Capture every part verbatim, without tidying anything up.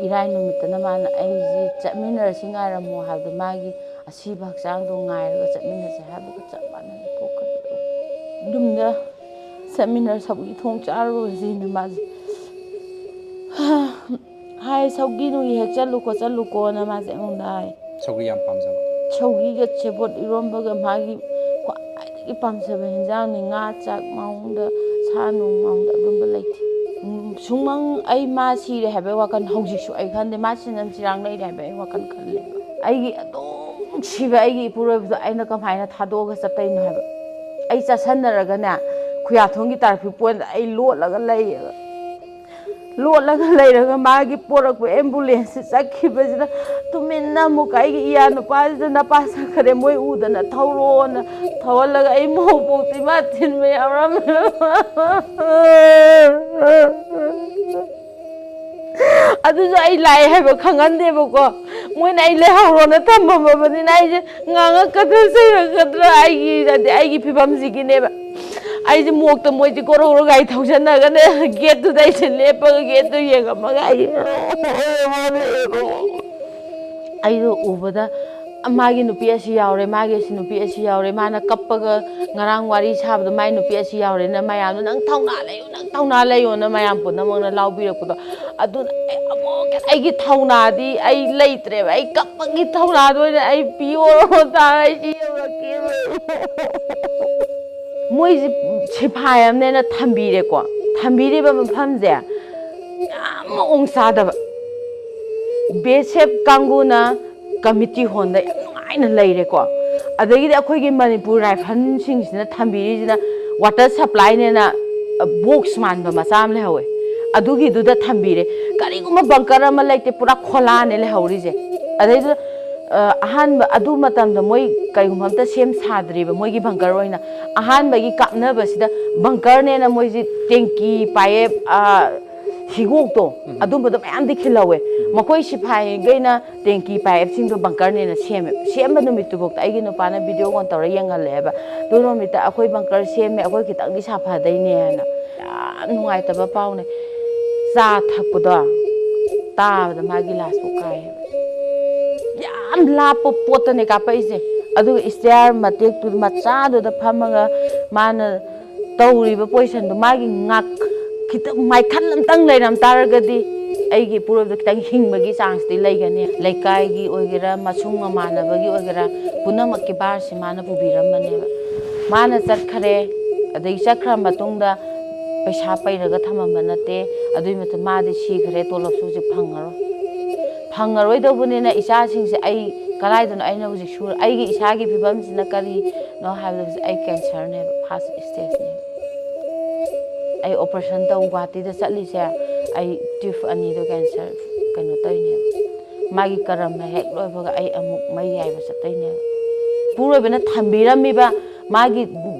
ꯏꯔꯥꯏ ꯅꯨꯃꯤꯠꯇꯅ ꯃꯥꯅ ꯑꯩꯁꯦ ꯆꯠꯃꯤꯟꯅꯔꯁꯤ ꯉꯥꯏꯔꯝꯃꯣ ꯍꯥꯏꯕꯗꯣ, ꯃꯥꯒꯤ ꯑꯁꯤꯕ ꯍꯛꯆꯥꯡꯗꯣ ꯉꯥꯏꯔꯒ ꯆꯠꯃꯤꯟꯅꯁꯦ ꯍꯥꯏꯕꯒ ꯆꯞ ꯃꯥꯟꯅꯅ ꯊꯣꯛꯈ꯭ꯔꯦ꯫ ꯌꯨꯝꯗ ꯆꯠꯃꯤꯟꯅꯔ ꯁꯧꯒꯤ ꯊꯣꯡ ꯆꯥꯔꯨꯔꯁꯤꯅ ꯃꯥꯁꯦ ꯍꯥꯏ, "ꯁꯧꯒꯤ ꯅꯨꯡꯒꯤ ꯍꯦꯛ ꯆꯠꯂꯨ ꯈꯣꯠꯆꯜꯂꯨꯀꯣꯅ" ꯃꯥꯁꯦ ꯑꯩꯉꯣꯟꯗ ꯍꯥꯏ꯫ ꯁꯧꯒ꯭ꯔꯤ ꯌꯥꯝ ꯄꯥꯝꯖꯕ꯫ ꯁꯧꯒ꯭ꯔꯤꯒ ꯁꯦꯕꯣꯠ ꯏꯔꯣꯝꯕꯒ ꯃꯥꯒꯤ ꯈ꯭ꯋꯥꯏꯗꯒꯤ ꯄꯥꯝꯖꯕ ꯍꯤꯟꯖꯥꯡꯅꯤ꯫ ꯉꯥ ꯆꯥꯛ ꯃꯑꯣꯡꯗ, ꯁꯥ ꯅꯨꯡ ꯃꯑꯣꯡꯗ ꯑꯗꯨꯝꯕ ꯂꯩꯇꯦ꯫ ꯎꯝ, ꯁꯨꯡꯃꯪ ꯑꯩ ꯃꯥ ꯁꯤꯔꯦ ꯍꯥꯏꯕꯒꯤ ꯋꯥꯈꯜ ꯍꯧꯖꯤꯛꯁꯨ ꯑꯩ ꯈꯟꯗꯦ꯫ ꯃꯥ ꯁꯤꯅ ꯆꯤꯔꯥꯡ ꯂꯩꯔꯦ ꯍꯥꯏꯕꯒꯤ ꯑꯩ ꯋꯥꯈꯜ ꯈꯜꯂꯦꯕ꯫ ꯑꯩꯒꯤ ꯑꯗꯨꯝ ꯁꯤꯕ ꯑꯩꯒꯤ ꯏꯄꯨꯔꯣꯏꯕꯗꯣ ꯑꯩꯅ ꯀꯃꯥꯏꯅ ꯊꯥꯗꯣꯛꯑꯒ ꯆꯠꯇꯣꯏꯅꯣ ꯍꯥꯏꯕ꯫ ꯑꯩ ꯆꯥꯁꯟꯅꯔꯒꯅꯦ, ꯈꯨꯌꯥꯊꯣꯡꯒꯤ ꯇꯥꯔꯐꯤꯛ ꯄꯣꯏꯟꯗ ꯑꯩ ꯂꯣꯠꯂꯒ ꯂꯩꯌꯦꯕ꯫ ꯂꯣꯠꯂꯒ ꯂꯩꯔꯒ ꯃꯥꯒꯤ ꯄꯣꯔꯛꯄ ꯑꯦꯝꯕꯨꯂꯦꯟꯁꯁꯤ ꯆꯠꯈꯤꯕꯁꯤꯗ ꯇꯨꯃꯤꯟꯅ ꯑꯃꯨꯛ ꯑꯩꯒꯤ ꯏꯌꯥ ꯅꯨꯄꯥꯁꯤꯗ ꯅꯄꯥ ꯆꯠꯈ꯭ꯔꯦ ꯃꯣꯏ ꯎꯗꯅ ꯊꯧꯔꯣꯅ ꯊꯧꯍꯜꯂꯒ ꯑꯩ ꯃꯣꯛꯄꯣꯛꯇꯤ ꯃꯥ ꯊꯤꯟꯕ ꯌꯥꯎꯔꯝꯃꯦ꯫ ꯑꯗꯨꯁꯨ ꯑꯩ ꯂꯥꯛꯑꯦ ꯍꯥꯏꯕ ꯈꯪꯍꯟꯗꯦꯕꯀꯣ꯫ ꯃꯣꯏꯅ ꯑꯩ ꯂꯩꯍꯧꯔꯣꯅ ꯊꯝꯃꯝꯃꯕꯅꯤꯅ ꯑꯩꯁꯦ ꯉꯥꯡꯉꯛꯀꯗ꯭ꯔꯥ ꯆꯩꯔꯛꯀꯗ꯭ꯔꯥ ꯑꯩꯒꯤ, ꯑꯩꯒꯤ ꯐꯤꯕꯝꯁꯤꯒꯤꯅꯦꯕ꯫ ꯑꯩꯁꯦ ꯃꯣꯛꯇ ꯃꯣꯏꯁꯦ ꯒꯣꯔꯣ ꯒꯣꯔꯣ ꯒꯥꯔꯤ ꯊꯧꯖꯟꯅꯒꯅꯦ꯫ ꯒꯦꯠꯇꯨꯗ ꯑꯩꯁꯦ ꯂꯦꯞꯄꯒ ꯒꯦꯠꯇꯨ ꯌꯦꯡꯉꯝꯃꯒ ꯑꯩ ꯑꯩꯗꯣ ꯎꯕꯗ ꯃꯥꯒꯤ ꯅꯨꯄꯤ ꯑꯁꯤ ꯌꯥꯎꯔꯦ, ꯃꯥꯒꯤ ꯑꯁꯤ ꯅꯨꯄꯤ ꯑꯁꯤ ꯌꯥꯎꯔꯦ, ꯃꯥꯅ ꯀꯞꯄꯒ ꯉꯔꯥꯡ ꯋꯥꯔꯤ ꯁꯥꯕꯗꯣ ꯃꯥꯏ ꯅꯨꯄꯤ ꯑꯁꯤ ꯌꯥꯎꯔꯦꯅ ꯃꯌꯥꯝꯗꯣ "ꯅꯪ ꯊꯧꯅꯥ ꯂꯩꯌꯨ, ꯅꯪ ꯊꯧꯅꯥ ꯂꯩꯌꯣꯅ" ꯃꯌꯥꯝ ꯄꯨꯝꯅꯃꯛꯅ ꯂꯥꯎꯕꯤꯔꯛꯄꯗꯣ꯫ ꯑꯗꯨꯅ ꯑꯩ ꯑꯃꯨꯛ ꯑꯩꯒꯤ ꯊꯧꯅꯥꯗꯤ ꯑꯩ ꯂꯩꯇ꯭ꯔꯦꯕ꯫ ꯑꯩ ꯀꯞꯄꯒꯤ ꯊꯧꯅꯥꯗꯣ ꯑꯣꯏꯅ ꯑꯩ ꯄꯤꯌꯣ ꯇꯥꯔꯦ꯫ ꯑꯩ ꯁꯤ ꯌꯧꯔꯛꯀꯦꯕ꯫ ꯃꯣꯏꯁꯦ ꯁꯤꯐꯥꯏ ꯑꯃꯅꯦꯅ ꯊꯝꯕꯤꯔꯦꯀꯣ꯫ ꯊꯝꯕꯤꯔꯤꯕ ꯃꯐꯝꯁꯦ ꯌꯥꯝ ꯃꯑꯣꯡ ꯆꯥꯗꯕ꯫ ꯕꯤ ꯑꯦꯁ ꯑꯦꯐ ꯀꯥꯡꯕꯨꯅ ꯀꯃꯤꯇꯤ ꯍꯣꯜꯗ ꯌꯥꯝ ꯅꯨꯡꯉꯥꯏꯅ ꯂꯩꯔꯦꯀꯣ꯫ ꯑꯗꯒꯤꯗꯤ ꯑꯩꯈꯣꯏꯒꯤ ꯃꯅꯤꯄꯨꯔ ꯔꯥꯏꯐꯜꯁꯤꯡꯁꯤꯅ ꯊꯝꯕꯤꯔꯤꯁꯤꯅ ꯋꯥꯇꯔ ꯁꯄ꯭ꯂꯥꯏꯅꯦꯅ, ꯑ, ꯕꯣꯛꯁ ꯃꯥꯟꯕ ꯃꯆꯥ ꯑꯃ ꯂꯩꯍꯧꯋꯦ꯫ ꯑꯗꯨꯒꯤꯗꯨꯗ ꯊꯝꯕꯤꯔꯦ꯫ ꯀꯔꯤꯒꯨꯝꯕ ꯕꯪꯀꯔ ꯑꯃ ꯂꯩꯇꯦ, ꯄꯨꯔꯥ ꯈꯣꯂꯥꯅꯦ ꯂꯩꯍꯧꯔꯤꯁꯦ꯫ ꯑꯗꯩꯗꯨꯗ, ꯑ, ꯑꯍꯥꯟꯕ ꯑꯗꯨ ꯃꯇꯝꯗ ꯃꯣꯏ ꯀꯔꯤꯒꯨꯝꯕ ꯑꯝꯇ ꯁꯦꯝ ꯁꯥꯗ꯭ꯔꯤꯕ ꯃꯣꯏꯒꯤ ꯕꯪꯀꯔ ꯑꯣꯏꯅ꯫ ꯑꯍꯥꯟꯕꯒꯤ ꯀꯥꯞꯅꯕꯁꯤꯗ ꯕꯪꯀꯔꯅꯦꯅ ꯃꯣꯏꯁꯤ ꯇꯦꯡꯀꯤ, ꯄꯥꯌꯦꯞ, ꯑ, ꯍꯤꯒꯣꯛꯇꯣ, ꯎꯝ꯫ ꯑꯗꯨꯝꯕꯗꯣ ꯃꯌꯥꯝꯗꯤ ꯈꯤꯜꯍꯧꯋꯦ꯫ ꯎꯝ꯫ ꯃꯈꯣꯏ ꯁꯤꯐꯥꯏꯈꯩꯅ ꯇꯦꯡꯀꯤ ꯄꯥꯌꯦꯞꯁꯤꯡꯗꯣ ꯕꯪꯀꯔꯅꯦꯅ ꯁꯦꯝꯃꯦ꯫ ꯁꯦꯝꯕ ꯅꯨꯃꯤꯠꯇꯨꯐꯥꯎꯗ ꯑꯩꯒꯤ ꯅꯨꯄꯥꯅ ꯚꯤꯗꯤꯑꯣ ꯀꯣꯜ ꯇꯧꯔ ꯌꯦꯡꯍꯜꯂꯦꯕ꯫ ꯑꯗꯨ ꯅꯨꯃꯤꯠꯇ "ꯑꯩꯈꯣꯏ ꯕꯪꯀꯔ ꯁꯦꯝꯃꯦ, ꯑꯩꯈꯣꯏ ꯈꯤꯇꯪꯗꯤ ꯁꯥꯐꯗꯣꯏꯅꯦ" ꯍꯥꯏꯅ꯫ ꯌꯥꯝ ꯅꯨꯡꯉꯥꯏꯇꯕ ꯄꯥꯎꯅꯦ꯫ ꯆꯥ ꯊꯛꯄꯗꯣ, ꯇꯥꯕꯗ ꯃꯥꯒꯤ ꯂꯥꯁꯄꯨ ꯀꯥꯏꯌꯦꯕ꯫ ꯌꯥꯝ ꯂꯥꯞꯄ ꯄꯣꯠꯇꯅꯦ ꯀꯥꯞꯄꯛꯏꯁꯦ꯫ ꯑꯗꯨꯒ ꯏꯁꯇꯤꯌꯥꯔ ꯃꯇꯦꯛꯇꯨ ꯃꯆꯥꯗꯨꯗ ꯐꯝꯃꯒ ꯃꯥꯅ ꯇꯧꯔꯤꯕ ꯄꯣꯖꯤꯁꯟꯗꯣ, ꯃꯥꯒꯤ ꯉꯥꯛ ꯈꯤꯇꯪ ꯃꯥꯏꯈꯜ ꯑꯝꯇꯪ ꯂꯩꯔꯝ ꯇꯥꯔꯒꯗꯤ ꯑꯩꯒꯤ ꯏꯄꯨꯔꯣꯏꯕꯗꯣ ꯈꯤꯇꯪ ꯍꯤꯡꯕꯒꯤ ꯆꯥꯟꯁꯇꯤ ꯂꯩꯒꯅꯤ꯫ ꯂꯩꯀꯥꯏꯒꯤ ꯑꯣꯏꯒꯦꯔꯥ, ꯃꯁꯨꯡ ꯃꯃꯥꯟꯅꯕꯒꯤ ꯑꯣꯏꯒꯦꯔꯥ, ꯄꯨꯝꯅꯃꯛꯀꯤ ꯚꯥꯔꯁꯤ ꯃꯥꯅ ꯄꯨꯕꯤꯔꯝꯕꯅꯦꯕ꯫ ꯃꯥꯅ ꯆꯠꯈ꯭ꯔꯦ, ꯑꯗꯒꯤ ꯆꯠꯈ꯭ꯔ ꯃꯇꯨꯡꯗ ꯄꯩꯁꯥ ꯄꯩꯔꯒ ꯊꯝꯃꯝꯕ ꯅꯠꯇꯦ꯫ ꯑꯗꯨꯒꯤ ꯃꯇꯨꯡ ꯃꯥꯗꯤ ꯁꯤꯈ꯭ꯔꯦ, ꯇꯣꯂꯣꯞꯁꯨ ꯍꯧꯖꯤꯛ ꯐꯪꯉꯔꯣꯏ꯫ ꯐꯪꯉꯔꯣꯏꯗꯧꯕꯅꯤꯅ ꯏꯆꯥꯁꯤꯡꯁꯦ ꯑꯩ ꯀꯗꯥꯏꯗꯅꯣ ꯑꯩꯅ ꯍꯧꯖꯤꯛ ꯁꯨꯔ-, ꯑꯩꯒꯤ ꯏꯁꯥꯒꯤ ꯐꯤꯕꯝꯁꯤꯅ ꯀꯔꯤꯅꯣ ꯍꯥꯏꯕꯗ ꯍꯧꯖꯤꯛ ꯑꯩ ꯀꯦꯟꯁꯔꯅꯦꯕ, ꯐꯥꯔꯁ ꯁ꯭ꯇꯦꯖꯅꯦꯕ꯫ ꯑꯩ ꯑꯣꯄꯔꯦꯁꯟ ꯇꯧ ꯒꯨꯍꯥꯇꯤꯗ ꯆꯠꯂꯤꯁꯦ, ꯑꯩ ꯇ꯭ꯌꯨꯕ ꯑꯅꯤꯗꯣ ꯀꯦꯟꯁꯔ ꯀꯩꯅꯣ ꯇꯧꯔꯤꯅꯦꯕ꯫ ꯃꯥꯒꯤ ꯀꯔꯝꯅ ꯍꯦꯛ ꯂꯣꯏꯕꯒ ꯑꯩ ꯑꯃꯨꯛ ꯃꯩ ꯌꯥꯏꯕ ꯆꯠꯇꯣꯏꯅꯦꯕ꯫ ꯏꯄꯨꯔꯣꯏꯕꯅ ꯊꯝꯕꯤꯔꯝꯃꯤꯕ ꯃꯥꯒꯤ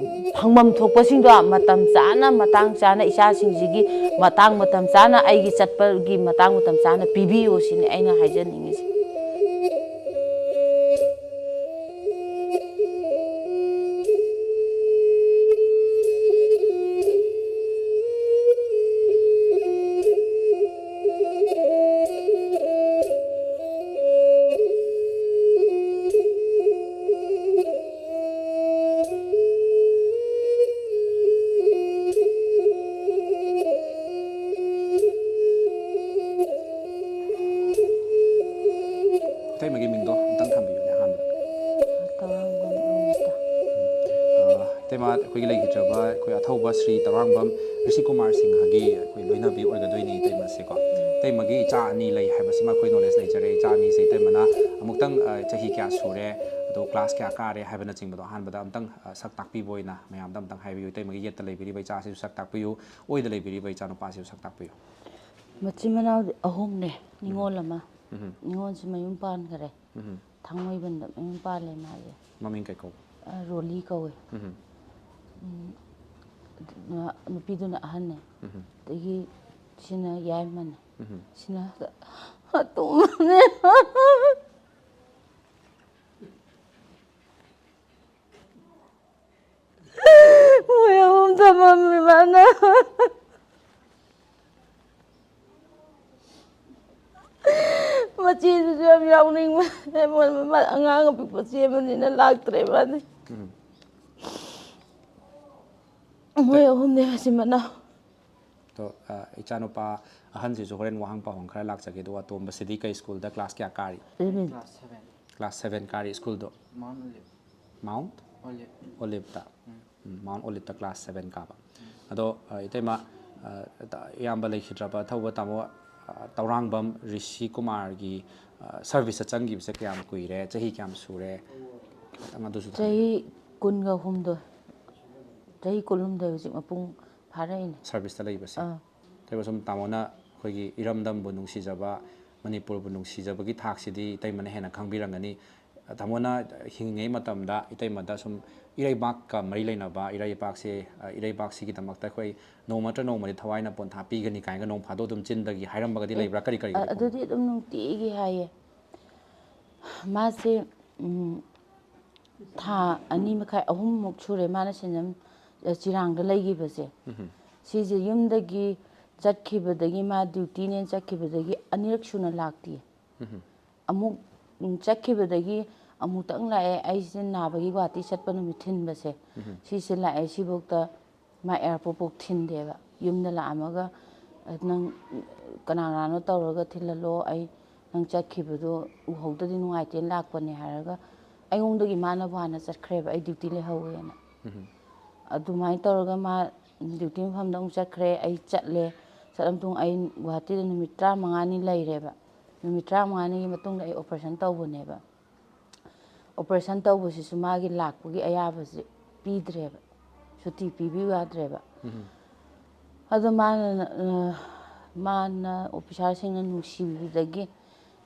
ꯐꯪꯐꯝ ꯊꯣꯛꯄꯁꯤꯡꯗꯣ ꯃꯇꯝ ꯆꯥꯅ, ꯃꯇꯥꯡ ꯆꯥꯅ, ꯏꯆꯥꯁꯤꯡꯁꯤꯒꯤ ꯃꯇꯥꯡ ꯃꯇꯝ ꯆꯥꯅ, ꯑꯩꯒꯤ ꯆꯠꯄꯒꯤ ꯃꯇꯥꯡ ꯃꯇꯝ ꯆꯥꯅ ꯄꯤꯕꯤꯌꯨ ꯁꯤꯅꯤ ꯑꯩꯅ ꯍꯥꯏꯖꯅꯤꯡꯉꯤꯁꯦ꯫ ꯏꯇꯩꯃꯒꯤ ꯃꯤꯡꯗꯣ ꯑꯝꯇꯪ ꯊꯝꯕꯤꯌꯨꯅꯦ ꯑꯍꯥꯟꯕꯗ꯫ ꯇꯔꯥꯡꯕꯝ ꯔꯣꯃꯤꯇꯥ꯫ ꯑ, ꯏꯇꯩꯃ, ꯑꯩꯈꯣꯏꯒꯤ ꯂꯩꯈꯤꯗ꯭ꯔꯕ ꯑꯩꯈꯣꯏ ꯑꯊꯧꯕ ꯁ꯭ꯔꯤ ꯇꯔꯥꯡꯕꯝ ꯔꯤꯁꯤꯀꯨꯃꯥꯔ ꯁꯤꯡꯍꯒꯤ ꯑꯩꯈꯣꯏ ꯂꯣꯏꯅꯕꯤ ꯑꯣꯏꯒꯗꯣꯏꯅꯤ ꯏꯇꯩꯃꯁꯦꯀꯣ꯫ ꯏꯇꯩꯃꯒꯤ ꯏꯆꯥ ꯑꯅꯤ ꯂꯩ ꯍꯥꯏꯕꯁꯤꯃ ꯑꯩꯈꯣꯏ ꯅꯣꯂꯦꯖ ꯂꯩꯖꯔꯦ꯫ ꯏꯆꯥ ꯑꯅꯤꯁꯦ ꯏꯇꯩꯃꯅ ꯑꯃꯨꯛꯇꯪ, ꯑ, ꯆꯍꯤ ꯀꯌꯥ ꯁꯨꯔꯦ, ꯑꯗꯣ ꯀ꯭ꯂꯥꯁ ꯀꯌꯥ ꯀꯥꯔꯦ ꯍꯥꯏꯕꯅꯆꯤꯡꯕꯗꯣ ꯑꯍꯥꯟꯕꯗ ꯑꯝꯇꯪ, ꯑ, ꯁꯛ ꯇꯥꯛꯄꯤꯕ ꯑꯣꯏꯅ ꯃꯌꯥꯝꯗ ꯑꯝꯇꯪ ꯍꯥꯏꯕꯤꯌꯨ꯫ ꯏꯇꯩꯃꯒꯤ ꯌꯦꯠꯇ ꯂꯩꯕꯤꯔꯤꯕ ꯏꯆꯥꯁꯤꯁꯨ ꯁꯛ ꯇꯥꯛꯄꯤꯌꯨ, ꯑꯣꯏꯗ ꯂꯩꯕꯤꯔꯤꯕ ꯏꯆꯥꯅꯨꯄꯥꯁꯤꯁꯨ ꯁꯛ ꯇꯥꯛꯄꯤꯌꯨ꯫ ꯃꯆꯤꯟ ꯃꯅꯥꯎꯗꯤ ꯑꯍꯨꯝꯅꯦ, ꯅꯤꯉꯣꯜ ꯑꯃ꯫ ꯎꯝ꯫ ꯅꯤꯉꯣꯜꯁꯤ ꯃꯌꯨꯝ ꯄꯥꯟꯈꯔꯦ꯫ ꯎꯝ꯫ ꯊꯥꯡꯃꯩꯕꯟꯗ ꯃꯌꯨꯝ ꯄꯥꯜꯂꯦ ꯃꯥꯁꯦ꯫ ꯃꯃꯤꯡ ꯀꯩ ꯀꯧꯕ? ꯑ, ꯔꯣꯂꯤ ꯀꯧꯋꯦ꯫ ꯎꯝ꯫ ꯎꯝ, ꯑꯗꯨꯅ, ꯅꯨꯄꯤꯗꯨꯅ ꯑꯍꯟꯅꯦ꯫ ꯎꯝ꯫ ꯑꯗꯒꯤ ꯁꯤꯅ ꯌꯥꯏꯃꯅꯦ꯫ ꯎꯝ꯫ ꯁꯤꯅ ꯑꯇꯣꯝꯕꯅꯦ꯫ ꯃꯣꯏ ꯑꯍꯨꯝ ꯊꯝꯃꯝꯃꯤ ꯃꯥꯅ꯫ ꯃꯆꯦꯗꯨꯁꯨ ꯌꯥꯝ ꯌꯥꯎꯅꯤꯡꯕ꯫ ꯑꯉꯥꯡ ꯑꯄꯤꯛꯄ ꯆꯦꯟꯕꯅꯤꯅ ꯂꯥꯛꯇ꯭ꯔꯦ ꯃꯥꯗꯤ꯫ ꯎꯝ꯫ ꯃꯣꯏ ꯑꯍꯨꯝꯅꯦ ꯃꯆꯤꯟ ꯃꯅꯥꯎ꯫ ꯑꯗꯣ, ꯑ, ꯏꯆꯥꯅꯨꯄꯥ ꯑꯍꯟꯁꯤꯁꯨ ꯍꯣꯔꯦꯟ ꯋꯥꯍꯪ ꯄꯥꯎꯍꯪ ꯈꯔ ꯂꯥꯛꯆꯒꯦ꯫ ꯑꯗꯨꯒ ꯑꯇꯣꯝꯕꯁꯤꯗꯤ ꯀꯩ ꯁ꯭ꯀꯨꯜꯗ, ꯀ꯭ꯂꯥꯁ ꯀꯌꯥ ꯀꯥꯔꯤ? Eleven꯫ Class seven꯫ Class seven ꯀꯥꯔꯤ꯫ ꯁ꯭ꯀꯨꯜꯗꯣ? Mount Olive꯫ Mount? Olive꯫ Oliveꯇ꯫ ꯎꯝ꯫ ꯎꯝ, Mount Oliveꯇ class seven ꯀꯥꯕ꯫ ꯑꯗꯣ, ꯑ, ꯏꯇꯩꯃ, ꯑ, ꯏꯌꯥꯝꯕ ꯂꯩꯈꯤꯗ꯭ꯔꯕ ꯑꯊꯧꯕ ꯇꯥꯃꯣ, ꯑ, ꯇꯧꯔꯥꯡꯕꯝ ꯔꯤꯁꯤ ꯀꯨꯃꯥꯔꯒꯤ, ꯑ, serviceꯇ ꯆꯪꯈꯤꯕꯁꯦ ꯀꯌꯥꯝ ꯀꯨꯏꯔꯦ? ꯆꯍꯤ ꯀꯌꯥꯝ ꯁꯨꯔꯦ? ꯈꯤꯇꯪ ꯑꯗꯨꯁꯨ ꯊꯝꯕꯤꯌꯨ꯫ ꯆꯍꯤ ꯀꯨꯟꯒ ꯍꯨꯝꯗꯣꯏ꯫ ꯆꯍꯤ ꯀꯨꯟꯍꯨꯝꯗꯣꯏ ꯍꯧꯖꯤꯛ ꯃꯄꯨꯡ ꯐꯥꯔꯛꯏꯅꯦ꯫ Serviceꯇ ꯂꯩꯕꯁꯦ꯫ ꯑꯥ꯫ ꯏꯇꯩꯃ, ꯁꯨꯝ ꯇꯥꯃꯣꯅ ꯑꯩꯈꯣꯏꯒꯤ ꯏꯔꯝꯗꯝꯕꯨ ꯅꯨꯡꯁꯤꯖꯕ, ꯃꯅꯤꯄꯨꯔꯕꯨ ꯅꯨꯡꯁꯤꯖꯕꯒꯤ ꯊꯥꯛꯁꯤꯗꯤ ꯏꯇꯩꯃꯅ ꯍꯦꯟꯅ ꯈꯪꯕꯤꯔꯝꯒꯅꯤ꯫ ꯇꯥꯃꯣꯅ ꯍꯤꯡꯉꯤꯉꯩ ꯃꯇꯝꯗ ꯏꯇꯩꯃꯗ ꯁꯨꯝ ꯏꯔꯩꯕꯥꯛꯀ ꯃꯔꯤ ꯂꯩꯅꯕ, ꯏꯔꯩꯄꯥꯛꯁꯦ, ꯑ, ꯏꯔꯩꯄꯥꯛꯁꯤꯒꯤꯗꯃꯛꯇ ꯑꯩꯈꯣꯏ ꯅꯣꯡꯃ ꯅꯠꯇ꯭ꯔ ꯅꯣꯡꯃꯗꯤ ꯊꯋꯥꯏꯅ ꯄꯣꯟꯊꯥ ꯄꯤꯒꯅꯤ ꯀꯥꯏꯅꯒ ꯅꯣꯡ ꯐꯥꯗꯣꯛ ꯑꯗꯨꯝ ꯆꯤꯟꯗꯒꯤ ꯍꯥꯏꯔꯝꯕꯒꯗꯤ ꯑꯦ, ꯂꯩꯕ꯭ꯔꯥ? ꯀꯔꯤ ꯀꯔꯤ ꯑ-, ꯂꯩꯕ? ꯑꯗꯨꯗꯤ ꯑꯗꯨꯝ ꯅꯨꯡꯇꯤꯒꯤ ꯍꯥꯏꯌꯦ꯫ ꯃꯥꯁꯦ, ꯎꯝ, ꯊꯥ ꯑꯅꯤ ꯃꯈꯥꯏ, ꯑꯍꯨꯝꯃꯨꯛ ꯁꯨꯔꯦ ꯃꯥꯅ ꯁꯤꯟꯖꯝ, ꯑ, ꯆꯤꯔꯥꯡꯗ ꯂꯩꯈꯤꯕꯁꯦ꯫ ꯎꯝ꯫ ꯁꯤꯁꯦ ꯌꯨꯝꯗꯒꯤ ꯆꯠꯈꯤꯕꯗꯒꯤ, ꯃꯥ dutyꯅꯦꯅ ꯆꯠꯈꯤꯕꯗꯒꯤ ꯑꯅꯤꯔꯛ ꯁꯨꯅ ꯂꯥꯛꯇꯦ꯫ ꯎꯝ꯫ ꯑꯃꯨꯛ, ꯎꯝ, ꯆꯠꯈꯤꯕꯗꯒꯤ ꯑꯃꯨꯛꯇꯪ ꯂꯥꯛꯑꯦ꯫ ꯑꯩꯁꯦ ꯅꯥꯕꯒꯤ ꯒꯨꯍꯥꯇꯤ ꯆꯠꯄ ꯅꯨꯃꯤꯠ ꯊꯤꯟꯕꯁꯦ, ꯎꯝ꯫ ꯁꯤꯁꯦ ꯂꯥꯛꯑꯦ꯫ ꯁꯤꯐꯧꯗ ꯃꯥ airportꯐꯥꯎ ꯊꯤꯟꯗꯦꯕ꯫ ꯌꯨꯝꯗ ꯂꯥꯛꯑꯝꯃꯒ, "ꯅꯪ ꯀꯅꯥ ꯀꯅꯥꯅꯣ ꯇꯧꯔꯒ ꯊꯤꯜꯍꯜꯂꯣ, ꯑꯩ ꯅꯪ ꯆꯠꯈꯤꯕꯗꯣ ꯎꯍꯧꯗ꯭ꯔꯗꯤ ꯅꯨꯡꯉꯥꯏꯇꯦꯅ ꯂꯥꯛꯄꯅꯦ" ꯍꯥꯏꯔꯒ, ꯑꯩꯉꯣꯟꯗꯒꯤ ꯃꯥꯅꯕꯨ ꯍꯥꯟꯅ ꯆꯠꯈ꯭ꯔꯦꯕ, ꯑꯩ duty ꯂꯩꯍꯧꯋꯦꯅ꯫ ꯎꯝ꯫ ꯑꯗꯨꯃꯥꯏꯅ ꯇꯧꯔꯒ ꯃꯥ duty ꯃꯐꯝꯗ ꯑꯃꯨꯛ ꯆꯠꯈ꯭ꯔꯦ, ꯑꯩ ꯆꯠꯂꯦ꯫ ꯆꯠꯂ ꯃꯇꯨꯡ ꯑꯩ ꯒꯨꯍꯥꯇꯤꯗ ꯅꯨꯃꯤꯠ ꯇꯔꯥꯃꯉꯥꯅꯤ ꯂꯩꯔꯦꯕ꯫ ꯅꯨꯃꯤꯠ ꯇꯔꯥꯃꯉꯥꯅꯤꯒꯤ ꯃꯇꯨꯡꯗ ꯑꯩ operation ꯇꯧꯕꯅꯦꯕ꯫ Operation ꯇꯧꯕꯁꯤꯁꯨ ꯃꯥꯒꯤ ꯂꯥꯛꯄꯒꯤ ꯑꯌꯥꯕꯁꯦ ꯄꯤꯗ꯭ꯔꯦꯕ, ꯁꯨꯇꯤ ꯄꯤꯕꯤꯌꯨ ꯌꯥꯗ꯭ꯔꯦꯕ꯫ ꯎꯝ꯫ ꯑꯗꯣ ꯃꯥꯅ, ꯑ, ꯃꯥꯅ officerꯁꯤꯡꯅ ꯅꯨꯡꯁꯤꯕꯤꯕꯗꯒꯤ,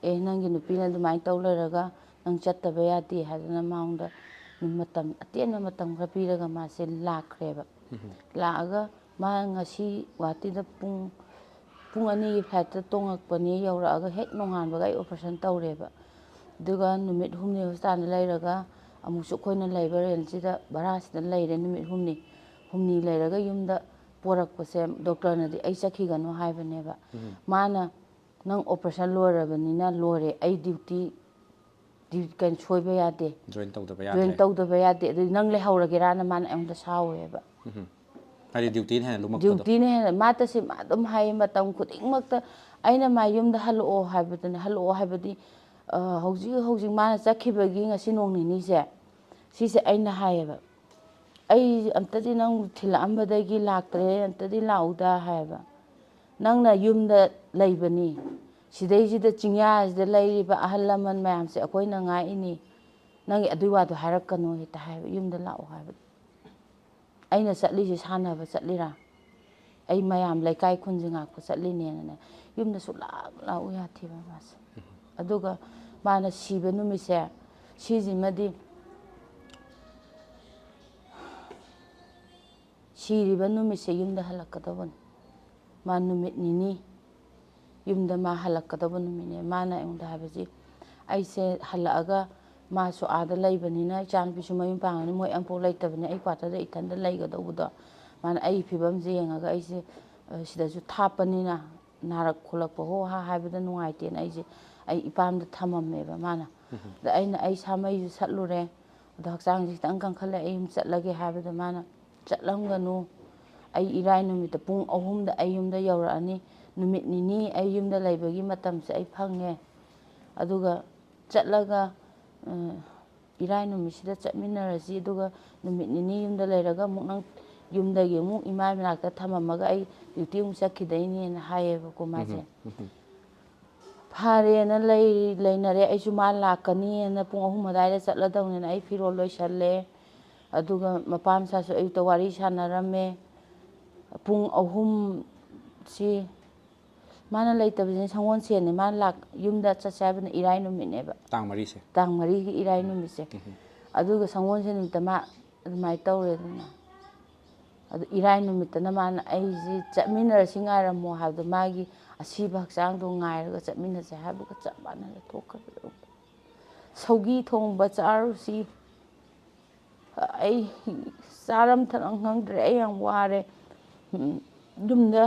"ꯑꯦ, ꯅꯪꯒꯤ ꯅꯨꯄꯤꯅ ꯑꯗꯨꯃꯥꯏꯅ ꯇꯧ ꯂꯩꯔꯒ ꯅꯪ ꯆꯠꯇꯕ ꯌꯥꯗꯦ" ꯍꯥꯏꯗꯅ ꯃꯉꯣꯟꯗ ꯃꯇꯝ, ꯑꯇꯦꯟꯕ ꯃꯇꯝ ꯈꯔ ꯄꯤꯔꯒ ꯃꯥꯁꯦ ꯂꯥꯛꯈ꯭ꯔꯦꯕ꯫ ꯎꯝ꯫ ꯂꯥꯛꯑꯒ ꯃꯥ ꯉꯁꯤ ꯒꯨꯍꯥꯇꯤꯗ ꯄꯨꯡ, ꯄꯨꯡ ꯑꯅꯤꯒꯤ flightꯇ ꯇꯣꯡꯉꯛꯄꯅꯤ, ꯌꯧꯔꯛꯑꯒ ꯍꯦꯛ ꯅꯣꯡꯉꯥꯟꯕꯒ ꯑꯩ operation ꯇꯧꯔꯦꯕ꯫ ꯑꯗꯨꯒ ꯅꯨꯃꯤꯠ ꯍꯨꯝꯅꯤ hospitalꯗ ꯂꯩꯔꯒ, ꯑꯃꯨꯛꯁꯨ ꯑꯩꯈꯣꯏꯅ ꯂꯩꯕ rentꯁꯤꯗ, ꯚꯔꯥꯁꯤꯗ ꯂꯩꯔꯦ ꯅꯨꯃꯤꯠ ꯍꯨꯝꯅꯤ꯫ ꯍꯨꯝꯅꯤ ꯂꯩꯔꯒ ꯌꯨꯝꯗ ꯄꯣꯔꯛꯄꯁꯦ, doctorꯅꯗꯤ ꯑꯩ ꯆꯠꯈꯤꯒꯅꯨ ꯍꯥꯏꯕꯅꯦꯕ꯫ ꯎꯝ꯫ ꯃꯥꯅ "ꯅꯪ ꯑꯣꯄꯔꯦꯁꯟ ꯂꯣꯏꯔꯕꯅꯤꯅ ꯂꯣꯏꯔꯦ, ꯑꯩ ꯗ꯭ꯌꯨꯇꯤ, ꯗ꯭ꯌꯨ-, ꯀꯩꯅꯣ, ꯁꯣꯏꯕ ꯌꯥꯗꯦ, ꯖꯣꯏꯟ ꯇꯧꯗꯕ ꯖꯣꯏꯟ ꯌꯥꯗ꯭ꯔꯦ꯫ ꯇꯧꯗꯕ ꯌꯥꯗꯦ, ꯑꯗꯨꯗꯤ ꯅꯪ ꯂꯩꯍꯧꯔꯒꯦꯔꯥꯅ" ꯃꯥꯅ ꯑꯩꯉꯣꯟꯗ ꯁꯥꯎꯋꯦꯕ꯫ ꯎꯝ꯫ ꯍꯥꯏꯗꯤ ꯗ꯭ꯌꯨꯇꯤꯅ ꯍꯦꯟꯅ ꯂꯨꯝꯃꯛꯄꯗꯣ꯫ ꯗ꯭ꯌꯨꯇꯤꯅ ꯍꯦꯟꯅ, ꯃꯥ ꯇꯁꯦꯡ-, ꯃꯥ ꯑꯗꯨꯝ ꯍꯥꯏꯌꯦ, ꯃꯇꯝ ꯈꯨꯗꯤꯡꯃꯛꯇ ꯑꯩꯅ ꯃꯥ ꯌꯨꯝꯗ ꯍꯜꯂꯛꯑꯣ ꯍꯥꯏꯕꯗꯨꯅꯦ, ꯍꯜꯂꯛꯑꯣ ꯍꯥꯏꯕꯗꯤ, ꯑ, ꯍꯧꯖꯤꯛ ꯍꯧꯖꯤꯛ ꯃꯥꯅ ꯆꯠꯈꯤꯕꯒꯤ ꯉꯁꯤ ꯅꯣꯡ ꯅꯤꯅꯤꯁꯦ, ꯁꯤꯁꯦ ꯑꯩꯅ ꯍꯥꯏꯌꯦꯕ, "ꯑꯩ ꯑꯝꯇꯗꯤ ꯅꯪ ꯊꯤꯜꯂꯛꯑꯝꯕꯗꯒꯤ ꯂꯥꯛꯇ꯭ꯔꯦ, ꯑꯝꯇꯗꯤ ꯂꯥꯛꯎꯗ" ꯍꯥꯏꯌꯦꯕ꯫ "ꯅꯪꯅ ꯌꯨꯝꯗ ꯂꯩꯕꯅꯤ, ꯁꯤꯗꯩꯁꯤꯗ ꯆꯤꯡꯌꯥꯁꯤꯗ ꯂꯩꯔꯤꯕ ꯑꯍꯜ ꯂꯃꯟ ꯃꯌꯥꯝꯁꯦ ꯑꯩꯈꯣꯏꯅ ꯉꯥꯛꯏꯅꯤ, ꯅꯪꯒꯤ ꯑꯗꯨꯏ ꯋꯥꯗꯣ ꯍꯥꯏꯔꯛꯀꯅꯨ" ꯍꯦꯛꯇ ꯍꯥꯏꯕ, "ꯌꯨꯝꯗ ꯂꯥꯛꯑꯣ" ꯍꯥꯏꯕ꯫ "ꯑꯩꯅ ꯆꯠꯂꯤꯁꯦ ꯁꯥꯟꯅꯕ ꯆꯠꯂꯤꯔꯥ? ꯑꯩ ꯃꯌꯥꯝ ꯂꯩꯀꯥꯏ ꯈꯨꯟꯁꯦ ꯉꯥꯛꯄ ꯆꯠꯂꯤꯅꯦꯅꯅꯦ", ꯌꯨꯝꯗ ꯁꯨꯛꯂꯥꯛ ꯂꯥꯛꯎ ꯌꯥꯗꯦꯕ ꯃꯥꯁꯦ꯫ ꯑꯗꯨꯒ ꯃꯥꯅ ꯁꯤꯕ ꯅꯨꯃꯤꯠꯁꯦ, ꯁꯤꯁꯤꯃꯗꯤ, ꯁꯤꯔꯤꯕ ꯅꯨꯃꯤꯠꯁꯦ ꯌꯨꯝꯗ ꯍꯜꯂꯛꯀꯗꯧꯕꯅꯤ꯫ ꯃꯥ ꯅꯨꯃꯤꯠ ꯅꯤꯅꯤ ꯌꯨꯝꯗ ꯃꯥ ꯍꯜꯂꯛꯀꯗꯧꯕ ꯅꯨꯃꯤꯠꯅꯦ꯫ ꯃꯥꯅ ꯑꯩꯉꯣꯟꯗ ꯍꯥꯏꯕꯁꯤ, "ꯑꯩꯁꯦ ꯍꯜꯂꯛꯑꯒ ꯃꯥꯁꯨ ꯑꯥꯗ ꯂꯩꯕꯅꯤꯅ, ꯏꯆꯥꯅꯨꯄꯤꯁꯨ ꯃꯌꯨꯝ ꯄꯥꯟꯒꯅꯤ, ꯃꯣꯏ ꯑꯝꯐꯥꯎ ꯂꯩꯇꯕꯅꯤ, ꯑꯩ ꯀ꯭ꯋꯥꯇꯔꯗ ꯏꯊꯟꯗ ꯂꯩꯒꯗꯧꯕꯗꯣ"꯫ ꯃꯥꯅ ꯑꯩ ꯐꯤꯕꯝꯁꯦ ꯌꯦꯡꯉꯒ, ꯑꯩꯁꯦ, ꯑ, ꯁꯤꯗꯁꯨ ꯊꯥꯞꯄꯅꯤꯅ, ꯅꯥꯔꯛ ꯈꯣꯠꯂꯛꯄ ꯍꯣ ꯍꯥ ꯍꯥꯏꯕꯗ ꯅꯨꯡꯉꯥꯏꯇꯦꯅ ꯑꯩꯁꯦ ꯑꯩ ꯏꯄꯥꯝꯗ ꯊꯝꯃꯝꯃꯦꯕ ꯃꯥꯅ꯫ ꯑꯗ ꯑꯩꯅ, "ꯑꯩ ꯁꯥꯃꯩꯁꯨ ꯆꯠꯂꯨꯔꯦ, ꯑꯗꯣ ꯍꯛꯆꯥꯡꯁꯦ ꯈꯤꯇꯪ ꯀꯟꯈꯠꯂꯦ, ꯑꯩ ꯌꯨꯝ ꯆꯠꯂꯒꯦ" ꯍꯥꯏꯕꯗ ꯃꯥꯅ, "ꯆꯠꯂꯝꯒꯅꯨ, ꯑꯩ ꯏꯔꯥꯏ ꯅꯨꯃꯤꯠꯇ ꯄꯨꯡ ꯑꯍꯨꯝꯗ ꯑꯩ ꯌꯨꯝꯗ ꯌꯧꯔꯛꯑꯅꯤ, ꯅꯨꯃꯤꯠ ꯅꯤꯅꯤ ꯑꯩ ꯌꯨꯝꯗ ꯂꯩꯕꯒꯤ ꯃꯇꯝꯁꯦ ꯑꯩ ꯐꯪꯉꯦ, ꯑꯗꯨꯒ ꯆꯠꯂꯒ, ꯑ, ꯏꯔꯥꯏ ꯅꯨꯃꯤꯠꯁꯤꯗ ꯆꯠꯃꯤꯟꯅꯔꯁꯤ, ꯑꯗꯨꯒ ꯅꯨꯃꯤꯠ ꯅꯤꯅꯤ ꯌꯨꯝꯗ ꯂꯩꯔꯒ ꯑꯃꯨꯛ ꯅꯪ ꯌꯨꯝꯗꯒꯤ ꯑꯃꯨꯛ ꯏꯃꯥ ꯃꯅꯥꯛꯇ ꯊꯝꯃꯝꯃꯒ ꯑꯩ ꯗ꯭ꯌꯨꯇꯤ ꯑꯃꯨꯛ ꯆꯠꯈꯤꯗꯣꯏꯅꯦꯅ" ꯍꯥꯏꯌꯦꯕꯀꯣ ꯃꯥꯁꯦ꯫ ꯐꯔꯦꯅ ꯂꯩ-, ꯂꯩꯅꯔꯦ꯫ ꯑꯩꯁꯨ ꯃꯥ ꯂꯥꯛꯀꯅꯤꯅ ꯄꯨꯡ ꯑꯍꯨꯝ ꯑꯗꯨꯋꯥꯏꯗ ꯆꯠꯂꯗꯧꯅꯦꯅ ꯑꯩ ꯐꯤꯔꯣꯜ ꯂꯣꯏꯁꯜꯂꯦ꯫ ꯑꯗꯨꯒ ꯃꯄꯥ ꯃꯆꯥꯁꯨ ꯑꯌꯨꯛꯇ ꯋꯥꯔꯤ ꯁꯥꯟꯅꯔꯝꯃꯦ꯫ ꯄꯨꯡ ꯑꯍꯨꯝꯁꯤ ꯃꯥꯅ ꯂꯩꯇꯕꯁꯤꯅ ꯁꯪꯒꯣꯜꯁꯦꯟꯅꯦ꯫ ꯃꯥꯅ ꯂꯥꯛ-, ꯌꯨꯝꯗ ꯆꯠꯁꯦ ꯍꯥꯏꯕꯅ ꯏꯔꯥꯏ ꯅꯨꯃꯤꯠꯅꯦꯕ꯫ ꯇꯥꯡ ꯃꯔꯤꯁꯦ꯫ ꯇꯥꯡ ꯃꯔꯤꯒꯤ ꯏꯔꯥꯏ ꯅꯨꯃꯤꯠꯁꯦ꯫ ꯑꯗꯨꯒ ꯁꯪꯒꯣꯜꯁꯦꯟ ꯅꯨꯃꯤꯠꯇ ꯃꯥ ꯑꯗꯨꯃꯥꯏꯅ ꯇꯧꯔꯦꯗꯅ꯫ ꯑꯗꯨ ꯏꯔꯥꯏ ꯅꯨꯃꯤꯠꯇꯅ ꯃꯥꯅ "ꯑꯩꯁꯤ ꯆꯠꯃꯤꯟꯅꯔꯁꯤ, ꯉꯥꯏꯔꯝꯃꯣ" ꯍꯥꯏꯕꯗꯣ, ꯃꯥꯒꯤ ꯑꯁꯤꯕ ꯍꯛꯆꯥꯡꯗꯣ ꯉꯥꯏꯔꯒ ꯆꯠꯃꯤꯟꯅꯁꯦ ꯍꯥꯏꯕꯒ ꯆꯞ ꯃꯥꯟꯅꯅ ꯊꯣꯛꯈ꯭ꯔꯦ꯫ "ꯁꯧꯒꯤ ꯊꯣꯡꯕ ꯆꯥꯔꯨꯁꯤ, ꯑꯩ ꯆꯥꯔꯝ ꯊꯛꯂꯝ ꯈꯪꯗ꯭ꯔꯦ, ꯑꯩ ꯌꯥꯝ ꯋꯥꯔꯦ, ꯎꯝ, ꯌꯨꯝꯗ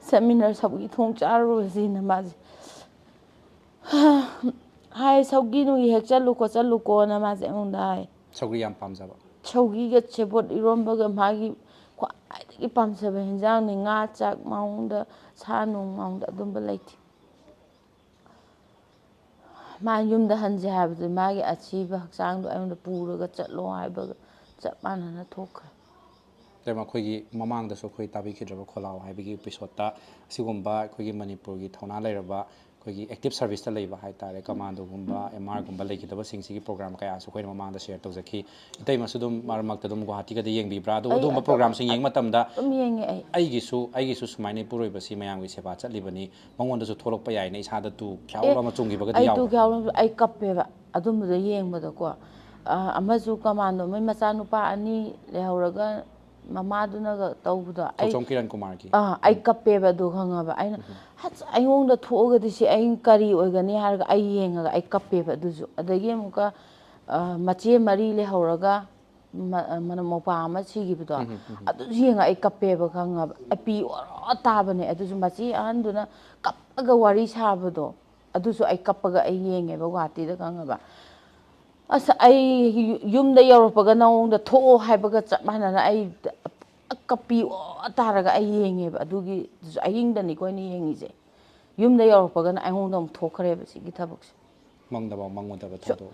ꯆꯠꯃꯤꯟꯅꯔ ꯁꯧꯒꯤ ꯊꯣꯡ ꯆꯥꯔꯨꯔꯁꯤꯅ ꯃꯥꯁꯦ ꯍꯥꯏ꯫ "ꯁꯧꯒꯤ ꯅꯨꯡꯒꯤ ꯍꯦꯛ ꯆꯠꯂꯨ ꯈꯣꯠꯆꯜꯂꯨꯀꯣꯅ" ꯃꯥꯁꯦ ꯑꯩꯉꯣꯟꯗ ꯍꯥꯏ꯫ ꯁꯧꯒ꯭ꯔꯤ ꯌꯥꯝ ꯄꯥꯝꯖꯕ꯫ ꯁꯧꯒꯤꯒ ꯁꯦꯕꯣꯠ ꯏꯔꯣꯝꯕꯒ ꯃꯥꯒꯤ ꯈ꯭ꯋꯥꯏꯗꯒꯤ ꯄꯥꯝꯖꯕ ꯍꯦꯟꯖꯥꯡꯅꯤ꯫ ꯉꯥ ꯆꯥꯛ ꯃꯑꯣꯡꯗ, ꯁꯥ ꯅꯨꯡ ꯃꯑꯣꯡꯗ ꯑꯗꯨꯝꯕ ꯂꯩꯇꯦ꯫ ꯃꯥ ꯌꯨꯝꯗ ꯍꯟꯁꯦ ꯍꯥꯏꯕꯗꯨ ꯃꯥꯒꯤ ꯑꯁꯤꯕ ꯍꯛꯆꯥꯡꯗꯣ ꯑꯩꯉꯣꯟꯗ ꯄꯨꯔꯒ ꯆꯠꯂꯣ ꯍꯥꯏꯕꯒ ꯆꯞ ꯃꯥꯟꯅꯅ ꯊꯣꯛꯈ꯭ꯔꯦ꯫ ꯑꯗꯩ ꯃꯈꯣꯏꯒꯤ ꯃꯃꯥꯡꯗꯁꯨ ꯑꯩꯈꯣꯏ ꯇꯥꯕꯤꯈꯤꯗ꯭ꯔꯕ ꯈꯣꯜꯂꯥꯎ ꯍꯥꯏꯕꯒꯤ ꯑꯦꯄꯤꯁꯣꯗꯇ ꯑꯁꯤꯒꯨꯝꯕ ꯑꯩꯈꯣꯏꯒꯤ ꯃꯅꯤꯄꯨꯔꯒꯤ ꯊꯧꯅꯥ ꯂꯩꯔꯕ ꯑꯩꯈꯣꯏꯒꯤ ꯑꯦꯛꯇꯤꯞ ꯁꯔꯚꯤꯁꯇ ꯂꯩꯕ ꯍꯥꯏ ꯇꯥꯔꯦ, ꯀꯃꯥꯟꯗꯣꯒꯨꯝꯕ, ꯑꯦꯝ ꯑꯥꯔꯒꯨꯝꯕ ꯂꯩꯈꯤꯗꯕꯁꯤꯡꯁꯤꯒꯤ ꯄ꯭ꯔꯣꯒ꯭ꯔꯥꯝ ꯀꯌꯥꯁꯨ ꯑꯩꯈꯣꯏꯅ ꯃꯃꯥꯡꯗ ꯁꯦꯌꯔ ꯇꯧꯖꯈꯤ꯫ ꯏꯇꯩꯃꯁꯨ ꯑꯗꯨꯝ ꯃꯔꯛ ꯃꯔꯛꯇ ꯑꯗꯨꯝ ꯒꯨꯍꯥꯇꯤꯒꯗ ꯌꯦꯡꯕꯤꯕ꯭ꯔꯥ? ꯑꯗꯨ ꯑꯩ ꯑꯗꯨꯒꯨꯝꯕ ꯑꯗꯨꯝ ꯄ꯭ꯔꯣꯒ꯭ꯔꯥꯝꯁꯤꯡ ꯌꯦꯡꯕ ꯃꯇꯝꯗ ꯑꯗꯨꯝ ꯌꯦꯡꯉꯦ ꯑꯩ꯫ ꯑꯩꯒꯤꯁꯨ ꯑꯩꯒꯤꯁꯨ ꯁꯨꯃꯥꯏꯅ ꯏꯄꯨꯔꯣꯏꯕꯁꯤ ꯃꯌꯥꯝꯒꯤ ꯁꯦꯕꯥ ꯆꯠꯂꯤꯕꯅꯤ, ꯃꯉꯣꯟꯗꯁꯨ ꯊꯣꯛꯂꯛꯄ ꯌꯥꯏꯅ ꯏꯁꯥꯗ ꯇꯨ ꯈꯌꯥꯎ ꯑꯦ, ꯑꯃ ꯆꯣꯡꯈꯤꯕꯒꯗꯤ ꯑꯩ ꯇꯨ ꯌꯥꯎꯕ꯭ꯔꯥ? ꯈꯌꯥꯎ ꯑꯩ ꯀꯞꯄꯦꯕ ꯑꯗꯨꯝꯕꯗꯣ ꯌꯦꯡꯕꯗꯀꯣ꯫ ꯑ, ꯑꯃꯁꯨ ꯀꯃꯥꯟꯗꯣ ꯃꯣꯏ ꯃꯆꯥꯅꯨꯄꯥ ꯑꯅꯤ ꯂꯩꯍꯧꯔꯒ ꯃꯃꯥꯗꯨꯅꯒ ꯇꯧꯕꯗꯣ ꯑꯩ ꯊꯧꯆꯣꯝ ꯀꯤꯔꯟ ꯀꯨꯃꯥꯔꯒꯤ꯫ ꯑꯥ, ꯑꯩ ꯀꯞꯄꯦꯕ ꯑꯗꯨ ꯈꯪꯉꯕ꯫ ꯑꯩꯅ "ꯍꯠꯁ, ꯑꯩꯉꯣꯟꯗ ꯊꯣꯛꯑꯒꯗꯤ ꯁꯤ ꯑꯩ ꯀꯔꯤ ꯑꯣꯏꯒꯅꯤ?" ꯍꯥꯏꯔꯒ ꯑꯩ ꯌꯦꯡꯉꯒ ꯑꯩ ꯀꯞꯄꯦꯕ꯫ ꯑꯗꯨꯁꯨ ꯑꯗꯒꯤ ꯑꯃꯨꯛꯀ ꯑ, ꯃꯆꯦ ꯃꯔꯤ ꯂꯩꯍꯧꯔꯒ ꯃ-, ꯑ, ꯃꯅ-, ꯃꯧꯄ꯭ꯋꯥ ꯑꯃ ꯁꯤꯈꯤꯕꯗꯣ꯫ ꯑꯗꯨꯁꯨ ꯌꯦꯡꯉ ꯑꯩ ꯀꯞꯄꯦꯕ ꯈꯪꯉꯕ꯫ ꯑꯩ ꯄꯤ ꯑꯣꯔꯣ ꯇꯥꯕꯅꯦ꯫ ꯑꯗꯨꯁꯨ ꯃꯆꯦ ꯑꯍꯟꯗꯨꯅ ꯀꯞꯄꯒ ꯋꯥꯔꯤ ꯁꯥꯕꯗꯣ ꯑꯗꯨꯁꯨ ꯑꯩ ꯀꯞꯄꯒ ꯑꯩ ꯌꯦꯡꯉꯦꯕ ꯒꯨꯍꯥꯇꯤꯗ ꯈꯪꯉꯕ꯫ ꯑꯁ, ꯑꯩ ꯌꯨꯝꯗ ꯌꯧꯔꯛꯄꯒ ꯅꯉꯣꯟꯗ ꯊꯣꯛꯑꯣ ꯍꯥꯏꯕꯒ ꯆꯞ ꯃꯥꯟꯅꯅ ꯑꯩ ꯀꯞꯄꯤ ꯑꯣ ꯇꯥꯔꯒ ꯑꯩ ꯌꯦꯡꯉꯦꯕ꯫ ꯑꯗꯨꯒꯤꯗꯨꯁꯨ ꯑꯍꯤꯡꯗꯅꯤꯀꯣ ꯑꯩꯅ ꯌꯦꯡꯉꯤꯁꯦ꯫ ꯌꯨꯝꯗ ꯌꯧꯔꯛꯄꯒꯅ ꯑꯩꯉꯣꯟꯗ ꯑꯃꯨꯛ ꯊꯣꯛꯈ꯭ꯔꯦꯕ ꯁꯤꯒꯤ ꯊꯕꯛꯁꯦ꯫ ꯃꯪꯗꯐꯥꯎ ꯃꯪꯉꯨꯗꯕ ꯊꯧꯗꯣꯛ꯫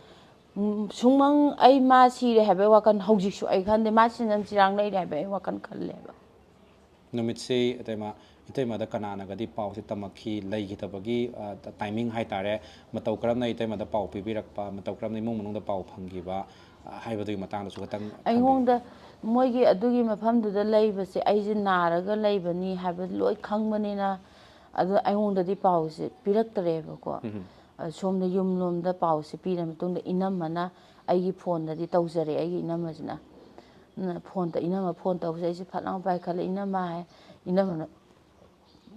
ꯎꯝ, ꯁꯨꯡꯃꯪ ꯑꯩ ꯃꯥ ꯁꯤꯔꯦ ꯍꯥꯏꯕꯒꯤ ꯋꯥꯈꯜ ꯍꯧꯖꯤꯛꯁꯨ ꯑꯩ ꯈꯟꯗꯦ꯫ ꯃꯥ ꯁꯤꯅ ꯆꯤꯔꯥꯡ ꯂꯩꯔꯦ ꯍꯥꯏꯕꯒꯤ ꯑꯩ ꯋꯥꯈꯜ ꯈꯜꯂꯦꯕ꯫ ꯅꯨꯃꯤꯠꯁꯤ ꯏꯇꯩꯃ, ꯏꯇꯩꯃꯗ ꯀꯅꯥꯅꯒꯗꯤ ꯄꯥꯎꯁꯤ ꯇꯝꯃꯛꯈꯤ? ꯂꯩꯈꯤꯗꯕꯒꯤ, ꯑ, ꯇꯥꯏꯃꯤꯡ ꯍꯥꯏꯇꯥꯔꯦ, ꯃꯇꯧ ꯀꯔꯝꯅ ꯏꯇꯩꯃꯗ ꯄꯥꯎ ꯄꯤꯕꯤꯔꯛꯄ, ꯃꯇꯧ ꯀꯔꯝꯅ ꯏꯃꯨꯡ ꯃꯅꯨꯡꯗ ꯄꯥꯎ ꯐꯪꯈꯤꯕ, ꯑ, ꯍꯥꯏꯕꯗꯨꯒꯤ ꯃꯇꯥꯡꯗꯁꯨ ꯈꯤꯇꯪ ꯊꯝꯕꯤꯌꯨ꯫ ꯑꯩꯉꯣꯟꯗ ꯃꯣꯏꯒꯤ ꯑꯗꯨꯒꯤ ꯃꯐꯝꯗꯨꯗ ꯂꯩꯕꯁꯦ ꯑꯩꯁꯦ ꯅꯥꯔꯒ ꯂꯩꯕꯅꯤ ꯍꯥꯏꯕ ꯂꯣꯏ ꯈꯪꯕꯅꯤꯅ ꯑꯗꯣ ꯑꯩꯉꯣꯟꯗꯗꯤ ꯄꯥꯎꯁꯦ ꯄꯤꯔꯛꯇ꯭ꯔꯦꯕꯀꯣ꯫ ꯑ, ꯁꯣꯝꯗ ꯌꯨꯝꯂꯣꯝꯗ ꯄꯥꯎꯁꯦ ꯄꯤꯔ ꯃꯇꯨꯡꯗ ꯏꯅꯝꯃꯅ ꯑꯩꯒꯤ ꯐꯣꯟꯗꯗꯤ ꯇꯧꯖꯔꯦ, ꯑꯩꯒꯤ ꯏꯅꯝꯃꯁꯤꯅ꯫ ꯐꯣꯟꯗ ꯏꯅꯝꯃ ꯐꯣꯟ ꯇꯧꯕꯁꯦ ꯑꯩꯁꯦ ꯐꯠ ꯂꯥꯎ ꯄꯥꯏꯈꯠꯂꯦ꯫ "ꯏꯅꯝꯃ" ꯍꯥꯏ꯫ ꯏꯅꯝꯃꯅ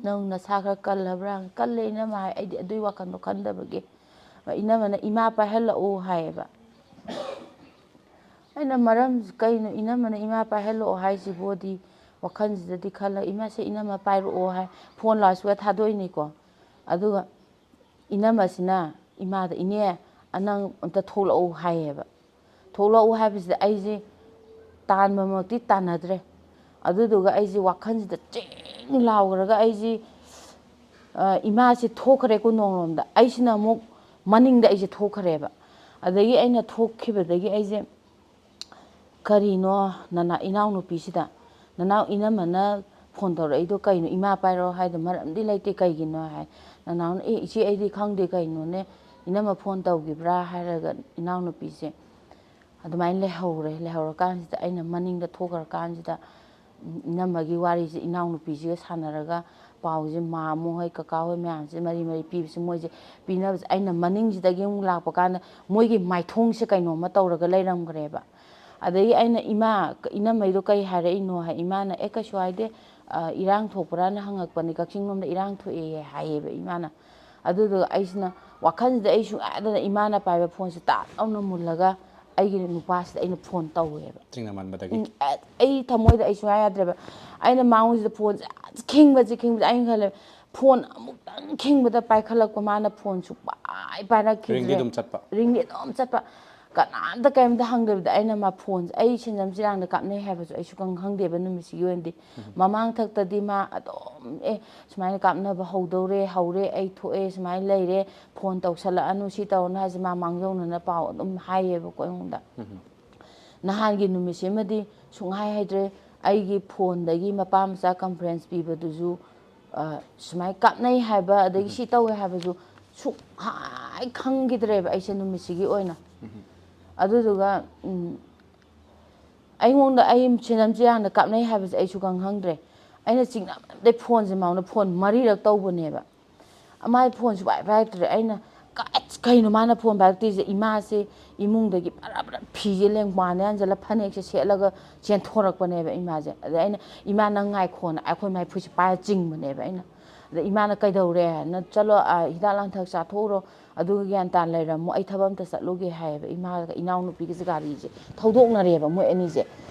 "ꯅꯪ ꯅꯁꯥ ꯈꯔ ꯀꯜꯂꯕ꯭ꯔꯥ?" "ꯀꯜꯂꯦ ꯏꯅꯝꯃ" ꯍꯥꯏ꯫ ꯑꯩꯗꯤ ꯑꯗꯨꯒꯤ ꯋꯥꯈꯜꯗꯣ ꯈꯟꯗꯕꯒꯤ꯫ ꯏꯅꯝꯃꯅ "ꯏꯃꯥ ꯄꯥꯏꯍꯜꯂꯛꯎ" ꯍꯥꯏꯌꯦꯕ꯫ ꯑꯩꯅ "ꯃꯔꯝ ꯀꯩꯅꯣ ꯏꯅꯝꯃꯅ ꯏꯃꯥ ꯄꯥꯏꯍꯜꯂꯛꯑꯣ ꯍꯥꯏꯁꯤꯕꯣꯗꯤ?" ꯋꯥꯈꯜꯁꯤꯗꯗꯤ ꯈꯜꯂ, "ꯏꯃꯥꯁꯦ ꯏꯅꯝꯃ ꯄꯥꯏꯔꯛꯑꯣ" ꯍꯥꯏ, ꯐꯣꯟ ꯂꯥꯎꯁꯨꯒ ꯊꯥꯗꯣꯛꯏꯅꯤꯀꯣ꯫ ꯑꯗꯨꯒ ꯏꯅꯝꯃꯁꯤꯅ ꯏꯃꯥꯗ, "ꯏꯅꯦ, ꯅꯪ ꯑꯝꯇ ꯊꯣꯛꯂꯛꯎ" ꯍꯥꯏꯌꯦꯕ꯫ ꯊꯣꯛꯂꯛꯎ ꯍꯥꯏꯕꯁꯤꯗ ꯑꯩꯁꯦ ꯇꯥꯟꯕꯃꯛꯇꯤ ꯇꯥꯟꯅꯗ꯭ꯔꯦ꯫ ꯑꯗꯨꯗꯨꯒ ꯑꯩꯁꯦ ꯋꯥꯈꯜꯁꯤꯗ ꯆꯤꯡ ꯂꯥꯎꯈ꯭ꯔꯒ ꯑꯩꯁꯦ, ꯑ, ꯏꯃꯥꯁꯦ ꯊꯣꯛꯈ꯭ꯔꯦ ꯀꯣꯅꯨꯡꯂꯣꯝꯗ, ꯑꯩꯁꯤꯅ ꯑꯃꯨꯛ ꯃꯅꯤꯡꯗ ꯑꯩꯁꯦ ꯊꯣꯛꯈ꯭ꯔꯦꯕ꯫ ꯑꯗꯒꯤ ꯑꯩꯅ ꯊꯣꯛꯈꯤꯕꯗꯒꯤ ꯑꯩꯁꯦ, "ꯀꯔꯤꯅꯣ ꯅꯅꯥ-, ꯏꯅꯥꯎꯅꯨꯄꯤꯁꯤꯗ, ꯅꯅꯥꯎ ꯏꯅꯝꯃꯅ ꯐꯣꯟ ꯇꯧꯔꯛꯏꯗꯣ ꯀꯩꯅꯣ? ꯏꯃꯥ ꯄꯥꯏꯔꯛꯑꯣ ꯍꯥꯏꯗꯣ ꯃꯔꯝꯗꯤ ꯂꯩꯇꯦ, ꯀꯩꯒꯤꯅꯣ?" ꯍꯥꯏ꯫ ꯅꯅꯥꯎꯅ, "ꯑꯦ, ꯏꯆꯦ, ꯑꯩꯗꯤ ꯈꯪꯗꯦ, ꯀꯩꯅꯣꯅꯦ, ꯏꯅꯝꯃ ꯐꯣꯟ ꯇꯧꯈꯤꯕ꯭ꯔꯥ?" ꯍꯥꯏꯔꯒ ꯏꯅꯥꯎꯅꯨꯄꯤꯁꯦ ꯑꯗꯨꯃꯥꯏꯅ ꯂꯩꯍꯧꯔꯦ꯫ ꯂꯩꯍꯧꯔꯀꯥꯟꯁꯤꯗ ꯑꯩꯅ ꯃꯅꯤꯡꯗ ꯊꯣꯛꯈ꯭ꯔꯀꯥꯟꯁꯤꯗ, ꯏꯅꯝꯃꯒꯤ ꯋꯥꯔꯤꯁꯦ ꯏꯅꯥꯎꯅꯨꯄꯤꯁꯤꯒ ꯁꯥꯟꯅꯔꯒ ꯄꯥꯎꯁꯦ ꯃꯥꯃꯣ ꯍꯣꯏ, ꯀꯀꯥ ꯍꯣꯏ ꯃꯌꯥꯝꯁꯦ ꯃꯔꯤ ꯃꯔꯤ ꯄꯤꯕꯁꯦ, ꯃꯣꯏꯁꯦ ꯄꯤꯅꯕꯁꯦ, ꯑꯩꯅ ꯃꯅꯤꯡꯁꯤꯗꯒꯤ ꯑꯃꯨꯛ ꯂꯥꯛꯄ ꯀꯥꯟꯗ ꯃꯣꯏꯒꯤ ꯃꯥꯏꯊꯣꯡꯁꯦ ꯀꯩꯅꯣꯝꯃ ꯇꯧꯔꯒ ꯂꯩꯔꯝꯈ꯭ꯔꯦꯕ꯫ ꯑꯗꯒꯤ ꯑꯩꯅ, "ꯏꯃꯥ, ꯏꯅꯝꯃꯩꯗꯣ ꯀꯩ ꯍꯥꯏꯔꯛꯏꯅꯣ?" ꯍꯥꯏ꯫ ꯏꯃꯥꯅ, "ꯑꯦ, ꯀꯩꯁꯨ ꯍꯥꯏꯗꯦ, ꯑ, ꯏꯔꯥꯡ ꯊꯣꯛꯄ꯭ꯔꯥꯅ ꯍꯪꯉꯛꯄꯅꯦ, ꯀꯛꯆꯤꯡ ꯂꯣꯝꯗ ꯏꯔꯥꯡ ꯊꯣꯛꯑꯦ" ꯍꯥꯏꯌꯦꯕ ꯏꯃꯥꯅ꯫ ꯑꯗꯨꯗꯨꯒ ꯑꯩꯁꯤꯅ ꯋꯥꯈꯜꯁꯤꯗ ꯑꯩ ꯁꯨꯡꯌꯥ ꯌꯥꯗꯅ ꯏꯃꯥꯅ ꯄꯥꯏꯕ ꯐꯣꯟꯁꯦ ꯇꯥꯛ ꯂꯥꯎꯅ ꯃꯨꯜꯂꯒ ꯑꯩꯒꯤ ꯅꯨꯄꯥꯁꯤꯗ ꯑꯩꯅ ꯐꯣꯟ ꯇꯧꯋꯦꯕ꯫ ꯆꯤꯡꯅꯃꯟꯕꯗꯒꯤ? ꯎꯝ, ꯑ-, ꯑꯩ ꯊꯃꯣꯏꯗ ꯑꯩ ꯁꯨꯡꯌꯥ ꯌꯥꯗ꯭ꯔꯦꯕ꯫ ꯑꯩꯅ ꯃꯉꯣꯟꯁꯤꯗ ꯐꯣꯟꯁꯦ ꯑꯁ ꯈꯤꯡꯕꯁꯦ, ꯈꯤꯡꯕꯁꯦ, ꯑꯩꯅ ꯈꯜꯂꯦ, ꯐꯣꯟ ꯑꯃꯨꯛꯇꯪ ꯈꯤꯡꯕꯗ ꯄꯥꯏꯈꯠꯂꯛꯄ, ꯃꯥꯅ ꯐꯣꯟ ꯁꯨꯡꯄꯥꯏ ꯄꯥꯏꯔꯛꯈꯤꯗ꯭ꯔꯦ꯫ ꯔꯤꯡꯗꯤ ꯑꯗꯨꯝ ꯆꯠꯄ? ꯔꯤꯡꯗꯤ ꯑꯗꯨꯝ ꯆꯠꯄ꯫ ꯀꯅꯥꯝꯇ ꯀꯩꯝꯇ ꯍꯪꯗꯕꯤꯗ ꯑꯩꯅ ꯃꯥ ꯐꯣꯟꯁꯦ, ꯑꯩ ꯁꯦꯟꯖꯝ ꯆꯤꯔꯥꯡꯗ ꯀꯥꯞꯅꯩ ꯍꯥꯏꯕꯁꯨ ꯑꯩ ꯁꯨꯈꯪ ꯈꯪꯗꯦꯕ ꯅꯨꯃꯤꯠꯁꯤꯒꯤ ꯑꯣꯏꯅꯗꯤ꯫ ꯃꯃꯥꯡꯊꯛꯇꯗꯤ ꯃꯥ ꯑꯗꯨꯝ, "ꯑꯦ, ꯁꯨꯃꯥꯏꯅ ꯀꯥꯞꯅꯕ ꯍꯧꯗꯧꯔꯦ, ꯍꯧꯔꯦ, ꯑꯩ ꯊꯣꯛꯑꯦ, ꯁꯨꯃꯥꯏꯅ ꯂꯩꯔꯦ, ꯐꯣꯟ ꯇꯧꯁꯜꯂꯛꯑꯅꯨ, ꯁꯤ ꯇꯧꯔꯅꯨ" ꯍꯥꯏꯁꯦ ꯃꯥ ꯃꯥꯡꯖꯧꯅꯅ ꯄꯥꯎ ꯑꯗꯨꯝ ꯍꯥꯏꯌꯦꯕꯀꯣ ꯑꯩꯉꯣꯟꯗ꯫ ꯅꯍꯥꯟꯒꯤ ꯅꯨꯃꯤꯠꯁꯤꯃꯗꯤ ꯁꯨꯡꯍꯥꯏ ꯍꯥꯏꯗ꯭ꯔꯦ꯫ ꯑꯩꯒꯤ ꯐꯣꯟꯗꯒꯤ ꯃꯄꯥ ꯃꯆꯥ ꯀꯟꯐ꯭ꯔꯦꯟꯁ ꯄꯤꯕꯗꯨꯁꯨ, ꯑ, ꯁꯨꯃꯥꯏꯅ ꯀꯥꯞꯅꯩ ꯍꯥꯏꯕ, ꯑꯗꯒꯤ ꯁꯤ ꯇꯧꯋꯦ ꯍꯥꯏꯕꯁꯨ ꯁꯨꯡꯍꯥꯏ ꯈꯪꯈꯤꯗ꯭ꯔꯦꯕ ꯑꯩꯁꯦ ꯅꯨꯃꯤꯠꯁꯤꯒꯤ ꯑꯣꯏꯅ꯫ ꯑꯗꯨꯗꯨꯒ, ꯎꯝ, ꯑꯩꯉꯣꯟꯗ, ꯑꯩ ꯁꯦꯟꯖꯝ ꯆꯤꯔꯥꯡꯗ ꯀꯥꯞꯅꯩ ꯍꯥꯏꯕꯁꯦ ꯑꯩꯁꯨ ꯈꯪ ꯈꯪꯗ꯭ꯔꯦ꯫ ꯑꯩꯅ ꯆꯤꯡꯅꯕꯗꯩ ꯐꯣꯟꯁꯦ ꯃꯉꯣꯟꯗ ꯐꯣꯟ ꯃꯔꯤꯔꯛ ꯇꯧꯕꯅꯦꯕ꯫ ꯃꯥꯏ ꯐꯣꯟꯁꯨ ꯄꯥꯏ ꯄꯥꯏꯔꯛꯇ꯭ꯔꯦ꯫ ꯑꯩꯅ, "ꯀꯥꯏ-, ꯀꯩꯅꯣ ꯃꯥꯅ ꯐꯣꯟ ꯄꯥꯏꯔꯛꯇ꯭ꯔꯤꯁꯦ?" ꯏꯃꯥꯁꯦ ꯏꯃꯨꯡꯗꯒꯤ ꯕꯔꯥ ꯕꯔꯥ ꯐꯤꯁꯦ ꯂꯦꯡꯕꯥꯟꯗ ꯌꯥꯟꯁꯤꯜꯂ ꯐꯅꯦꯛꯁꯦ ꯁꯦꯠꯂꯒ ꯆꯦꯟꯊꯣꯔꯛꯄꯅꯦꯕ ꯏꯃꯥꯁꯦ꯫ ꯑꯗ ꯑꯩꯅ, "ꯏꯃꯥ, ꯅꯪ ꯉꯥꯏꯈꯣꯅ" ꯑꯩꯈꯣꯏ ꯃꯥꯏ ꯐꯨꯔꯤꯠꯁꯦ ꯄꯥꯏꯔ ꯆꯤꯡꯕꯅꯦꯕ ꯑꯩꯅ꯫ ꯑꯗ ꯏꯃꯥꯅ, "ꯀꯩꯗꯧꯔꯦ?" ꯍꯥꯏꯅ, "ꯆꯠꯂꯣ, ꯑ, ꯍꯤꯗꯥꯛ ꯂꯥꯡꯊꯛ ꯆꯥꯊꯣꯛꯎꯔꯣ, ꯑꯗꯨꯒ ꯒ꯭ꯌꯥꯟ ꯇꯥꯅ ꯂꯩꯔꯝꯃꯣ, ꯑꯩ ꯊꯕꯛ ꯑꯝꯇ ꯆꯠꯂꯨꯒꯦ" ꯍꯥꯏꯌꯦꯕ꯫ ꯏꯃꯥꯒ ꯏꯅꯥꯎꯅꯨꯄꯤꯒꯁꯦ ꯒꯥꯔꯤꯁꯦ ꯊꯧꯗꯣꯛꯅꯔꯦꯕ ꯃꯣꯏ ꯑꯅꯤꯁꯦ꯫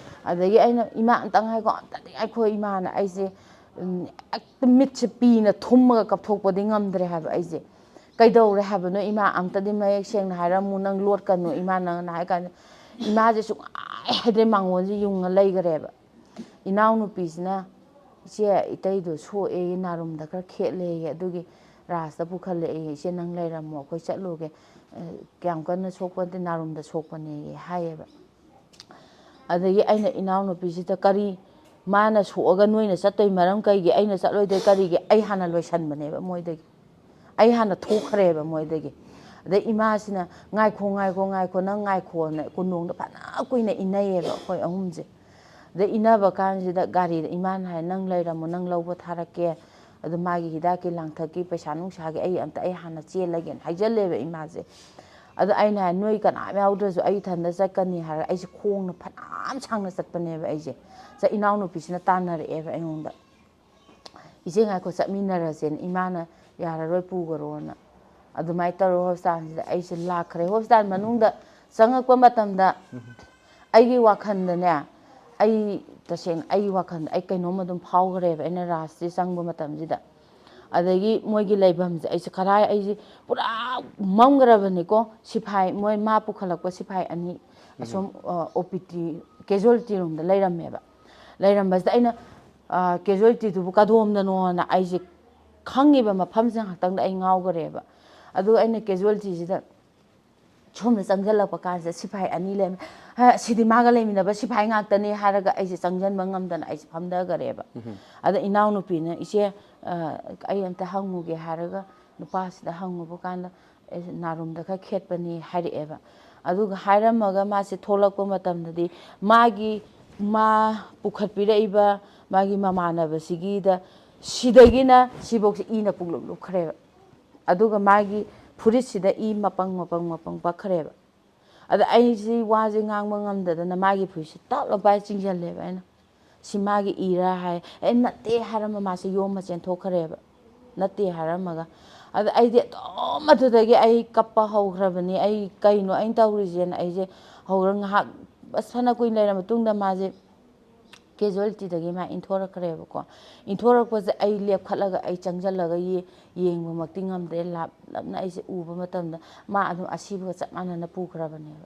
ꯑꯗꯒꯤ ꯑꯩꯅ, "ꯏꯃꯥ, ꯑꯝꯇꯪ ꯉꯥꯏꯈꯣ, ꯑꯝꯇꯗꯤ ꯉꯥꯏꯈꯣ ꯏꯃꯥꯅ", ꯑꯩꯁꯦ, ꯎꯝ, ꯍꯦꯛꯇ ꯃꯤꯠꯁꯦ ꯄꯤꯅ ꯊꯨꯝꯃꯒ ꯀꯞꯊꯣꯛꯄꯗꯤ ꯉꯝꯗ꯭ꯔꯦ ꯍꯥꯏꯕ ꯑꯩꯁꯦ꯫ "ꯀꯩꯗꯧꯔꯦ ꯍꯥꯏꯕꯅꯣ ꯏꯃꯥ? ꯑꯝꯇꯗꯤ ꯃꯌꯦꯛ ꯁꯦꯡꯅ ꯍꯥꯏꯔꯝꯃꯨ, ꯅꯪ ꯂꯣꯠꯀꯅꯨ ꯏꯃꯥ ꯅꯪꯅ" ꯍꯥꯏ ꯀꯥꯟꯗ, ꯏꯃꯥꯁꯦ ꯁꯨꯡꯍꯥꯏ ꯍꯥꯏꯗ꯭ꯔꯦ, ꯃꯥꯡꯒꯣꯟꯁꯦ ꯌꯨꯡꯉ ꯂꯩꯈꯔꯦꯕ꯫ ꯏꯅꯥꯎꯅꯨꯄꯤꯁꯤꯅ, "ꯏꯆꯦ, ꯏꯇꯩꯗꯣ ꯁꯣꯛꯑꯦ, ꯅꯥꯔꯨꯝꯗ ꯈꯔ ꯈꯦꯠꯂꯦꯌꯦ, ꯑꯗꯨꯒꯤ ꯔꯥꯁꯇ ꯄꯨꯈꯠꯂꯛꯑꯦ, ꯏꯆꯦ ꯅꯪ ꯂꯩꯔꯝꯃꯣ, ꯑꯩꯈꯣꯏ ꯆꯠꯂꯨꯒꯦ, ꯑ, ꯀꯌꯥꯝ ꯀꯟꯅ ꯁꯣꯛꯄ ꯅꯠꯇꯦ, ꯅꯥꯔꯨꯝꯗ ꯁꯣꯛꯄꯅꯦꯌꯦ" ꯍꯥꯏꯌꯦꯕ꯫ ꯑꯗꯒꯤ ꯑꯩꯅ ꯏꯅꯥꯎꯅꯨꯄꯤꯁꯤꯗ, "ꯀꯔꯤ, ꯃꯥꯅ ꯁꯣꯛꯑꯒ ꯅꯣꯏꯅ ꯆꯠꯇꯣꯏ ꯃꯔꯝ ꯀꯩꯒꯤ? ꯑꯩꯅ ꯆꯠꯂꯣꯏꯗꯣꯏ ꯀꯔꯤꯒꯤ?" ꯑꯩ ꯍꯥꯟꯅ ꯂꯣꯏꯁꯟꯕꯅꯦꯕ ꯃꯣꯏꯗꯒꯤ, ꯑꯩ ꯍꯥꯟꯅ ꯊꯣꯛꯈ꯭ꯔꯦꯕ ꯃꯣꯏꯗꯒꯤ꯫ ꯑꯗꯩ ꯏꯃꯥꯁꯤꯅ, "ꯉꯥꯏꯈꯣ, ꯉꯥꯏꯈꯣ, ꯉꯥꯏꯈꯣ, ꯅꯪ ꯉꯥꯏꯈꯣꯅ" ꯀꯣꯅꯨꯡꯗ ꯐꯅ ꯀꯨꯏꯅ ꯏꯟꯅꯩꯌꯦꯕ ꯑꯩꯈꯣꯏ ꯑꯍꯨꯝꯁꯦ꯫ ꯑꯗꯩ ꯏꯟꯅꯕ ꯀꯥꯟꯁꯤꯗ ꯒꯥꯔꯤꯗ ꯏꯃꯥꯅ ꯍꯥꯏ, "ꯅꯪ ꯂꯩꯔꯝꯃꯣ, ꯅꯪ ꯂꯧꯕ ꯊꯥꯔꯛꯀꯦ, ꯑꯗꯨ ꯃꯥꯒꯤ ꯍꯤꯗꯥꯛꯀꯤ ꯂꯥꯡꯊꯛꯀꯤ ꯄꯩꯁꯥ ꯅꯨꯡꯁꯥꯒꯤ ꯑꯩ ꯑꯝꯇ, ꯑꯩ ꯍꯥꯟꯅ ꯆꯦꯜꯂꯒꯦꯅ" ꯍꯥꯏꯖꯜꯂꯦꯕ ꯏꯃꯥꯁꯦ꯫ ꯑꯗꯣ ꯑꯩꯅ ꯍꯥꯏ, "ꯅꯣꯏ ꯀꯅꯥꯝ ꯌꯥꯎꯗ꯭ꯔꯁꯨ ꯑꯩ ꯏꯊꯟꯗ ꯆꯠꯀꯅꯤ" ꯍꯥꯏꯔꯒ ꯑꯩꯁꯦ ꯈꯣꯡꯅ ꯐꯅꯌꯥꯝ ꯁꯥꯡꯅ ꯆꯠꯄꯅꯦꯕ ꯑꯩꯁꯦ꯫ ꯆꯠ-, ꯏꯅꯥꯎꯅꯨꯄꯤꯁꯤꯅ ꯇꯥꯟꯅꯔꯛꯑꯦꯕ ꯑꯩꯉꯣꯟꯗ, "ꯏꯆꯦ ꯉꯥꯏꯈꯣ, ꯆꯠꯃꯤꯟꯅꯔꯁꯦꯅ", ꯏꯃꯥꯅ "ꯌꯥꯔꯔꯣꯏ, ꯄꯨꯈꯔꯣꯅ"꯫ ꯑꯗꯨꯃꯥꯏꯅ ꯇꯧꯔꯒ ꯍꯣꯁꯄꯤꯇꯥꯜꯁꯤꯗ ꯑꯩꯁꯦ ꯂꯥꯛꯈ꯭ꯔꯦ꯫ ꯍꯣꯁꯄꯤꯇꯥꯜ ꯃꯅꯨꯡꯗ ꯆꯪꯉꯛꯄ ꯃꯇꯝꯗ ꯑꯩꯒꯤ ꯋꯥꯈꯜꯗꯅꯦ, ꯑꯩ ꯇꯁꯦꯡꯅ ꯑꯩꯒꯤ ꯋꯥꯈꯜꯗ ꯑꯩ ꯀꯩꯅꯣꯝ ꯑꯗꯨꯝ ꯐꯥꯎꯈ꯭ꯔꯦꯕ ꯑꯩꯅ ꯔꯥꯁꯁꯦ ꯆꯪꯕ ꯃꯇꯝꯁꯤꯗ꯫ ꯑꯗꯒꯤ ꯃꯣꯏꯒꯤ ꯂꯩꯐꯝꯁꯦ ꯑꯩꯁꯦ ꯀꯗꯥꯏ, ꯑꯩꯁꯦ ꯄꯨꯔꯥ ꯃꯝꯈ꯭ꯔꯕꯅꯤꯀꯣ꯫ ꯁꯤꯐꯥꯏ, ꯃꯣꯏ ꯃꯥ ꯄꯨꯈꯠꯂꯛꯄ ꯁꯤꯐꯥꯏ ꯑꯅꯤ ꯑꯁꯣꯝ, ꯑ, ꯑꯣ ꯄꯤ ꯇꯤ, ꯀꯦꯖꯨꯋꯦꯂꯤꯇꯤ ꯔꯨꯝꯗ ꯂꯩꯔꯝꯃꯦꯕ꯫ ꯂꯩꯔꯝꯕꯁꯤꯗ ꯑꯩꯅ, ꯑ, ꯀꯦꯖꯨꯋꯦꯂꯤꯇꯤꯗꯨꯕꯨ ꯀꯗꯣꯝꯗꯅꯣꯅ ꯑꯩꯁꯦ ꯈꯪꯉꯤꯕ ꯃꯐꯝꯁꯦ ꯉꯥꯛꯇꯪꯗ ꯑꯩ ꯉꯥꯎꯈ꯭ꯔꯦꯕ꯫ ꯑꯗꯨꯒ ꯑꯩꯅ ꯀꯦꯖꯨꯋꯦꯂꯤꯇꯤꯁꯤꯗ ꯁꯣꯝꯗ ꯆꯪꯁꯤꯜꯂꯛꯄ ꯀꯥꯟꯁꯤꯗ ꯁꯤꯐꯥꯏ ꯑꯅꯤ ꯂꯩꯔꯝꯃꯦ꯫ "ꯍ, ꯁꯤꯗꯤ ꯃꯥꯒ ꯂꯩꯃꯤꯟꯅꯕ ꯁꯤꯐꯥꯏ ꯉꯥꯛꯇꯅꯤ" ꯍꯥꯏꯔꯒ ꯑꯩꯁꯦ ꯆꯪꯁꯤꯟꯕ ꯉꯝꯗꯅ ꯑꯩꯁꯦ ꯐꯝꯊꯈꯔꯦꯕ꯫ ꯑꯗ ꯏꯅꯥꯎꯅꯨꯄꯤꯅ, "ꯏꯆꯦ, ꯑ, ꯑꯩ ꯑꯝꯇ ꯍꯪꯉꯨꯒꯦ" ꯍꯥꯏꯔꯒ ꯅꯨꯄꯥꯁꯤꯗ ꯍꯪꯉꯨꯕ ꯀꯥꯟꯗ, "ꯑꯩꯁꯦ ꯅꯥꯔꯨꯝꯗ ꯈꯔ ꯈꯦꯠꯄꯅꯤ" ꯍꯥꯏꯔꯛꯑꯦꯕ꯫ ꯑꯗꯨꯒ ꯍꯥꯏꯔꯝꯃꯒ ꯃꯥꯁꯦ ꯊꯣꯛꯂꯛꯄ ꯃꯇꯝꯗꯗꯤ ꯃꯥꯒꯤ, ꯃꯥ ꯄꯨꯈꯠꯄꯤꯔꯛꯏꯕ ꯃꯥꯒꯤ ꯃꯃꯥꯟꯅꯕꯁꯤꯒꯤꯗ, ꯁꯤꯗꯒꯤꯅ ꯁꯤꯐꯧꯁꯦ ꯏꯅ ꯄꯨꯡꯂꯨꯞ ꯂꯨꯞꯈ꯭ꯔꯦꯕ꯫ ꯑꯗꯨꯒ ꯃꯥꯒꯤ ꯐꯨꯔꯤꯠꯁꯤꯗ ꯏ ꯃꯄꯪ ꯃꯄꯪ ꯃꯄꯪ ꯄꯛꯈ꯭ꯔꯦꯕ꯫ ꯑꯗ ꯑꯩꯁꯤ ꯋꯥꯁꯦ ꯉꯥꯡꯕ ꯉꯝꯗꯗꯅ ꯃꯥꯒꯤ ꯐꯨꯔꯤꯠꯁꯦ ꯇꯞ ꯂꯥꯎ ꯄꯥꯏꯔ ꯆꯤꯡꯁꯤꯜꯂꯦꯕ ꯑꯩꯅ꯫ "ꯁꯤ ꯃꯥꯒꯤ ꯏꯔꯥ?" ꯍꯥꯏ꯫ "ꯑꯦ, ꯅꯠꯇꯦ" ꯍꯥꯏꯔꯝꯕ ꯃꯥꯁꯦ ꯌꯣꯝꯃ ꯆꯦꯟꯊꯣꯛꯈ꯭ꯔꯦꯕ꯫ "ꯅꯠꯇꯦ" ꯍꯥꯏꯔꯝꯃꯒ꯫ ꯑꯗ ꯑꯩꯗꯤ ꯑꯗꯨꯝ ꯑꯗꯨꯗꯒꯤ ꯑꯩ ꯀꯞꯄ ꯍꯧꯈ꯭ꯔꯕꯅꯤ꯫ ꯑꯩ ꯀꯩꯅꯣ ꯑꯩꯅ ꯇꯧꯔꯤꯁꯦꯅ ꯑꯩꯁꯦ ꯍꯧꯔ ꯉꯥꯏꯍꯥꯛ ꯑꯁ, ꯐꯅ ꯀꯨꯏꯅ ꯂꯩꯔ ꯃꯇꯨꯡꯗ ꯃꯥꯁꯦ ꯀꯦꯖꯨꯋꯦꯂꯤꯇꯤꯗꯒꯤ ꯃꯥ ꯏꯟꯊꯣꯔꯛꯈ꯭ꯔꯦꯕꯀꯣ꯫ ꯏꯟꯊꯣꯔꯛꯄꯁꯦ ꯑꯩ ꯂꯦꯞꯈꯠꯂꯒ ꯑꯩ ꯆꯪꯁꯤꯜꯂꯒ ꯌꯦ- ꯌꯦꯡꯕꯃꯛꯇꯤ ꯉꯝꯗ꯭ꯔꯦ꯫ ꯂꯥꯞ- ꯂꯥꯞꯅ ꯑꯩꯁꯦ ꯎꯕ ꯃꯇꯝꯗ ꯃꯥ ꯑꯗꯨꯝ ꯑꯁꯤꯕꯒ ꯆꯞ ꯃꯥꯟꯅꯅ ꯄꯨꯈ꯭ꯔꯕꯅꯦꯕ꯫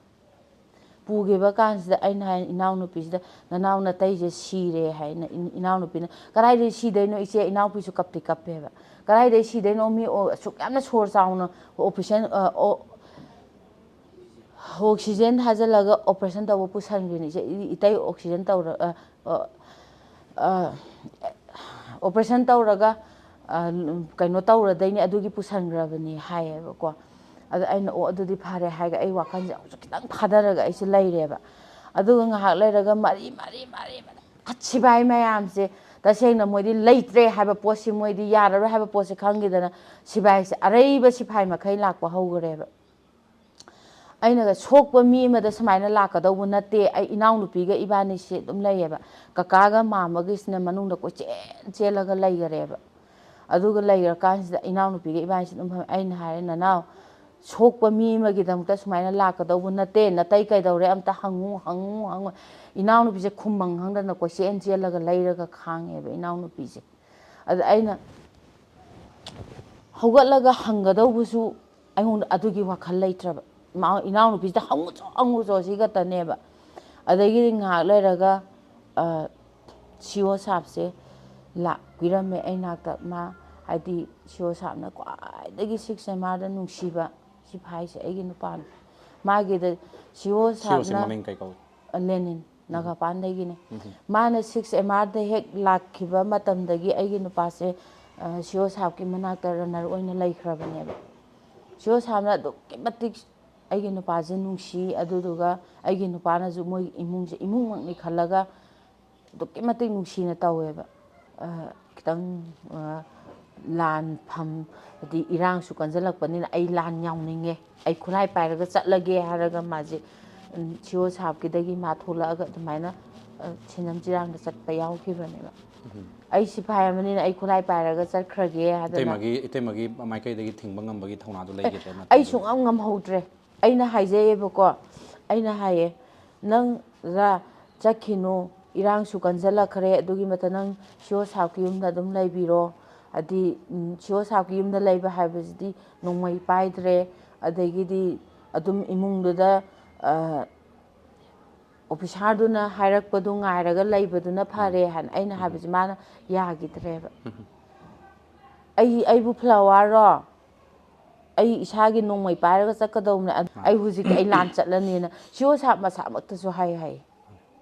ꯄꯨꯈꯤꯕ ꯀꯥꯟꯁꯤꯗ ꯑꯩꯅ ꯍꯥꯏ, "ꯏꯅꯥꯎꯅꯨꯄꯤꯁꯤꯗ, ꯅꯅꯥꯎ ꯅꯇꯩꯁꯦ ꯁꯤꯔꯦ" ꯍꯥꯏꯅ꯫ ꯏꯟ- ꯏꯅꯥꯎꯅꯨꯄꯤꯅ, "ꯀꯗꯥꯏꯗꯒꯤ ꯁꯤꯗꯣꯏꯅꯣ ꯏꯆꯦ?" ꯏꯅꯥꯎꯄꯤꯁꯨ ꯀꯞꯇꯤ ꯀꯞꯄꯦꯕ꯫ "ꯀꯗꯥꯏꯗꯒꯤ ꯁꯤꯗꯣꯏꯅꯣ? ꯃꯤ ꯑꯣ- ꯑꯁꯨꯛ ꯌꯥꯝꯅ ꯁꯣꯔ ꯆꯥꯎꯅ ꯑꯣꯄꯔꯦꯁꯟ, ꯑ, ꯑꯣ-, ꯑꯣꯛꯁꯤꯖꯦꯟ ꯊꯥꯖꯤꯜꯂꯒ ꯑꯣꯄꯔꯦꯁꯟ ꯇꯧꯕ ꯄꯨꯁꯟꯈ꯭ꯔꯤꯅꯤ ꯏꯆꯦ, ꯏ-, ꯏꯇꯩ ꯑꯣꯛꯁꯤꯖꯦꯟ ꯇꯧꯔ-, ꯑ, ꯑ, ꯑ, ꯑꯣꯄꯔꯦꯁꯟ ꯇꯧꯔꯒ, ꯑ, ꯀꯩꯅꯣ ꯇꯧꯔꯗꯩꯅꯦ, ꯑꯗꯨꯒꯤ ꯄꯨꯁꯟꯈ꯭ꯔꯕꯅꯤ" ꯍꯥꯏꯌꯦꯕꯀꯣ꯫ ꯑꯗ ꯑꯩꯅ, "ꯑꯣ, ꯑꯗꯨꯗꯤ ꯐꯔꯦ" ꯍꯥꯏꯔꯒ ꯑꯩ ꯋꯥꯈꯜꯁꯦ ꯑꯃꯨꯛꯁꯨ ꯈꯤꯇꯪ ꯐꯥꯊꯔꯒ ꯑꯩꯁꯦ ꯂꯩꯔꯦꯕ꯫ ꯑꯗꯨꯒ ꯉꯥꯏꯍꯥꯛ ꯂꯩꯔꯒ ꯃꯔꯤ, ꯃꯔꯤ, ꯃꯔꯤ, ꯃꯔꯤ, ꯁꯤꯐꯥꯏ ꯃꯌꯥꯝꯁꯦ ꯇꯁꯦꯡꯅ ꯃꯣꯏꯗꯤ ꯂꯩꯇ꯭ꯔꯦ ꯍꯥꯏꯕ ꯄꯣꯠꯁꯤ, ꯃꯣꯏꯗꯤ ꯌꯥꯔꯔꯣꯏ ꯍꯥꯏꯕ ꯄꯣꯠꯁꯤ ꯈꯪꯈꯤꯗꯅ ꯁꯤꯐꯥꯏꯁꯦ, ꯑꯔꯩꯕ ꯁꯤꯐꯥꯏ ꯃꯈꯩ ꯂꯥꯛꯄ ꯍꯧꯈ꯭ꯔꯦꯕ꯫ ꯑꯩꯅꯒ, "ꯁꯣꯛꯄ ꯃꯤ ꯑꯃꯗ ꯁꯨꯃꯥꯏꯅ ꯂꯥꯛꯀꯗꯧꯕ ꯅꯠꯇꯦ"꯫ ꯑꯩ ꯏꯅꯥꯎꯅꯨꯄꯤꯒ ꯏꯕꯥꯅꯤꯁꯦ ꯑꯗꯨꯝ ꯂꯩꯌꯦꯕ꯫ ꯀꯀꯥꯒ ꯃꯥꯃꯒꯤꯁꯤꯅ ꯃꯅꯨꯡꯗ ꯀꯣꯏꯆꯦꯟ ꯆꯦꯜꯂꯒ ꯂꯩꯈꯔꯦꯕ꯫ ꯑꯗꯨꯒ ꯂꯩꯈ꯭ꯔꯀꯥꯟꯁꯤꯗ ꯏꯅꯥꯎꯅꯨꯄꯤꯒ ꯏꯕꯥꯅꯤꯁꯦ ꯑꯗꯨꯝ ꯐꯝ-, ꯑꯩꯅ ꯍꯥꯏꯔꯦ, "ꯅꯅꯥꯎ, ꯁꯣꯛꯄ ꯃꯤ ꯑꯃꯒꯤꯗꯃꯛꯇ ꯁꯨꯃꯥꯏꯅ ꯂꯥꯛꯀꯗꯧꯕ ꯅꯠꯇꯦ, ꯅꯇꯩ ꯀꯩꯗꯧꯔꯦ ꯑꯝꯇ ꯍꯪꯉꯨ, ꯍꯪꯉꯨ, ꯍꯪꯉꯨ"꯫ ꯏꯅꯥꯎꯅꯨꯄꯤꯁꯦ ꯈꯨꯝꯕꯝ ꯈꯪꯗꯅ ꯀꯣꯏꯆꯦꯟ ꯆꯦꯜꯂꯒ ꯂꯩꯔꯒ ꯈꯥꯡꯉꯦꯕ ꯏꯅꯥꯎꯅꯨꯄꯤꯁꯦ꯫ ꯑꯗ ꯑꯩꯅ ꯍꯧꯒꯠꯂꯒ ꯍꯪꯒꯗꯧꯕꯁꯨ ꯑꯩꯉꯣꯟꯗ ꯑꯗꯨꯒꯤ ꯋꯥꯈꯜ ꯂꯩꯇ꯭ꯔꯕ꯫ ꯏꯃꯥ-, ꯏꯅꯥꯎꯅꯨꯄꯤꯁꯤꯗ "ꯍꯪꯉꯨꯆꯣ, ꯍꯪꯉꯨꯆꯣ", ꯁꯤ ꯈꯛꯇꯅꯦꯕ꯫ ꯑꯗꯒꯤꯗꯤ ꯉꯥꯏꯍꯥꯛ ꯂꯩꯔꯒ, ꯑ, ꯁꯤ ꯑꯣ ꯁꯥꯞꯁꯦ ꯂꯥꯛꯄꯤꯔꯝꯃꯦ ꯑꯩ ꯅꯥꯛꯇ꯫ ꯃꯥ, ꯍꯥꯏꯗꯤ, ꯁꯤ ꯑꯣ ꯁꯥꯞꯅ ꯈ꯭ꯋꯥꯏꯗꯒꯤ ꯁꯤꯛꯁ ꯑꯦꯝ ꯑꯥꯔꯗ ꯅꯨꯡꯁꯤꯕ ꯁꯤꯐꯥꯏꯁꯦ ꯑꯩꯒꯤ ꯅꯨꯄꯥꯅꯤ꯫ ꯃꯥꯒꯤꯗ ꯁꯤ ꯑꯣ ꯁꯤ ꯑꯣꯁꯦ ꯁꯥꯞꯅ ꯃꯃꯤꯡ ꯀꯩ ꯀꯧꯏ? ꯂꯦꯅꯤꯟ, ꯎꯝ꯫ ꯅꯥꯒꯥꯄꯥꯟꯗꯒꯤꯅꯤ꯫ ꯎꯝ꯫ ꯃꯥꯅ ꯁꯤꯛꯁ ꯑꯦꯝ ꯑꯥꯔꯗ ꯍꯦꯛ ꯂꯥꯛꯈꯤꯕ ꯃꯇꯝꯗꯒꯤ ꯑꯩꯒꯤ ꯅꯨꯄꯥꯁꯦ, ꯑ, ꯁꯤ ꯑꯣ ꯁꯥꯞꯀꯤ ꯃꯅꯥꯛꯇ ꯔꯟꯅꯔ ꯑꯣꯏꯅ ꯂꯩꯈ꯭ꯔꯕꯅꯦꯕ꯫ ꯁꯤ ꯑꯣ ꯁꯥꯞꯅ ꯑꯗꯨꯛꯀꯤ ꯃꯇꯤꯛ ꯑꯩꯒꯤ ꯅꯨꯄꯥꯁꯦ ꯅꯨꯡꯁꯤ, ꯑꯗꯨꯗꯨꯒ ꯑꯩꯒꯤ ꯅꯨꯄꯥꯅꯁꯨ ꯃꯣꯏꯒꯤ ꯏꯃꯨꯡꯁꯦ ꯏꯃꯨꯡꯃꯛꯅꯤ ꯈꯜꯂꯒ ꯑꯗꯨꯛꯀꯤ ꯃꯇꯤꯛ ꯅꯨꯡꯁꯤꯅ ꯇꯧꯋꯦꯕ꯫ ꯑ, ꯈꯤꯇꯪ, ꯑ, ꯂꯥꯟꯐꯝ, ꯍꯥꯏꯗꯤ ꯏꯔꯥꯡꯁꯨ ꯀꯟꯁꯤꯜꯂꯛꯄꯅꯤꯅ "ꯑꯩ ꯂꯥꯟ ꯌꯥꯎꯅꯤꯡꯉꯦ, ꯑꯩ ꯈꯨꯠꯂꯥꯏ ꯄꯥꯏꯔꯒ ꯆꯠꯂꯒꯦ" ꯍꯥꯏꯔꯒ ꯃꯥꯁꯦ, ꯎꯝ, ꯁꯤ ꯑꯣ ꯁꯥꯞꯀꯤꯗꯒꯤ ꯃꯥ ꯊꯣꯛꯂꯛꯑꯒ ꯑꯗꯨꯃꯥꯏꯅ, ꯑ, ꯁꯤꯅꯝ ꯆꯤꯔꯥꯡꯗ ꯆꯠꯄ ꯌꯥꯎꯈꯤꯕꯅꯦꯕ꯫ ꯎꯝ꯫ "ꯑꯩ ꯁꯤꯐꯥꯏ ꯑꯃꯅꯤꯅ ꯑꯩ ꯈꯨꯠꯂꯥꯏ ꯄꯥꯏꯔꯒ ꯆꯠꯈ꯭ꯔꯒꯦ" ꯍꯥꯏꯗꯅ꯫ ꯏꯇꯩꯃꯒꯤ, ꯏꯇꯩꯃꯒꯤ ꯃꯥꯏꯀꯩꯗꯒꯤ ꯊꯤꯡꯕ ꯉꯝꯕꯒꯤ ꯊꯧꯅꯥꯗꯨ ꯑꯦ, ꯂꯩꯈꯤꯗ꯭ꯔꯦ ꯑꯩ ꯅꯠꯇ꯭ꯔꯗꯤ? ꯁꯨꯡꯉꯝ ꯉꯝꯍꯧꯗ꯭ꯔꯦ꯫ ꯑꯩꯅ ꯍꯥꯏꯖꯩꯌꯦꯕꯀꯣ, ꯑꯩꯅ ꯍꯥꯏꯌꯦ, ꯅꯪ ꯔꯥ ꯆꯠꯈꯤꯅꯨ, ꯏꯔꯥꯡꯁꯨ ꯀꯟꯁꯤꯜꯂꯛꯈ꯭ꯔꯦ, ꯑꯗꯨꯒꯤ ꯃꯊꯛ ꯅꯪ ꯁꯤ ꯑꯣ ꯁꯥꯕꯀꯤ ꯌꯨꯝꯗ ꯑꯗꯨꯝ ꯂꯩꯕꯤꯔꯣ꯫ ꯍꯥꯏꯗꯤ ꯁꯤ ꯑꯣ ꯁꯥꯕꯀꯤ ꯌꯨꯝꯗ ꯂꯩꯕ ꯍꯥꯏꯕꯁꯤꯗꯤ ꯅꯣꯡꯃꯩ ꯄꯥꯏꯗ꯭ꯔꯦ, ꯑꯗꯒꯤꯗꯤ ꯑꯗꯨꯝ ꯏꯃꯨꯡꯗꯨꯗ ꯑꯣꯐꯤꯁꯥꯔꯗꯨꯅ ꯍꯥꯏꯔꯛꯄꯗꯨ ꯉꯥꯏꯔꯒ ꯂꯩꯕꯗꯨꯅ ꯐꯔꯦ ꯍꯥꯏꯅ ꯑꯩꯅ ꯍꯥꯏꯕꯁꯤ ꯃꯥꯅ ꯌꯥꯈꯤꯗ꯭ꯔꯦꯕ꯫ ꯑꯩ ꯑꯩꯕꯨ ꯐ꯭ꯂꯥꯋꯥꯔꯔꯣ? ꯑꯩ ꯏꯁꯥꯒꯤ ꯅꯣꯡꯃꯩ ꯄꯥꯏꯔꯒ ꯆꯠꯀꯗꯧꯕꯅꯦ꯫ ꯑꯩ ꯍꯧꯖꯤꯛ ꯑꯩ ꯂꯥꯟ ꯆꯠꯂꯅꯤꯅ ꯁꯤ ꯑꯣ ꯁꯥꯕ ꯃꯁꯥꯃꯛꯇꯁꯨ ꯍꯥꯏ ꯍꯥꯏ,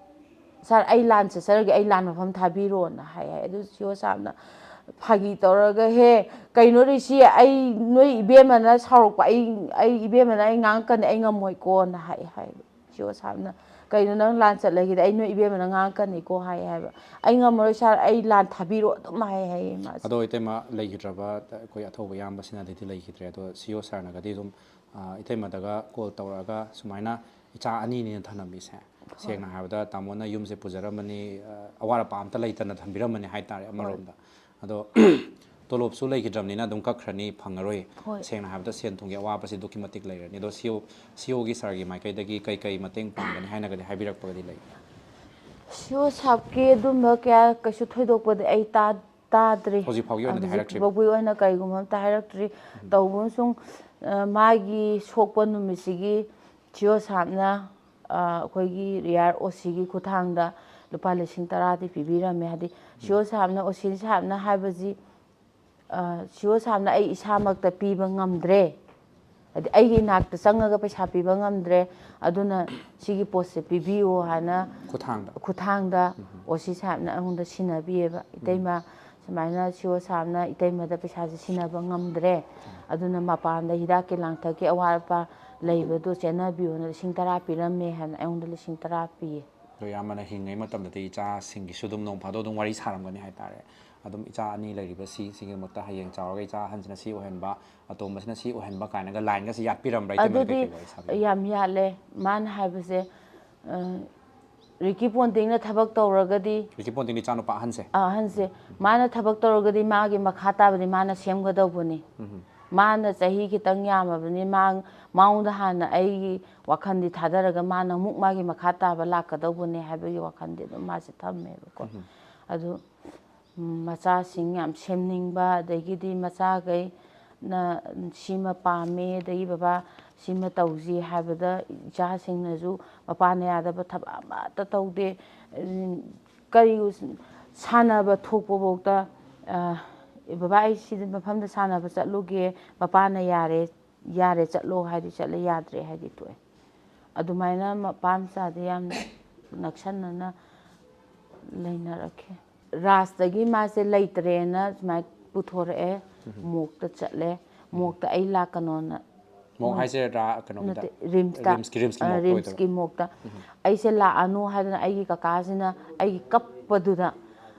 "ꯁꯥꯔ, ꯑꯩ ꯂꯥꯟ ꯆꯠꯆꯔꯒꯦ, ꯑꯩ ꯂꯥꯟ ꯃꯐꯝ ꯊꯥꯕꯤꯔꯣꯅ" ꯍꯥꯏ ꯍꯥꯏ꯫ ꯑꯗꯨ ꯁꯤ ꯑꯣ ꯁꯥꯕꯅ ꯐꯥꯒꯤ ꯇꯧꯔꯒ, "ꯍꯦ, ꯀꯩꯅꯣ ꯔꯤꯁꯤ, ꯑꯩ ꯅꯣꯏ ꯏꯕꯦꯝꯃꯅ ꯁꯥꯎꯔꯛꯄ, ꯑꯩ ꯑꯩ ꯏꯕꯦꯝꯃꯅ ꯑꯩ ꯉꯥꯡꯉꯛꯀꯅꯤ, ꯑꯩ ꯉꯝꯃꯣꯏꯀꯣꯅ" ꯍꯥꯏ ꯍꯥꯏꯕ꯫ ꯁꯤ ꯑꯣ ꯁꯥꯕꯅ, "ꯀꯩꯅꯣ ꯅꯪ ꯂꯥꯟ ꯆꯠꯂꯒꯦꯗꯤ ꯑꯩ ꯅꯣꯏ ꯏꯕꯦꯝꯃꯅ ꯉꯥꯡꯉꯛꯀꯅꯤꯀꯣ" ꯍꯥꯏ ꯍꯥꯏꯕ꯫ "ꯑꯩ ꯉꯝꯃꯔꯣꯏ ꯁꯥꯔ, ꯑꯩ ꯂꯥꯟ ꯊꯥꯕꯤꯔꯣ" ꯑꯗꯨꯝ ꯍꯥꯏ ꯍꯥꯏꯌꯦ ꯃꯥꯁꯦ꯫ ꯑꯗꯣ ꯏꯇꯩꯃ ꯂꯩꯈꯤꯗ꯭ꯔꯕ ꯑꯩꯈꯣꯏ ꯑꯊꯧꯕ ꯏꯌꯥꯝꯕꯁꯤꯅꯗꯤ ꯂꯩꯈꯤꯗ꯭ꯔꯦ꯫ ꯑꯗꯣ ꯁꯤ ꯑꯣ ꯁꯥꯔꯅꯒꯗꯤ ꯑꯗꯨꯝ, ꯑ, ꯏꯇꯩꯃꯗꯒ ꯀꯣꯜ ꯇꯧꯔꯛꯑꯒ ꯁꯨꯃꯥꯏꯅ ꯏꯆꯥ ꯑꯅꯤꯅꯤꯅ ꯊꯅꯝꯃꯤꯁꯦ꯫ ꯁꯦꯡꯅ ꯍꯥꯏꯔꯕꯗ ꯇꯥꯃꯣꯅ ꯌꯨꯝꯁꯦ ꯄꯨꯖꯔꯝꯕꯅꯤ, ꯑ, ꯑꯋꯥꯠ ꯑꯄꯥ ꯑꯝꯇ ꯂꯩꯇꯅ ꯊꯝꯕꯤꯔꯝꯕꯅꯤ ꯍꯥꯏꯇꯥꯔꯦ ꯑꯃꯔꯣꯝꯗ꯫ ꯑꯗꯣ ꯇꯣꯂꯣꯞꯁꯨ ꯂꯩꯈꯤꯗ꯭ꯔꯕꯅꯤꯅ ꯑꯗꯨꯝ ꯀꯛꯈ꯭ꯔꯅꯤ, ꯐꯪꯉꯔꯣꯏ꯫ ꯍꯣꯏ꯫ ꯁꯦꯡꯅ ꯍꯥꯏꯔꯕꯗ ꯁꯦꯟ ꯊꯨꯝꯒꯤ ꯑꯋꯥꯕꯁꯤ ꯑꯗꯨꯛꯀꯤ ꯃꯇꯤꯛ ꯂꯩꯔꯅꯤ꯫ ꯑꯗꯣ ꯁꯤ ꯑꯣ, ꯁꯤ ꯑꯣꯒꯤ ꯁꯥꯔꯒꯤ ꯃꯥꯏꯀꯩꯗꯒꯤ ꯀꯩ ꯀꯩ ꯃꯇꯦꯡ ꯄꯥꯡꯒꯅꯤ ꯍꯥꯏꯅꯒꯗꯤ ꯍꯥꯏꯕꯤꯔꯛꯄꯒꯗꯤ ꯂꯩ? ꯁꯤ ꯑꯣ ꯁꯥꯕꯀꯤ ꯑꯗꯨꯝꯕ ꯀꯌꯥ ꯀꯩꯁꯨ ꯊꯣꯏꯗꯣꯛꯄꯗꯤ ꯑꯩ ꯇꯥ-, ꯇꯥꯗ꯭ꯔꯤ꯫ ꯍꯧꯖꯤꯛ ꯐꯥꯎꯒꯤ ꯑꯣꯏꯅꯗꯤ ꯍꯧꯖꯤꯛ ꯍꯥꯏꯔꯛꯇ꯭ꯔꯤꯕ? ꯐꯥꯎꯒꯤ ꯑꯣꯏꯅ ꯀꯩꯒꯨꯝꯕ ꯑꯝꯇ ꯍꯥꯏꯔꯛꯇ꯭ꯔꯤ꯫ ꯇꯧꯕ ꯑꯃꯁꯨꯡ, ꯑ, ꯃꯥꯒꯤ ꯁꯣꯛꯄ ꯅꯨꯃꯤꯠꯁꯤꯒꯤ ꯁꯤ ꯑꯣ ꯁꯥꯕꯅ, ꯑ, ꯑꯩꯈꯣꯏꯒꯤ ꯔꯤꯌꯥꯔ ꯑꯣ ꯁꯤꯒꯤ ꯈꯨꯠꯊꯥꯡꯗ ꯂꯨꯄꯥ ꯂꯤꯁꯤꯡ ꯇꯔꯥꯗꯤ ꯄꯤꯕꯤꯔꯝꯃꯦ꯫ ꯍꯥꯏꯗꯤ ꯁꯤ ꯑꯣ ꯁꯥꯕꯅ, ꯑꯣ ꯁꯤ ꯁꯥꯕꯅ ꯍꯥꯏꯕꯁꯤ, ꯑ, ꯁꯤ ꯑꯣ ꯁꯥꯕꯅ ꯑꯩ ꯏꯁꯥꯃꯛꯇ ꯄꯤꯕ ꯉꯝꯗ꯭ꯔꯦ꯫ ꯍꯥꯏꯗꯤ ꯑꯩꯒꯤ ꯏꯅꯥꯛꯇ ꯆꯪꯉꯒ ꯄꯩꯁꯥ ꯄꯤꯕ ꯉꯝꯗ꯭ꯔꯦ, ꯑꯗꯨꯅ ꯁꯤꯒꯤ ꯄꯣꯠꯁꯦ ꯄꯤꯕꯤꯌꯨ ꯍꯥꯏꯅ ꯈꯨꯠꯊꯥꯡꯗ? ꯈꯨꯠꯊꯥꯡꯗ ꯑꯣ ꯁꯤ ꯁꯥꯕꯅ ꯑꯩꯉꯣꯟꯗ ꯁꯤꯟꯅꯕꯤꯌꯦꯕ꯫ "ꯏꯇꯩꯃ, ꯁꯨꯃꯥꯏꯅ ꯁꯤ ꯑꯣ ꯁꯥꯕꯅ ꯏꯇꯩꯃꯗ ꯄꯩꯁꯥꯁꯦ ꯁꯤꯟꯅꯕ ꯉꯝꯗ꯭ꯔꯦ, ꯑꯗꯨꯅ ꯃꯄꯥꯟꯗ ꯍꯤꯗꯥꯛꯀꯤ ꯂꯥꯡꯊꯛꯀꯤ ꯑꯋꯥꯠ ꯑꯄꯥ ꯂꯩꯕꯗꯣ ꯆꯦꯟꯅꯕꯤꯌꯨꯅ ꯂꯤꯁꯤꯡ ꯇꯔꯥ ꯄꯤꯔꯝꯃꯦ" ꯍꯥꯏꯅ ꯑꯩꯉꯣꯟꯗ ꯂꯤꯁꯤꯡ ꯇꯔꯥ ꯄꯤꯌꯦ꯫ ꯑꯗꯣ ꯏꯌꯥꯝꯕꯅ ꯍꯤꯡꯉꯩ ꯃꯇꯝꯗꯗꯤ ꯏꯆꯥꯁꯤꯡꯒꯤꯁꯨ ꯑꯗꯨꯝ ꯅꯣꯡ ꯐꯥꯗꯣꯛ ꯑꯗꯨꯝ ꯋꯥꯔꯤ ꯁꯥꯔꯝꯒꯅꯤ ꯍꯥꯏꯇꯥꯔꯦ꯫ ꯑꯗꯨꯝ ꯏꯆꯥ ꯑꯅꯤ ꯂꯩꯔꯤꯕ ꯁꯤ, ꯁꯤꯒꯤꯗꯃꯛꯇ ꯍꯌꯦꯡ ꯆꯥꯎꯔꯒ ꯏꯆꯥ ꯑꯍꯟꯁꯤꯅ ꯁꯤ ꯑꯣꯏꯍꯟꯕ, ꯑꯇꯣꯝꯕꯁꯤꯅ ꯁꯤ ꯑꯣꯏꯍꯟꯕ ꯀꯥꯏꯅꯒ ꯂꯥꯏꯟꯒꯁꯦ ꯌꯥꯠꯄꯤꯔꯝꯕ꯭ꯔꯥ? ꯏꯇꯩꯃꯅ ꯑꯗꯨꯗꯤ ꯀꯩꯀꯩ ꯋꯥꯔꯤ ꯁꯥꯕꯤꯕ? ꯌꯥꯝ ꯌꯥꯠꯂꯦ꯫ ꯃꯥꯅ ꯍꯥꯏꯕꯁꯦ, ꯑ, ꯔꯤꯀꯤ ꯄꯣꯟꯇꯤꯡꯅ ꯊꯕꯛ ꯇꯧꯔꯒꯗꯤ, ꯔꯤꯀꯤ ꯄꯣꯟꯇꯤꯡꯗꯤ ꯏꯆꯥꯅꯨꯄꯥ ꯑꯍꯟꯁꯦ? ꯑ, ꯑꯍꯟꯁꯦ꯫ ꯃꯥꯅ ꯊꯕꯛ ꯇꯧꯔꯒꯗꯤ ꯃꯥꯒꯤ ꯃꯈꯥ ꯇꯥꯕꯗꯤ ꯃꯥꯅ ꯁꯦꯝꯒꯗꯧꯕꯅꯤ꯫ ꯎꯝ꯫ ꯃꯥꯅ ꯆꯍꯤ ꯈꯤꯇꯪ ꯌꯥꯝꯃꯕꯅꯤ, ꯃꯥ, ꯃꯉꯣꯟꯗ ꯍꯥꯟꯅ ꯑꯩꯒꯤ ꯋꯥꯈꯜꯗꯤ ꯊꯥꯗꯔꯒ ꯃꯥꯅ ꯑꯃꯨꯛ ꯃꯥꯒꯤ ꯃꯈꯥ ꯇꯥꯕ ꯂꯥꯛꯀꯗꯧꯕꯅꯦ ꯍꯥꯏꯕꯒꯤ ꯋꯥꯈꯜꯗꯤ ꯑꯗꯨꯝ ꯃꯥꯁꯦ ꯊꯝꯃꯦꯕꯀꯣ꯫ ꯑꯗꯨ ꯎꯝ, ꯃꯆꯥꯁꯤꯡ ꯌꯥꯝ ꯁꯦꯝꯅꯤꯡꯕ, ꯑꯗꯒꯤꯗꯤ ꯃꯆꯥꯈꯩꯅ ꯁꯤꯃ ꯄꯥꯝꯃꯦ, ꯑꯗꯒꯤ ꯕꯕꯥ ꯁꯤꯃ ꯇꯧꯁꯤ ꯍꯥꯏꯕꯗ ꯏꯆꯥꯁꯤꯡꯅꯁꯨ ꯃꯄꯥꯅ ꯌꯥꯗꯕ ꯊꯕꯛ ꯑꯃꯠꯇ ꯇꯧꯗꯦ꯫ ꯎꯝ, ꯀꯔꯤ ꯁꯥꯟꯅꯕ ꯊꯣꯛꯄꯐꯥꯎꯗ, ꯑ, "ꯕꯕꯥ, ꯑꯩ ꯁꯤꯗ ꯃꯐꯝꯗ ꯁꯥꯟꯅꯕ ꯆꯠꯂꯨꯒꯦ", ꯃꯄꯥꯅ "ꯌꯥꯔꯦ, ꯌꯥꯔꯦ ꯆꯠꯂꯣ" ꯍꯥꯏꯗꯤ ꯆꯠꯂꯦ, "ꯌꯥꯗ꯭ꯔꯦ" ꯍꯥꯏꯗꯤ ꯇꯣꯛꯑꯦ꯫ ꯑꯗꯨꯃꯥꯏꯅ ꯃꯄꯥ ꯃꯆꯥꯗꯤ ꯌꯥꯝ ꯅꯛꯁꯟꯅꯅ ꯂꯩꯅꯔꯛꯈꯤ꯫ ꯔꯥꯖꯇꯒꯤ ꯃꯥꯁꯦ ꯂꯩꯇ꯭ꯔꯦꯅ ꯁꯨꯃꯥꯏꯅ ꯄꯨꯊꯣꯔꯛꯑꯦ, ꯃꯣꯛꯇ ꯆꯠꯂꯦ, ꯃꯣꯛꯇ ꯑꯩ ꯂꯥꯛꯀꯅꯣꯅ꯫ ꯃꯣꯛ ꯍꯥꯏꯁꯦ ꯔꯥ-, ꯀꯩꯅꯣꯒꯤꯗ? ꯅꯠꯇꯦ, ꯔꯤꯝꯁꯇ꯫ ꯔꯤꯝꯁꯀꯤ, ꯔꯤꯝꯁꯀꯤ ꯑ, ꯃꯣꯛꯇ ꯑꯣꯏꯗꯣꯏꯕ? ꯔꯤꯝꯁꯀꯤ ꯃꯣꯛꯇ꯫ ꯑꯩꯁꯦ ꯂꯥꯛꯑꯅꯨ ꯍꯥꯏꯗꯅ ꯑꯩꯒꯤ ꯀꯀꯥꯁꯤꯅ ꯑꯩꯒꯤ ꯀꯞꯄꯗꯨꯗ,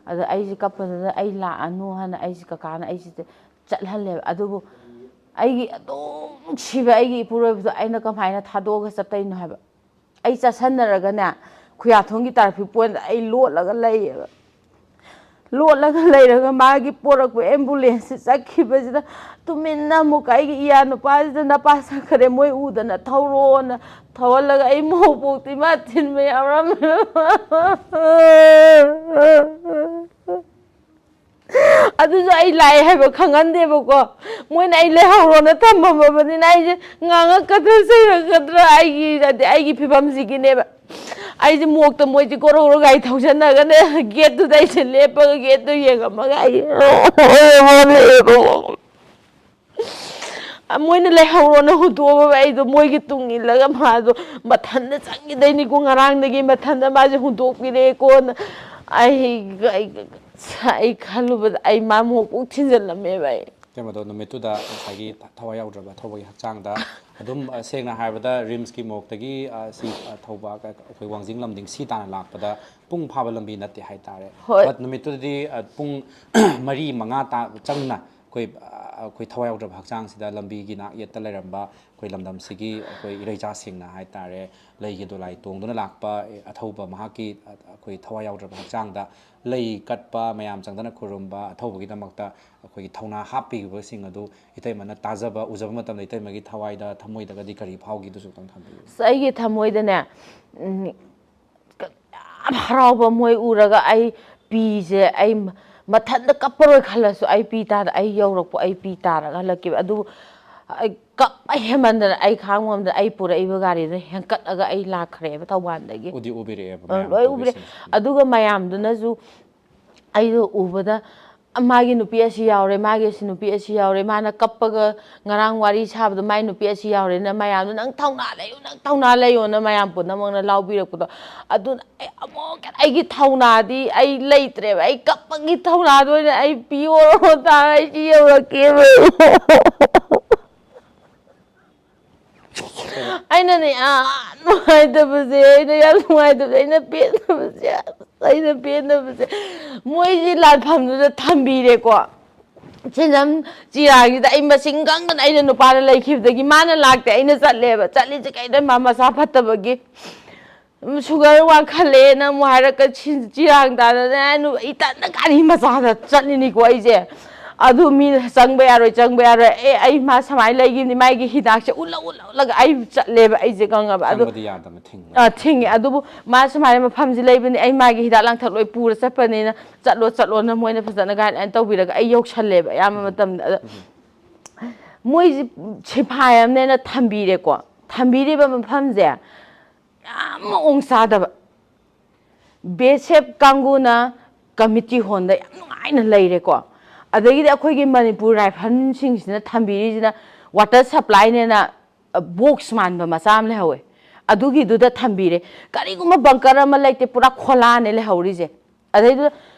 ꯑꯗ ꯑꯩꯁꯦ ꯀꯞꯄꯗꯨꯗ ꯑꯩ ꯂꯥꯛꯑꯅꯨ ꯍꯥꯏꯅ ꯑꯩꯁꯦ ꯀꯀꯥꯅ ꯑꯩꯁꯤꯗ ꯆꯠꯍꯜꯂꯦꯕ꯫ ꯑꯗꯨꯕꯨ ꯑꯩꯒꯤ ꯑꯗꯨꯝ ꯅꯨꯡꯁꯤꯕ ꯑꯩꯒꯤ ꯏꯄꯨꯔꯣꯏꯕꯗꯣ ꯑꯩꯅ ꯀꯃꯥꯏꯅ ꯊꯥꯗꯣꯛꯑꯒ ꯆꯠꯇꯣꯏꯅꯣ ꯍꯥꯏꯕ꯫ ꯑꯩ ꯆꯠꯁꯟꯅꯔꯒꯅꯦ, ꯈꯨꯌꯥꯊꯣꯡꯒꯤ traffic pointꯗ ꯑꯩ ꯂꯣꯠꯂꯒ ꯂꯩꯌꯦꯕ꯫ ꯂꯣꯠꯂꯒ ꯂꯩꯔꯒ ꯃꯥꯒꯤ ꯄꯣꯔꯛꯄ ambulanceꯁꯦ ꯆꯠꯈꯤꯕꯁꯤꯗ ꯇꯨꯃꯤꯟꯅ ꯑꯃꯨꯛꯀ ꯑꯩꯒꯤ ꯏꯌꯥ ꯅꯨꯄꯥꯁꯤꯗ "ꯅꯄꯥ ꯆꯠꯈ꯭ꯔꯦ, ꯃꯣꯏ ꯎꯗꯅ ꯊꯧꯔꯣꯅ" ꯊꯧꯍꯜꯂꯒ ꯑꯩ ꯃꯣꯛꯄꯣꯛꯇꯤ ꯃꯥ ꯊꯤꯟꯕ ꯌꯥꯎꯔꯝꯃꯦ꯫ ꯑꯗꯨꯁꯨ ꯑꯩ ꯂꯥꯛꯑꯦ ꯍꯥꯏꯕ ꯈꯪꯍꯟꯗꯦꯕꯀꯣ꯫ ꯃꯣꯏꯅ ꯑꯩ ꯂꯩꯍꯧꯔꯣꯅ ꯊꯝꯃꯝꯃꯕꯅꯤꯅ ꯑꯩꯁꯦ ꯉꯥꯡꯉꯛꯀꯗ꯭ꯔꯥ ꯆꯩꯔꯛꯀꯗ꯭ꯔꯥ ꯑꯩꯒꯤ, ꯑꯗꯤ ꯑꯩꯒꯤ ꯐꯤꯕꯝꯁꯤꯒꯤꯅꯦꯕ꯫ ꯑꯩꯁꯦ ꯃꯣꯛꯇ ꯃꯣꯏꯁꯦ ꯒꯣꯔꯣ ꯒꯣꯔꯣ ꯒꯥꯔꯤ ꯊꯧꯖꯟꯅꯒꯅꯦ, gateꯇꯨꯗ ꯑꯩꯁꯦ ꯂꯦꯞꯄꯒ gateꯇꯨ ꯌꯦꯡꯉꯝꯃꯒ ꯑꯩ ꯃꯣꯏꯅ ꯂꯩꯍꯧꯔꯣꯅ ꯍꯨꯟꯗꯣꯛꯑꯝꯃꯕ ꯑꯩꯗꯣ ꯃꯣꯏꯒꯤ ꯇꯨꯡ ꯏꯜꯂꯒ ꯃꯥꯗꯣ ꯃꯊꯟꯇ ꯆꯪꯈꯤꯗꯩꯅꯤꯀꯣ, ꯉꯔꯥꯡꯗꯒꯤ ꯃꯊꯟꯇ ꯃꯥꯁꯦ ꯍꯨꯟꯗꯣꯛꯄꯤꯔꯦꯀꯣꯅ꯫ ꯑꯩ, ꯑꯩ, ꯑꯩ ꯈꯜꯂꯨꯕꯗ ꯑꯩ ꯃꯥ ꯃꯣꯛꯄꯣꯛ ꯊꯤꯟꯖꯜꯂꯝꯃꯦꯕ ꯑꯩ꯫ ꯏꯇꯩꯃꯗꯣ ꯅꯨꯃꯤꯠꯇꯨꯗ ꯉꯁꯥꯏꯒꯤ ꯊꯋꯥꯏ ꯌꯥꯎꯗ꯭ꯔꯕ ꯊꯧꯕꯒꯤ ꯍꯛꯆꯥꯡꯗ ꯑꯗꯨꯝ, ꯑ, ꯁꯦꯡꯅ ꯍꯥꯏꯔꯕꯗ ꯔꯤꯝꯁꯀꯤ ꯃꯣꯛꯇꯒꯤ, ꯑ, ꯁꯤ, ꯑ, ꯊꯧꯕ, ꯑ, ꯑꯩꯈꯣꯏ ꯋꯥꯡꯖꯤꯡ ꯂꯝꯗꯤꯡ ꯁꯤ ꯇꯥꯟꯅ ꯂꯥꯛꯄꯗ ꯄꯨꯡ ꯐꯥꯕ ꯂꯝꯕꯤ ꯅꯠꯇꯦ ꯍꯥꯏꯇꯥꯔꯦ꯫ ꯍꯣꯏ꯫ But ꯅꯨꯃꯤꯠꯇꯨꯗꯗꯤ, ꯑ, ꯄꯨꯡ ꯃꯔꯤ ꯃꯉꯥ ꯇꯥ-, ꯆꯪꯅ ꯑꯩꯈꯣꯏ, ꯑ, ꯑꯩꯈꯣꯏ ꯊꯋꯥꯏ ꯌꯥꯎꯗ꯭ꯔꯕ ꯍꯛꯆꯥꯡꯁꯤꯗ ꯂꯝꯕꯤꯒꯤ ꯅꯥꯛ ꯌꯦꯠꯇ ꯂꯩꯔꯝꯕ ꯑꯩꯈꯣꯏ ꯂꯝꯗꯝꯁꯤꯒꯤ ꯑꯩꯈꯣꯏ ꯏꯔꯩꯆꯥꯁꯤꯡꯅ ꯍꯥꯏꯇꯥꯔꯦ, ꯂꯩꯒꯤ ꯗꯣꯂꯥꯏ ꯇꯣꯡꯗꯨꯅ ꯂꯥꯛꯄ, ꯑꯦ, ꯑꯊꯧꯕ ꯃꯍꯥꯛꯀꯤ, ꯑ, ꯑꯩꯈꯣꯏ ꯊꯋꯥꯏ ꯌꯥꯎꯗ꯭ꯔꯕ ꯍꯛꯆꯥꯡꯗ ꯂꯩ ꯀꯠꯄ, ꯃꯌꯥꯝ ꯆꯪꯗꯅ ꯈꯨꯔꯨꯝꯕ, ꯑꯊꯧꯕꯒꯤꯗꯃꯛꯇ ꯑꯩꯈꯣꯏꯒꯤ ꯊꯧꯅꯥ ꯍꯥꯞꯄꯤꯈꯤꯕꯁꯤꯡ ꯑꯗꯨ ꯏꯇꯩꯃꯅ ꯇꯥꯖꯕ, ꯎꯖꯕ ꯃꯇꯝꯗ ꯏꯇꯩꯃꯒꯤ ꯊꯋꯥꯏꯗ, ꯊꯃꯣꯏꯗꯒꯗꯤ ꯀꯔꯤ ꯐꯥꯎꯈꯤꯗꯨꯁꯨ ꯑꯝꯇꯪ ꯊꯝꯕꯤꯌꯨ꯫ ꯑꯁ, ꯑꯩꯒꯤ ꯊꯃꯣꯏꯗꯅꯦ, ꯎꯝ, ꯌꯥꯝ ꯍꯔꯥꯎꯕ ꯃꯣꯏ ꯎꯔꯒ ꯑꯩ ꯄꯤꯁꯦ, ꯑꯩ ꯃꯊꯟꯇ ꯀꯞꯄꯔꯣꯏ ꯈꯜꯂꯁꯨ ꯑꯩ ꯄꯤ ꯇꯥꯔ-, ꯑꯩ ꯌꯧꯔꯛꯄ ꯑꯩ ꯄꯤ ꯇꯥꯔꯒ ꯍꯜꯂꯛꯈꯤꯕ꯫ ꯑꯗꯨꯕꯨ ꯑꯩ ꯀꯞꯄ ꯍꯦꯟꯃꯟꯗꯅ ꯑꯩ ꯈꯥꯡ ꯉꯝꯗꯅ ꯑꯩ ꯄꯨꯔꯛꯏꯕ ꯒꯥꯔꯤꯗꯨꯅ ꯍꯦꯟꯀꯠꯂꯒ ꯑꯩ ꯂꯥꯛꯈ꯭ꯔꯦꯕ ꯊꯧꯕꯥꯜꯗꯒꯤ꯫ ꯎꯗꯤ ꯎꯕꯤꯔꯛꯑꯦꯕ ꯑ, ꯃꯌꯥꯝ ꯂꯣꯏ ꯎꯕꯤꯔꯦ꯫ ꯄꯨꯕꯤꯁꯤꯡꯁꯤꯅ꯫ ꯑꯗꯨꯒ ꯃꯌꯥꯝꯗꯨꯅꯁꯨ ꯑꯩꯗꯣ ꯎꯕꯗ, "ꯃꯥꯒꯤ ꯅꯨꯄꯤ ꯑꯁꯤ ꯌꯥꯎꯔꯦ, ꯃꯥꯒꯤ ꯑꯁꯤ ꯅꯨꯄꯤ ꯑꯁꯤ ꯌꯥꯎꯔꯦ, ꯃꯥꯅ ꯀꯞꯄꯒ ꯉꯔꯥꯡ ꯋꯥꯔꯤ ꯁꯥꯕꯗꯣ ꯃꯥꯏ ꯅꯨꯄꯤ ꯑꯁꯤ ꯌꯥꯎꯔꯦꯅ ꯃꯌꯥꯝꯗꯣ ꯅꯪ ꯊꯧꯅꯥ ꯂꯩꯌꯨ, ꯅꯪ ꯊꯧꯅꯥ ꯂꯩꯌꯣꯅ" ꯃꯌꯥꯝ ꯄꯨꯝꯅꯃꯛꯅ ꯂꯥꯎꯕꯤꯔꯛꯄꯗꯣ꯫ ꯑꯗꯨꯅ ꯑꯩ ꯑꯃꯨꯛ ꯍꯦꯟꯅ ꯑꯩꯒꯤ ꯊꯧꯅꯥꯗꯤ ꯑꯩ ꯂꯩꯇ꯭ꯔꯦꯕ꯫ ꯑꯩ ꯀꯞꯄꯒꯤ ꯊꯧꯅꯥꯗꯣ ꯑꯣꯏꯅ ꯑꯩ ꯄꯤꯌꯣ ꯇꯥꯔ ꯑꯩ ꯁꯤ ꯌꯧꯔꯛꯀꯦꯕ꯫ ꯑꯩꯅꯅꯦ, ꯌꯥꯝ ꯅꯨꯡꯉꯥꯏꯇꯕꯁꯦ, ꯑꯩꯅ ꯌꯥꯝ ꯅꯨꯡꯉꯥꯏꯇꯕꯁꯦ, ꯑꯩꯅ ꯄꯦꯟꯗꯕꯁꯦ, ꯑꯩꯅ ꯄꯦꯟꯗꯕꯁꯦ, ꯃꯣꯏꯒꯤ ꯂꯥꯟꯐꯝꯗꯨꯗ ꯊꯝꯕꯤꯔꯦꯀꯣ꯫ ꯁꯦꯟꯖꯝ ꯆꯤꯔꯥꯡꯁꯤꯗ ꯑꯩ ꯃꯁꯤꯡ ꯈꯪꯗꯅ ꯑꯩꯅ ꯅꯨꯄꯥꯗ ꯂꯩꯈꯤꯕꯗꯒꯤ ꯃꯥꯅ ꯂꯥꯛꯇꯦ, ꯑꯩꯅ ꯆꯠꯂꯦꯕ꯫ ꯆꯠꯂꯤꯁꯦ ꯀꯩꯅꯣ, ꯃꯥ ꯃꯁꯥ ꯐꯠꯇꯕꯒꯤ꯫ ꯎꯝ, ꯁꯨꯒꯔ ꯋꯥꯡꯈꯠꯂꯦꯅ ꯑꯃꯨꯛ ꯍꯥꯏꯔꯛꯀ-, ꯁꯤ-, ꯆꯤꯔꯥꯡ ꯇꯥꯗꯅ ꯑꯩ ꯅꯨ-, ꯏꯊꯟꯗ ꯒꯥꯔꯤ ꯃꯆꯥꯗ ꯆꯠꯂꯤꯅꯤꯀꯣ ꯑꯩꯁꯦ꯫ ꯑꯗꯨ ꯃꯤꯅ ꯆꯪꯕ ꯌꯥꯔꯣꯏ, ꯆꯪꯕ ꯌꯥꯔꯣꯏ, ꯑꯦ, ꯑꯩ ꯃꯥ ꯁꯨꯃꯥꯏꯅ ꯂꯩꯈꯤꯕꯅꯤ, ꯃꯥꯒꯤ ꯍꯤꯗꯥꯛꯁꯦ ꯎꯠꯂ ꯎꯠꯂ ꯎꯠꯂꯒ ꯑꯩ ꯆꯠꯂꯦꯕ ꯑꯩꯁꯦ, ꯈꯪꯉꯕ? ꯑꯗꯨ ꯆꯪꯕꯗꯤ ꯌꯥꯗꯕ ꯊꯤꯡꯕ꯫ ꯑ, ꯊꯤꯡꯉꯦ꯫ ꯑꯗꯨꯕꯨ ꯃꯥ ꯁꯨꯃꯥꯏꯅ ꯃꯐꯝꯁꯤ ꯂꯩꯕꯅꯤ, ꯑꯩ ꯃꯥꯒꯤ ꯍꯤꯗꯥꯛ ꯂꯥꯡꯊꯛ ꯂꯣꯏ ꯄꯨꯔ ꯆꯠꯄꯅꯤꯅ ꯆꯠꯂꯣ, ꯆꯠꯂꯣꯅ ꯃꯣꯏꯅ ꯐꯖꯅ ꯒꯥꯏꯗꯂꯥꯏꯟ ꯇꯧꯕꯤꯔꯒ ꯑꯩ ꯌꯧꯁꯜꯂꯦꯕ ꯑꯌꯥꯝꯕ ꯃꯇꯝꯗ꯫ ꯑꯗ ꯃꯣꯏꯁꯤ ꯁꯤꯐꯥꯏ ꯑꯃꯅꯦꯅ ꯊꯝꯕꯤꯔꯦꯀꯣ꯫ ꯊꯝꯕꯤꯔꯤꯕ ꯃꯐꯝꯁꯦ ꯌꯥꯝ ꯃꯑꯣꯡ ꯆꯥꯗꯕ꯫ ꯕꯤ ꯑꯦꯁ ꯑꯦꯐ ꯀꯥꯡꯕꯨꯅ ꯀꯃꯤꯇꯤ ꯍꯣꯜꯗ ꯌꯥꯝ ꯅꯨꯡꯉꯥꯏꯅ ꯂꯩꯔꯦꯀꯣ꯫ ꯑꯗꯒꯤꯗꯤ ꯑꯩꯈꯣꯏꯒꯤ ꯃꯅꯤꯄꯨꯔ ꯔꯥꯏꯐꯜꯁꯤꯡꯁꯤꯅ ꯊꯝꯕꯤꯔꯤꯁꯤꯅ ꯋꯥꯇꯔ ꯁꯄ꯭ꯂꯥꯏꯅꯦꯅ, ꯑ, ꯕꯣꯛꯁ ꯃꯥꯟꯕ ꯃꯆꯥ ꯑꯃ ꯂꯩꯍꯧꯋꯦ꯫ ꯑꯗꯨꯒꯤꯗꯨꯗ ꯊꯝꯕꯤꯔꯦ꯫ ꯀꯔꯤꯒꯨꯝꯕ ꯕꯪꯀꯔ ꯑꯃ ꯂꯩꯇꯦ, ꯄꯨꯔꯥ ꯈꯣꯂꯥꯅꯦ ꯂꯩꯍꯧꯔꯤꯁꯦ꯫ ꯑꯗꯩꯗꯨꯗ,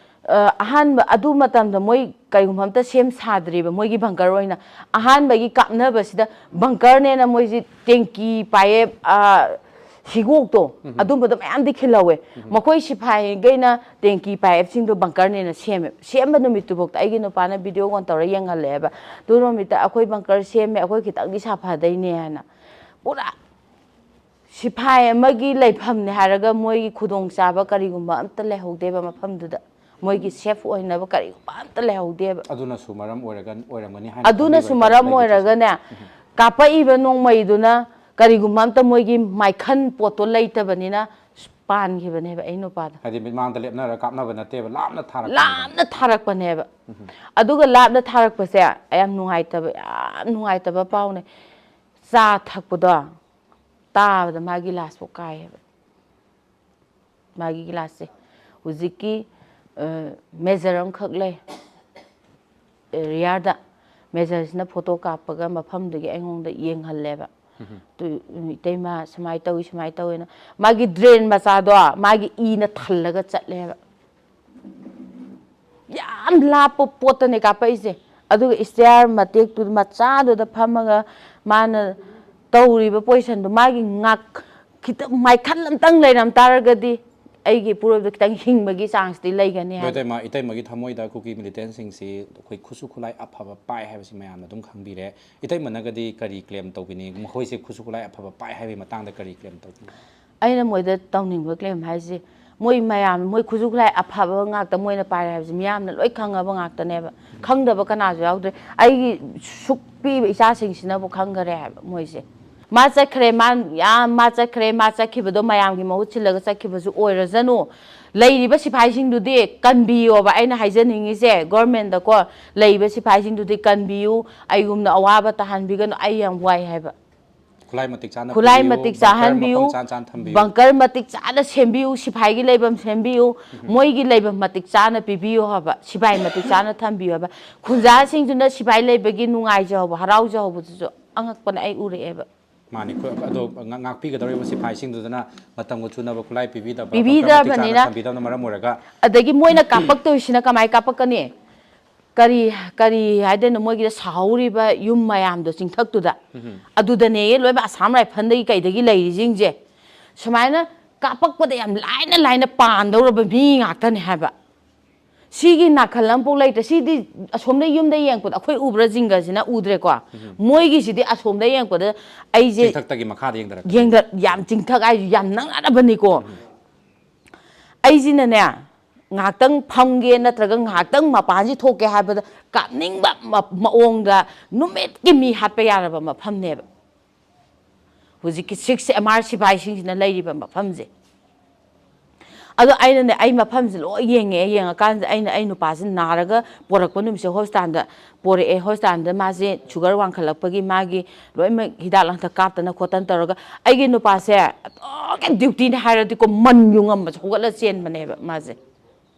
ꯑ, ꯑꯍꯥꯟꯕ ꯑꯗꯨ ꯃꯇꯝꯗ ꯃꯣꯏ ꯀꯔꯤꯒꯨꯝꯕ ꯑꯝꯇ ꯁꯦꯝ ꯁꯥꯗ꯭ꯔꯤꯕ ꯃꯣꯏꯒꯤ ꯕꯪꯀꯔ ꯑꯣꯏꯅ꯫ ꯑꯍꯥꯟꯕꯒꯤ ꯀꯥꯞꯅꯕꯁꯤꯗ ꯕꯪꯀꯔꯅꯦꯅ ꯃꯣꯏꯁꯤ ꯇꯦꯡꯀꯤ, ꯄꯥꯌꯦꯞ, ꯑ, ꯊꯤꯒꯣꯛꯇꯣ, ꯑꯗꯨꯝꯕꯗꯣ ꯃꯌꯥꯝꯗꯤ ꯈꯤꯜꯍꯧꯋꯦ꯫ ꯃꯈꯣꯏ ꯁꯤꯐꯥꯏꯈꯩꯅ ꯇꯦꯡꯀꯤ ꯄꯥꯏꯞꯁꯤꯡꯗꯣ ꯕꯪꯀꯔꯅꯦꯅ ꯁꯦꯝꯃꯦ꯫ ꯁꯦꯝꯕ ꯅꯨꯃꯤꯠꯇꯨꯐꯥꯎꯗ ꯑꯩꯒꯤ ꯅꯨꯄꯥꯅ ꯚꯤꯗꯤꯑꯣ ꯑꯣꯟ ꯇꯧꯔ ꯌꯦꯡꯍꯜꯂꯛꯑꯦꯕ꯫ ꯑꯗꯨ ꯅꯨꯃꯤꯠꯇ ꯑꯩꯈꯣꯏ ꯕꯪꯀꯔ ꯁꯦꯝꯃꯦ, ꯑꯩꯈꯣꯏ ꯈꯤꯇꯪꯗꯤ ꯁꯥꯐꯗꯣꯏꯅꯦ ꯍꯥꯏꯅ꯫ ꯄꯨꯔꯥ ꯁꯤꯐꯥꯏ ꯑꯃꯒꯤ ꯂꯩꯐꯝꯅꯦ ꯍꯥꯏꯔꯒ ꯃꯣꯏꯒꯤ ꯈꯨꯗꯣꯡꯆꯥꯕ ꯀꯔꯤꯒꯨꯝꯕ ꯑꯝꯇ ꯂꯩꯍꯧꯗꯦꯕ ꯃꯐꯝꯗꯨꯗ꯫ ꯃꯣꯏꯒꯤ ꯁꯦꯐ ꯑꯣꯏꯅꯕ ꯀꯔꯤꯒꯨꯝꯕ ꯑꯝꯇ ꯂꯩꯍꯧꯗꯦꯕ꯫ ꯑꯗꯨꯅꯁꯨ ꯃꯔꯝ ꯑꯣꯏꯔꯒ ꯑꯣꯏꯔꯝꯒꯅꯤ ꯍꯥꯏꯅ ꯑꯗꯨꯅꯁꯨ ꯈꯟꯕꯤꯕ꯭ꯔꯥ? ꯃꯔꯝ ꯂꯩꯕꯤꯗ꯭ꯔꯤꯁꯦ? ꯑꯣꯏꯔꯒꯅꯦ, ꯀꯥꯞꯄꯛꯏꯕ ꯅꯣꯡꯃꯩꯗꯨꯅ ꯀꯔꯤꯒꯨꯝꯕ ꯑꯝꯇ ꯃꯣꯏꯒꯤ ꯃꯥꯏꯈꯟ ꯄꯣꯠꯇꯣ ꯂꯩꯇꯕꯅꯤꯅ ꯄꯥꯟꯈꯤꯕꯅꯦꯕ ꯑꯩ ꯅꯨꯄꯥꯗꯣ꯫ ꯍꯥꯏꯗꯤ ꯃꯤꯠꯃꯥꯡꯗ ꯂꯦꯞꯅꯔꯒ ꯀꯥꯞꯅꯕ ꯅꯠꯇꯦꯕ, ꯂꯥꯞꯅ ꯊꯥꯔꯛꯄꯅꯦꯕ꯫ ꯂꯥꯞꯅ ꯊꯥꯔꯛꯄꯅꯦꯕ꯫ ꯑꯗꯨꯒ ꯂꯥꯞꯅ ꯊꯥꯔꯛꯄꯁꯦ ꯌꯥꯝ ꯅꯨꯡꯉꯥꯏꯇꯕ, ꯌꯥꯝ ꯅꯨꯡꯉꯥꯏꯇꯕ ꯄꯥꯎꯅꯦ꯫ ꯆꯥ ꯊꯛꯄꯗꯣ ꯇꯥꯕꯗ ꯃꯥꯒꯤ ꯒꯤꯂꯥꯁꯄꯨ ꯀꯥꯏꯌꯦꯕ꯫ ꯃꯥꯒꯤ ꯒꯤꯂꯥꯁꯁꯦ ꯍꯧꯖꯤꯛꯀꯤ ꯃꯦꯖꯔ ꯑꯃꯈꯛ ꯂꯩ ꯑꯦꯔꯤꯌꯥꯗ꯫ ꯃꯦꯖꯔꯁꯤꯅ ꯐꯣꯇꯣ ꯀꯥꯞꯄꯒ ꯃꯐꯝꯗꯨꯒꯤ ꯑꯩꯉꯣꯟꯗ ꯌꯦꯡꯍꯜꯂꯦꯕ꯫ "ꯇꯨ, ꯏꯇꯩꯃ ꯁꯨꯃꯥꯏꯅ ꯇꯧꯏ, ꯁꯨꯃꯥꯏꯅ ꯇꯧꯏꯅ", ꯃꯥꯒꯤ ꯗ꯭ꯔꯦꯟ ꯃꯆꯥꯗꯣ ꯃꯥꯒꯤ ꯏꯅ ꯊꯜꯂꯒ ꯆꯠꯂꯦꯕ꯫ ꯌꯥꯝ ꯂꯥꯞꯄ ꯄꯣꯠꯇꯅꯦ ꯀꯥꯞꯄꯛꯏꯁꯦ꯫ ꯑꯗꯨꯒ ꯏꯁꯇꯤꯌꯥꯔ ꯃꯇꯦꯛꯇꯨ ꯃꯆꯥꯗꯨꯗ ꯐꯝꯃꯒ ꯃꯥꯅ ꯇꯧꯔꯤꯕ ꯄꯣꯖꯤꯁꯟꯗꯣ, ꯃꯥꯒꯤ ꯉꯥꯛ ꯈꯤꯇꯪ ꯃꯥꯏꯈꯜ ꯑꯝꯇꯪ ꯂꯩꯔꯝ ꯇꯥꯔꯒꯗꯤ ꯑꯩꯒꯤ ꯏꯄꯨꯔꯣꯏꯕꯗꯣ ꯈꯤꯇꯪ ꯍꯤꯡꯕꯒꯤ ꯆꯥꯟꯁꯇꯤ ꯂꯩꯒꯅꯤ ꯑꯗꯣ ꯍꯥꯏꯕ꯫ ꯏꯇꯩꯃ, ꯏꯇꯩꯃꯒꯤ ꯊꯃꯣꯏꯗ ꯀꯨꯀꯤ ꯃꯤꯂꯤꯇꯦꯟꯁꯤꯡꯁꯤ ꯑꯩꯈꯣꯏ ꯈꯨꯠꯁꯨ ꯈꯨꯠꯂꯥꯏ ꯑꯐꯕ ꯄꯥꯏ ꯍꯥꯏꯕꯁꯤ ꯃꯌꯥꯝꯅ ꯑꯗꯨꯝ ꯈꯪꯕꯤꯔꯦ꯫ ꯏꯇꯩꯃꯅꯒꯗꯤ ꯀꯔꯤ ꯀ꯭ꯂꯦꯝ ꯇꯧꯕꯤꯅꯤ? ꯃꯈꯣꯏꯁꯦ ꯈꯨꯠꯁꯨ ꯈꯨꯠꯂꯥꯏ ꯑꯐꯕ ꯄꯥꯏ ꯍꯥꯏꯕꯒꯤ ꯃꯇꯥꯡꯗ ꯀꯔꯤ ꯀ꯭ꯂꯦꯝ ꯇꯧꯕꯤꯅꯤ? ꯑꯩꯅ ꯃꯣꯏꯗ ꯇꯧꯅꯤꯡꯕ ꯀ꯭ꯂꯦꯝ ꯍꯥꯏꯁꯦ, ꯃꯣꯏ ꯃꯌꯥꯝ, ꯃꯣꯏ ꯈꯨꯠꯁꯨ ꯈꯨꯠꯂꯥꯏ ꯑꯐꯕ ꯉꯥꯛꯇ ꯃꯣꯏꯅ ꯄꯥꯏꯔꯦ ꯍꯥꯏꯕꯁꯦ ꯃꯤꯌꯥꯝꯅ ꯂꯣꯏ ꯈꯪꯉꯕ ꯉꯥꯛꯇꯅꯦꯕ꯫ ꯈꯪꯗꯕ ꯀꯅꯥꯁꯨ ꯌꯥꯎꯗ꯭ꯔꯦ꯫ ꯑꯩꯒꯤ ꯁꯨꯛ ꯄꯤꯕ ꯏꯆꯥꯁꯤꯡꯁꯤꯅꯕꯨ ꯈꯪꯈꯔꯦ ꯍꯥꯏꯕ ꯃꯣꯏꯁꯦ꯫ "ꯃꯥ ꯆꯠꯈ꯭ꯔꯦ, ꯃꯥ, ꯌꯥꯝ, ꯃꯥ ꯆꯠꯈ꯭ꯔꯦ, ꯃꯥ ꯆꯠꯈꯤꯕꯗꯣ ꯃꯌꯥꯝꯒꯤ ꯃꯍꯨꯠ ꯁꯤꯜꯂꯒ ꯆꯠꯈꯤꯕꯁꯨ ꯑꯣꯏꯔꯁꯅꯨ꯫ ꯂꯩꯔꯤꯕ ꯁꯤꯐꯥꯏꯁꯤꯡꯗꯨꯗꯤ ꯀꯟꯕꯤꯌꯣꯕ", ꯑꯩꯅ ꯍꯥꯏꯖꯅꯤꯡꯉꯤꯁꯦ ꯒꯣꯔꯃꯦꯟꯗꯀꯣ꯫ "ꯂꯩꯔꯤꯕ ꯁꯤꯐꯥꯏꯁꯤꯡꯗꯨꯗꯤ ꯀꯟꯕꯤꯌꯨ, ꯑꯩꯒꯨꯝꯅ ꯑꯋꯥꯕ ꯇꯥꯍꯟꯕꯤꯒꯅꯨ, ꯑꯩ ꯌꯥꯝ ꯋꯥꯏ" ꯍꯥꯏꯕ꯫ ꯈꯨꯠꯂꯥꯏ ꯃꯇꯤꯛ ꯆꯥꯅ ꯈꯨꯠꯂꯥꯏ ꯄꯤꯕꯤꯌꯨ, ꯃꯇꯤꯛ ꯕꯪꯀꯔ ꯆꯥꯍꯟꯕꯤꯌꯨ, ꯃꯐꯝ ꯆꯥ ꯆꯥꯅ ꯊꯝꯕꯤꯌꯨ꯫ ꯕꯪꯀꯔ ꯃꯇꯤꯛ ꯆꯥꯅ ꯁꯦꯝꯕꯤꯌꯨ, ꯁꯤꯐꯥꯏꯒꯤ ꯂꯩꯐꯝ ꯁꯦꯝꯕꯤꯌꯨ, ꯃꯣꯏꯒꯤ ꯂꯩꯐꯝ ꯃꯇꯤꯛ ꯆꯥꯅ ꯄꯤꯕꯤꯌꯨ ꯍꯥꯏꯕ, ꯁꯤꯐꯥꯏ ꯃꯇꯤꯛ ꯆꯥꯅ ꯊꯝꯕꯤꯌꯨ ꯍꯥꯏꯕ꯫ ꯈꯨꯟꯖꯥꯁꯤꯡꯗꯨꯅ ꯁꯤꯐꯥꯏ ꯂꯩꯕꯒꯤ ꯅꯨꯡꯉꯥꯏꯖꯍꯧꯕ, ꯍꯔꯥꯎꯖꯍꯧꯕꯗꯨꯁꯨ ꯑꯉꯛꯄꯅ ꯑꯩ ꯎꯔꯛꯑꯦꯕ꯫ ꯃꯥꯅꯤ, ꯈꯨ-, ꯑꯗꯣ ꯉꯥ-, ꯉꯥꯛꯄꯤꯒꯗꯧꯔꯤꯕ ꯁꯤꯐꯥꯏꯁꯤꯡꯗꯨꯗꯅ ꯃꯇꯝꯒ ꯆꯨꯅꯕ ꯈꯨꯠꯂꯥꯏ ꯄꯤꯕꯤꯗꯕ, ꯄꯤꯕꯤꯗꯕꯅꯤꯅ ꯕꯪꯀꯔ ꯃꯇꯤꯛ ꯆꯥꯅ ꯊꯝꯕꯤꯗꯕꯅ ꯃꯔꯝ ꯑꯣꯏꯔꯒ꯫ ꯑꯗꯒꯤ ꯃꯣꯏꯅ ꯀꯥꯞꯄꯛꯇꯣꯏꯁꯤꯅ ꯀꯃꯥꯏ ꯀꯥꯞꯄꯛꯀꯅꯤ? ꯀꯔꯤ, ꯀꯔꯤ ꯍꯥꯏꯗꯣꯏꯅꯣ, ꯃꯣꯏꯒꯤꯗ ꯁꯥꯍꯧꯔꯤꯕ ꯌꯨꯝ ꯃꯌꯥꯝꯗꯣ ꯆꯤꯡꯊꯛꯇꯨꯗ, ꯑꯗꯨꯗꯅꯦꯌꯦ ꯂꯣꯏꯅ ꯑꯁꯥꯝ ꯔꯥꯏꯐꯜꯗꯒꯤ ꯀꯩꯗꯒꯤ ꯂꯩꯔꯤꯁꯤꯡꯁꯦ꯫ ꯁꯨꯃꯥꯏꯅ ꯀꯥꯞꯄꯛꯄꯗ ꯌꯥꯝ ꯂꯥꯏꯅ ꯂꯥꯏꯅ ꯄꯥꯟꯗꯧꯔꯕ ꯃꯤ ꯉꯥꯛꯇꯅꯦ ꯍꯥꯏꯕ꯫ ꯁꯤꯒꯤ ꯅꯥꯈꯜ ꯑꯃꯐꯥꯎ ꯂꯩꯇ꯭ꯔꯦ꯫ ꯁꯤꯗꯤ ꯑꯁꯣꯝꯗ ꯌꯨꯝꯗ ꯌꯦꯡꯉꯛꯄꯗ ꯑꯩꯈꯣꯏ ꯎꯕ꯭ꯔꯥ? ꯖꯤꯡꯒꯁꯤꯅ ꯎꯗ꯭ꯔꯦꯀꯣ꯫ ꯃꯣꯏꯒꯤꯁꯤꯗꯤ ꯑꯁꯣꯝꯗ ꯌꯦꯡꯉꯛꯄꯗ ꯑꯩꯁꯦ ꯆꯤꯡꯊꯛꯇꯒꯤ ꯃꯈꯥꯗ ꯌꯦꯡꯊꯔꯛꯄ꯫ ꯌꯦꯡꯗ-, ꯌꯥꯝ ꯆꯤꯡꯊꯛ ꯍꯥꯏꯁꯦ ꯌꯥꯝ ꯅꯛꯅꯔꯕꯅꯤꯀꯣ꯫ ꯑꯩꯁꯤꯅꯅꯦ, ꯉꯥꯏꯍꯥꯛꯇꯪ ꯐꯝꯒꯦ ꯅꯠꯇ꯭ꯔꯒ ꯉꯥꯏꯍꯥꯛꯇꯪ ꯃꯄꯥꯟꯁꯤ ꯊꯣꯛꯀꯦ ꯍꯥꯏꯕꯗ ꯀꯥꯞꯅꯤꯡꯕ ꯃ-, ꯃꯑꯣꯡꯗ ꯅꯨꯃꯤꯠꯀꯤ ꯃꯤ ꯍꯥꯠꯄ ꯌꯥꯔꯕ ꯃꯐꯝꯅꯦꯕ꯫ ꯍꯧꯖꯤꯛꯀꯤ ꯁꯤꯛꯁ ꯑꯦꯝ ꯑꯥꯔ ꯁꯤꯐꯥꯏꯁꯤꯡꯁꯤꯅ ꯂꯩꯔꯤꯕ ꯃꯐꯝꯁꯦ꯫ ꯑꯗꯣ ꯑꯩꯅꯅꯦ, ꯑꯩ ꯃꯐꯝꯁꯦ ꯂꯣꯏ ꯌꯦꯡꯉꯦ꯫ ꯌꯦꯡꯉꯀꯥꯟꯁꯤꯗ ꯑꯩꯅ ꯑꯩ ꯅꯨꯄꯥꯁꯤ ꯅꯥꯔꯒ ꯄꯣꯔꯛꯄ ꯅꯨꯃꯤꯠꯁꯦ ꯍꯣꯁꯄꯤꯇꯥꯜꯗ ꯄꯣꯔꯛꯑꯦ꯫ ꯍꯣꯁꯄꯤꯇꯥꯜꯗ ꯃꯥꯁꯦ ꯁꯨꯒꯔ ꯋꯥꯡꯈꯠꯂꯛꯄꯒꯤ ꯃꯥꯒꯤ ꯂꯣꯏꯅꯃꯛ ꯍꯤꯗꯥꯛ ꯂꯥꯡꯊꯛ ꯀꯥꯞꯇꯅ ꯈꯣꯠꯇꯅ ꯇꯧꯔꯒ, ꯑꯩꯒꯤ ꯅꯨꯄꯥꯁꯦ ꯑꯗꯨꯛꯀꯤ ꯗ꯭ꯌꯨꯇꯤꯅꯦ ꯍꯥꯏꯔꯗꯤꯀꯣ, ꯃꯟ ꯌꯨꯡꯉꯝꯕꯁꯦ ꯍꯧꯒꯠꯂ ꯆꯦꯟꯕꯅꯦꯕ ꯃꯥꯁꯦ꯫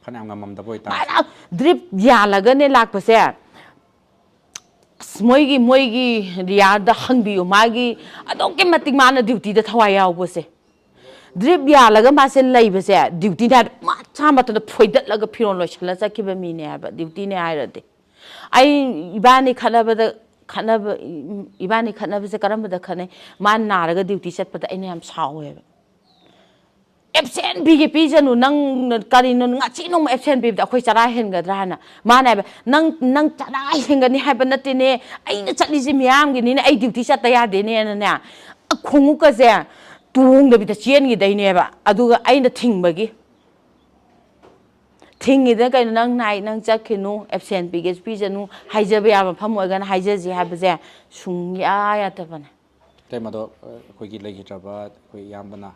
ꯐꯅꯌꯥꯝ ꯉꯝꯃꯝꯗꯕ ꯑꯣꯏꯇꯥꯔꯦ꯫ ꯐꯅꯌꯥꯝ ꯗ꯭ꯔꯤꯞ ꯌꯥꯜꯂꯒꯅꯦ ꯂꯥꯛꯄꯁꯦ꯫ ꯑꯁ, ꯃꯣꯏꯒꯤ, ꯃꯣꯏꯒꯤ ꯔꯤꯌꯥꯗ ꯍꯪꯕꯤꯌꯨ, ꯃꯥꯒꯤ ꯑꯗꯨꯛꯀꯤ ꯃꯇꯤꯛ ꯃꯥꯅ ꯗ꯭ꯌꯨꯇꯤꯗ ꯊꯋꯥꯏ ꯌꯥꯎꯕꯁꯦ꯫ ꯗ꯭ꯔꯤꯞ ꯌꯥꯜꯂꯒ ꯃꯥꯁꯦ ꯂꯩꯕꯁꯦ ꯗ꯭ꯌꯨꯇꯤꯅꯦ ꯍꯥꯏꯕ꯫ ꯃꯁꯥ ꯃꯊꯟꯇ ꯐꯣꯏꯗꯠꯂꯒ ꯐꯤꯔꯣꯜ ꯂꯣꯏꯁꯤꯜꯂ ꯆꯠꯈꯤꯕ ꯃꯤꯅꯦ ꯍꯥꯏꯕ, ꯗ꯭ꯌꯨꯇꯤꯅꯦ ꯍꯥꯏꯔꯗꯤ꯫ ꯑꯩ, ꯏꯕꯥꯅꯤ ꯈꯠꯅꯕꯗ, ꯈꯠꯅꯕ, ꯏꯕꯥꯅꯤ ꯈꯠꯅꯕꯁꯦ ꯀꯔꯝꯕꯗ ꯈꯠꯅꯩ? ꯃꯥ ꯅꯥꯔꯒ ꯗ꯭ꯌꯨꯇꯤ ꯆꯠꯄꯗ ꯑꯩꯅ ꯌꯥꯝ ꯁꯥꯎꯋꯦꯕ꯫ ꯑꯦꯞꯁꯦꯟ ꯄꯤꯒꯦ ꯄꯤꯖꯅꯨ, ꯅꯪ ꯀꯔꯤꯅꯣ, ꯉꯁꯤ ꯅꯣꯡꯃ ꯑꯦꯞꯁꯦꯟ ꯄꯤꯕꯗ ꯑꯩꯈꯣꯏ ꯆꯔꯥ ꯍꯦꯟꯒꯗ꯭ꯔꯥ ꯍꯥꯏꯅ꯫ ꯃꯥꯅ ꯍꯥꯏꯕ, "ꯅꯪ, ꯅꯪ ꯆꯔꯥ ꯍꯦꯟꯒꯅꯤ ꯍꯥꯏꯕ ꯅꯠꯇꯦꯅꯦ, ꯑꯩꯅ ꯆꯠꯂꯤꯁꯦ ꯃꯤꯌꯥꯝꯒꯤꯅꯤꯅꯦ, ꯑꯩ ꯗ꯭ꯌꯨꯇꯤ ꯆꯠꯇ ꯌꯥꯗꯦꯅꯦꯅꯅꯦ", ꯈꯣꯡꯎꯞꯀꯁꯦ ꯇꯣꯡꯗꯕꯤꯗ ꯆꯦꯟꯈꯤꯗꯩꯅꯦꯕ꯫ ꯑꯗꯨꯒ ꯑꯩꯅ ꯊꯤꯡꯕꯒꯤ꯫ ꯊꯤꯡꯉꯤꯗꯅ ꯀꯩꯅꯣ, "ꯅꯪ ꯅꯥꯏ, ꯅꯪ ꯆꯠꯈꯤꯅꯨ, ꯑꯦꯞꯁꯦꯟ ꯄꯤꯒꯦꯁꯨ ꯄꯤꯖꯅꯨ, ꯍꯥꯏꯖꯕ ꯌꯥꯕ ꯃꯐꯝ ꯑꯣꯏꯔꯒꯅ ꯍꯥꯏꯖꯁꯤ" ꯍꯥꯏꯕꯁꯦ ꯁꯨꯡꯌꯥ ꯌꯥꯗꯕꯅꯦ꯫ ꯏꯇꯩꯃꯗꯣ, ꯑ, ꯑꯩꯈꯣꯏꯒꯤ ꯂꯩꯈꯤꯗ꯭ꯔꯕ ꯑꯩꯈꯣꯏ ꯏꯌꯥꯝꯕꯅ